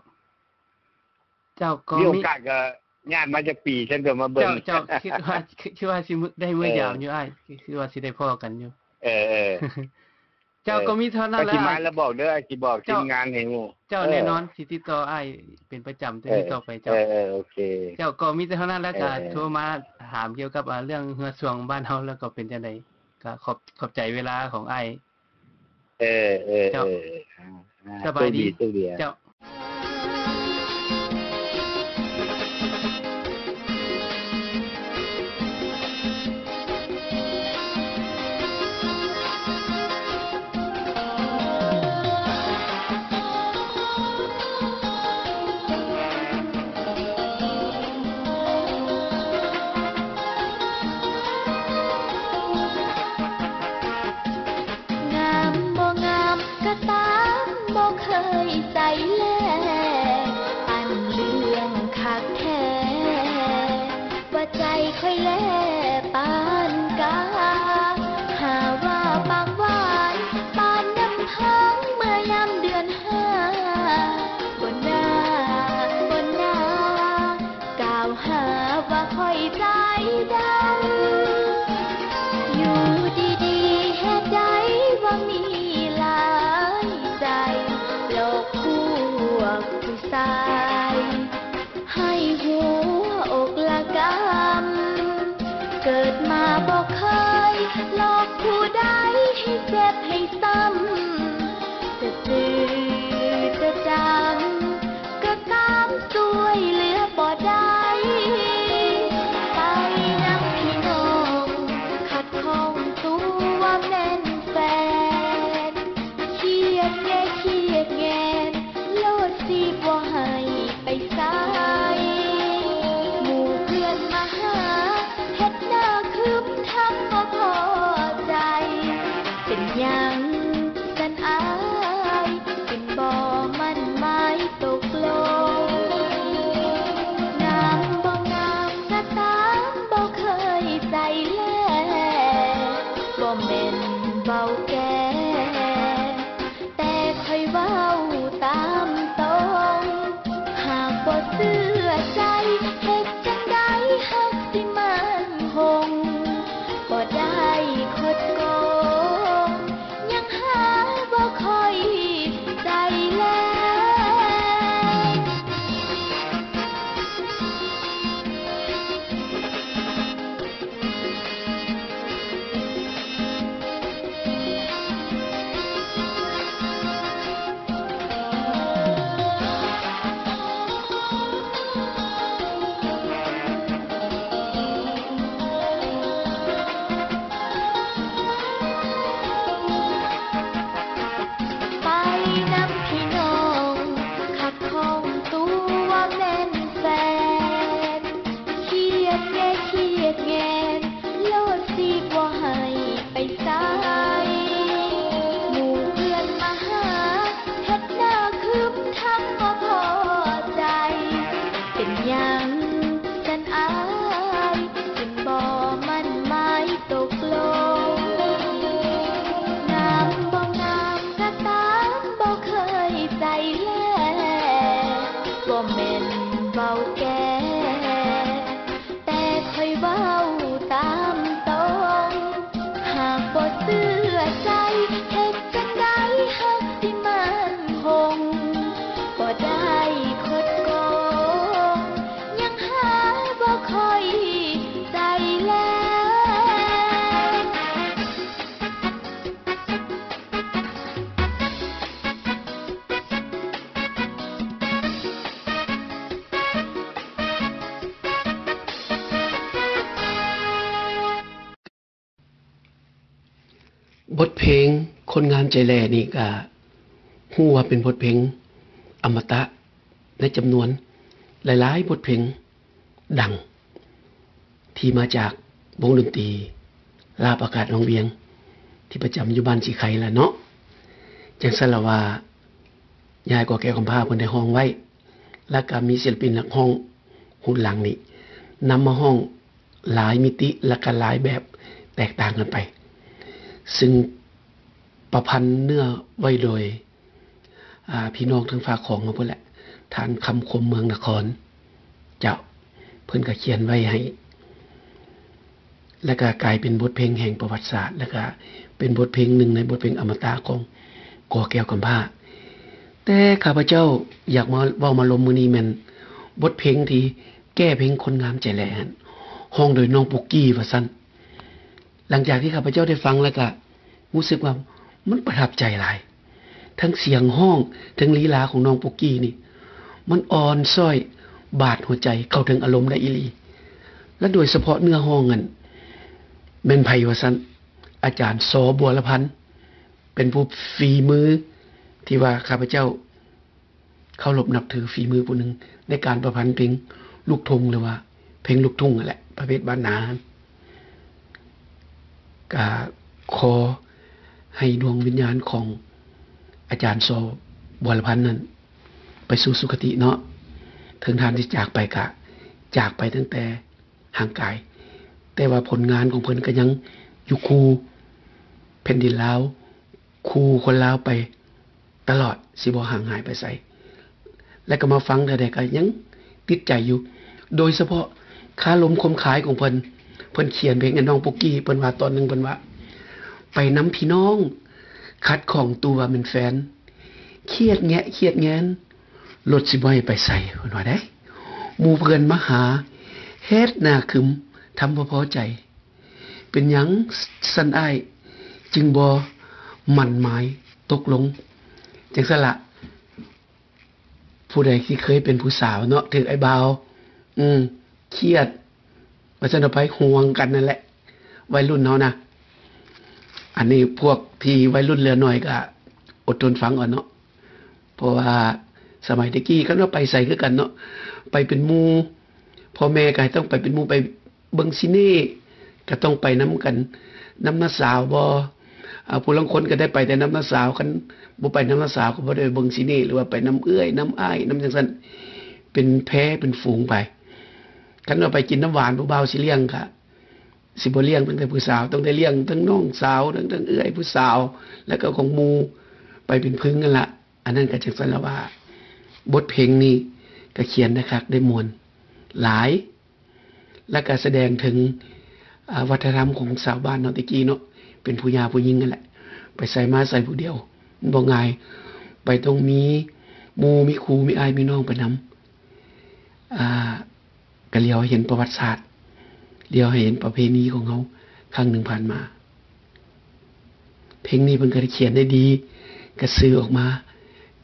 ເຈົ້າ ກໍມີໂອກາດກໍຍາດມາຈັກປີ ຊັ້ນກໍມາເບິ່ງ. ເຈົ້າ ເຈົ້າ ຄິດວ່າ ຄິດວ່າຊິໄດ້ເມືອ ເອີ ຢາມຢູ່ອ້າຍ ຄືວ່າຊິໄດ້ພໍ້ກັນຢູ່. ເອີ ເອີ. ເຈົ້າ ເອີ ກໍມີເທົ່ານັ້ນແຫຼະ ຊິມາແລ້ວບອກເດີ ອ້າຍຊິບອກທີມງານໃຫ້ຮູ້. ເຈົ້າ. ເອີ ແນ່ນອນ ຊິຕິດຕໍ່ອ້າຍເປັນປະຈຳເທື່ອຕໍ່ໄປ. ເຈົ້າ. ເອີ ເອີ ໂອເຄ. ເຈົ້າ ກໍມີແຕ່ເທົ່ານັ້ນແຫຼະ. ເອີ ກໍ ເອີ ໂທມາຖາມກ່ຽວກັບ ອ່າ ເລື່ອງເຮືອຊ່ວງບ້ານເຮົາ ແລ້ວກໍເປັນຈັ່ງໃດ. ກໍຂອບ ຂອບໃຈເວລາຂອງອ້າຍ. ເອີ ເອີ ເຈົ້າ. ເອີ ສະບາຍດີ. ໂຊກດີ ໂຊກດີ. ເຈົ້າ. ຕາຍ ໃຫ້ຫົວອົກລະກຳ ເກີດມາບໍ່ເຄີຍຫຼອກຜູ້ໃດ ໃຫ້ເຈັບໃຫ້ຊ້ຳ ຈະຈື່ຈະຈຳ ກໍຕາມຊ່ວຍເຫຼືອບໍ່ໄດ້ ໄປນຳພີ່ນ້ອງ ຄັດຂ້ອງຕົວແມ່ນແຟນ ຄຽດແງຄຽດແງນ ໂລດຊິບໍ່ໃຫ້ໄປໃສ ໝູ່ເພື່ອນມາຫາ ເຮັດໜ້າຄຶມທຳບໍ່ພໍໃຈ ເປັນຫຍັງຊັ້ນອ້າຍ ຈຶ່ງບໍ່ໝັ້ນໝາຍຕົກລົງ ງາມບໍ່ງາມກໍຕາມ ບໍ່ເຄີຍໃສ່ແລ ບໍ່ແມ່ນເວົ້າແກ້ ແຕ່ຂ້ອຍເວົ້າຕາມຕົງ ຫາກບໍ່ເຊື່ອໃຈ ເຮັດຈັ່ງໃດຮັກຊິໝັ້ນຄົງ ບໍ່ໄດ້ຄົດໂກງ ຍັງຫາບໍ່ຄ່ອຍໃສ່ແລ. ໄປນຳພີ່ນ້ອງ ຄັດຂ້ອງຕົວແມ່ນແຟນ ຄຽດແງຄຽດແງນ ໂລດຊິບໍ່ໃຫ້ໄປໃສ ໝູ່ເພື່ອນມາຫາ ເຮັດໜ້າຄຶມທຳບໍ່ພໍໃຈ ເປັນຫຍັງຊັ້ນອ້າຍ ຈຶ່ງບໍ່ໝັ້ນໝາຍຕົກລົງ ງາມບໍ່ງາມກໍຕາມ ບໍ່ເຄີຍໃສ່ແລ ບໍ່ແມ່ນເວົ້າແກ້ ແຕ່ຂ້ອຍເວົ້າຕາມຕົງ ຫາກບໍ່ເຊື່ອໃຈ ເຮັດຈັ່ງໃດຮັກຊິໝັ້ນຄົງ ບໍ່ໄດ້ຄົດໂກງ ຍັງຫາບໍ່ຄ່ອຍໃສ່ແລ. ບົດເພງຄົນງາມໃຈແຫຼນີ້ກະຮູ້ວ່າເປັນບົດເພງອະມະຕະໃນຈຳນວນຫຼາຍໆບົດເພງ ດັງ ທີ່ມາຈາກວົງດົນຕີລາວປາກາດໜອງວຽງ ທີ່ປະຈຳຢູ່ບ້ານສີໄຄລະເນາະ. ຈັ່ງຊັ້ນລະວ່າ ຍາຍກໍແກ້ວຄຳພ້າເພິ່ນໄດ້ຮ້ອງໄວ້ ລະກະມີສິລະປິນນັກຮ້ອງຮຸ່ນຫຼັງນີ້ ນຳມາຮ້ອງຫຼາຍມິຕິ ລະກະຫຼາຍແບບແຕກຕ່າງກັນໄປ ຊຶ່ງປະພັນເນື້ອໄວ້ໂດຍ ອາ ພີ່ນ້ອງທາງຝາກຂອງເຮົາພຸ້ນແຫຼະ ທ່ານຄຳຄົມ ເມືອງນະຄອນ ເຈົ້າ ເພິ່ນກະຂຽນໄວ້ໃຫ້ ແລະກະກາຍເປັນບົດເພງແຫ່ງປະຫວັດສາດ ແລະກະເປັນບົດເພງໜຶ່ງໃນບົດເພງອະມະຕະຂອງ ກໍແກ້ວຄຳພ້າ. ແຕ່ຂ້າພະເຈົ້າຢາກມາເວົ້າມາລົມມື້ນີ້ແມ່ນບົດເພງທີ່ແກ້ເພງຄົນງາມໃຈແຫຼຫັ້ນ ຮ້ອງໂດຍນ້ອງປຸກກີ້ວ່າຊັ້ນ. ຫຼັງຈາກທີ່ຂ້າພະເຈົ້າໄດ້ຟັງແລ້ວກະຮູ້ສຶກວ່າມັນປະທັບໃຈຫຼາຍ ທັງສຽງຮ້ອງ ທັງລີລາຂອງນ້ອງປຸກກີ້ນີ້ ມັນອ່ອນຊ້ອຍບາດຫົວໃຈ ເຂົ້າເຖິງອາລົມໄດ້ອີ່ຫຼີ ແລະໂດຍສະເພາະເນື້ອຮ້ອງນັ້ນ ແມ່ນໃຜວ່າຊັ້ນ ອາຈານ ສ ບົວລະພັນ ເປັນຜູ້ຝີມືທີ່ວ່າຂ້າພະເຈົ້າ ເຄົາລົບນັບຖືຝີມືຜູ້ໜຶ່ງໃນການປະພັນເພງລູກທົ່ງ ຫຼືວ່າເພງລູກທຸ່ງຫັ້ນແຫຼະ ປະເພດບ້ານນາ. ກະຂໍໃຫ້ດວງວິນຍານຂອງອາຈານ ສ ບົວລະພັນນັ້ນ ໄປສູ່ສຸຄະຕິເນາະ ເຖິງທ່ານຊິຈາກໄປກະຈາກໄປຕັ້ງແຕ່ຮ່າງກາຍ ແຕ່ວ່າຜົນງານຂອງເພິ່ນກະຍັງຢູ່ຄູ່ແຜ່ນດິນລາວ ຄູ່ຄົນລາວໄປຕະຫຼອດ ຊິບໍ່ຫ່າງຫາຍໄປໃສ ແລະກະມາຟັງເທື່ອໃດກະຍັງຕິດໃຈຢູ່ ໂດຍສະເພາະຄາລົມຄົມຄາຍຂອງເພິ່ນ ເພິ່ນຂຽນເພງໃຫ້ນ້ອງປຸກກີ້ ເພິ່ນວ່າຕອນໜຶ່ງເພິ່ນວ່າ ໄປນຳພີ່ນ້ອງ ຄັດຂອງຕົວແມ່ນແຟນ ຄຽດແງະຄຽດແງນ ລົດຊິບໍ່ໃຫ້ໄປໃສ ເພິ່ນວ່າໄດ໋. ໝູ່ເພື່ອນມາຫາ ເຮັດໜ້າຄຶມ ທຳບໍ່ພໍໃຈ. ເປັນຫຍັງຊັ້ນອ້າຍຈຶ່ງບໍ່ໝັ້ນໝາຍຕົກລົງ? ຈັ່ງຊັ້ນລະ ຜູ້ໃດທີ່ເຄີຍເປັນຜູ້ສາວເນາະ ຖືກອ້າຍບ່າວ ອືມ ຄຽດ ວ່າຊັ້ນເອົາໄປ ຫ່ວງກັນນັ້ນແຫຼະ ໄວລຸ້ນເຮົານະ. ອັນນີ້ພວກທີ່ໄວລຸ້ນເຫຼືອໜ້ອຍກໍອົດທົນຟັງເອົາເນາະ ເພາະວ່າສະໄໝແຕ່ກີ້ ຄັນວ່າໄປໃສຄືກັນເນາະ ໄປເປັນໝູ່ ພໍ່ແມ່ກໍໃຫ້ຕ້ອງໄປເປັນໝູ່ ໄປເບິ່ງຊີເນ ກໍຕ້ອງໄປນຳກັນ ນຳນ້າສາວບໍ ອາ ຜູ້ລາງຄົນກໍໄດ້ໄປແຕ່ນຳນ້າສາວ ຄັນບໍ່ໄປນຳນ້າສາວກໍບໍ່ໄດ້ໄປເບິ່ງຊີເນ ຫຼືວ່າໄປນຳເອື້ອຍ ນຳອ້າຍ ນຳຈັ່ງຊັ້ນ ເປັນແພເປັນຝູງໄປ. ຄັນວ່າໄປກິນນ້ຳຫວານ ຜູ້ບ່າວຊິລ້ຽງ ກະຊິບໍ່ລ້ຽງຕັ້ງແຕ່ຜູ້ສາວ ຕ້ອງໄດ້ລ້ຽງທັງນ້ອງສາວ ທັງ ທັງເອື້ອຍຜູ້ສາວ ແລ້ວກໍຂອງໝູ່ ໄປເປັນພຶງຫັ້ນລະ. ອັນນັ້ນກໍຈັ່ງຊັ້ນລະວ່າ ບົດເພງນີ້ກໍຂຽນໄດ້ຄັກໄດ້ມ່ວນຫຼາຍ ແລ້ວກໍສະແດງເຖິງ ອາ ວັດທະນະທຳຂອງຊາວບ້ານເຮົາແຕ່ກີ້ເນາະ ເປັນຜູ້ຍ່າຜູ້ຍິງຫັ້ນແຫຼະ ໄປໃສມາໃສຜູ້ດຽວ ມັນບໍ່ງ່າຍ ໄປຕ້ອງມີໝູ່ ມີຄູ່ ມີອ້າຍ ມີນ້ອງໄປນຳ. ອາ ກະຫຼຽວໃຫ້ເຫັນປະຫວັດສາດ ຫຼຽວໃຫ້ເຫັນປະເພນີຂອງເຮົາຄັ້ງໜຶ່ງຜ່ານມາ. ເພງນີ້ເພິ່ນກະໄດ້ຂຽນໄດ້ດີ ກະສື່ອອກມາ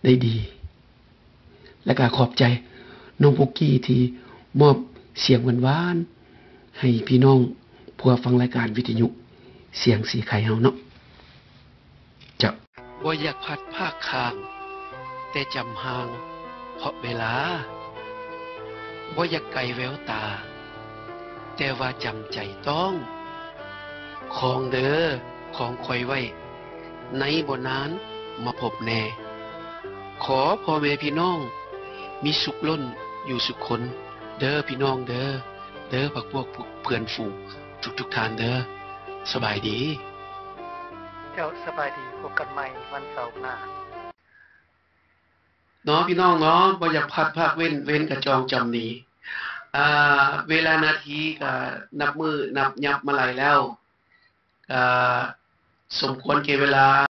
ໄດ້ດີ ແລະກະຂອບໃຈນ້ອງປຸກກີ້ທີ່ມອບສຽງຫວານໆ ໃຫ້ພີ່ນ້ອງຜູ້ຮັບຟັງລາຍການວິທະຍຸສຽງສີໄຄເຮົາເນາະ. ເຈົ້າ. ບໍ່ຢາກພັດພາກຂ້າງ ແຕ່ຈຳຫ່າງເພາະເວລາ ບໍ່ຢາກໄກແວວຕາ ແຕ່ວ່າຈຳໃຈຕ້ອງ ຂອງເດີ ຂອງຂ້ອຍໄວ້ ໃນບໍ່ນານມາພົບແນ່ ຂໍພໍ່ແມ່ພີ່ນ້ອງ ມີສຸກລົ້ນຢູ່ສຸກຄົນ ເດີພີ່ນ້ອງເດີ ເດີພັກພວກເພື່ອນຝູງທຸກໆທ່ານເດີ. ສະບາຍດີ. ເຈົ້າ ສະບາຍດີ ພົບກັນໃໝ່ວັນເສົາໜ້າເນາະ ພີ່ນ້ອງເນາະ ບໍ່ຢາກພັດພາກເວັ້ນ ເວນກະຈອງຈຳໜີ. ອາ ເວລານາທີກະນັບມື້ນັບຫຍັບມາຫຼາຍແລ້ວ ກະສົມຄວນແກ່ເວລາ.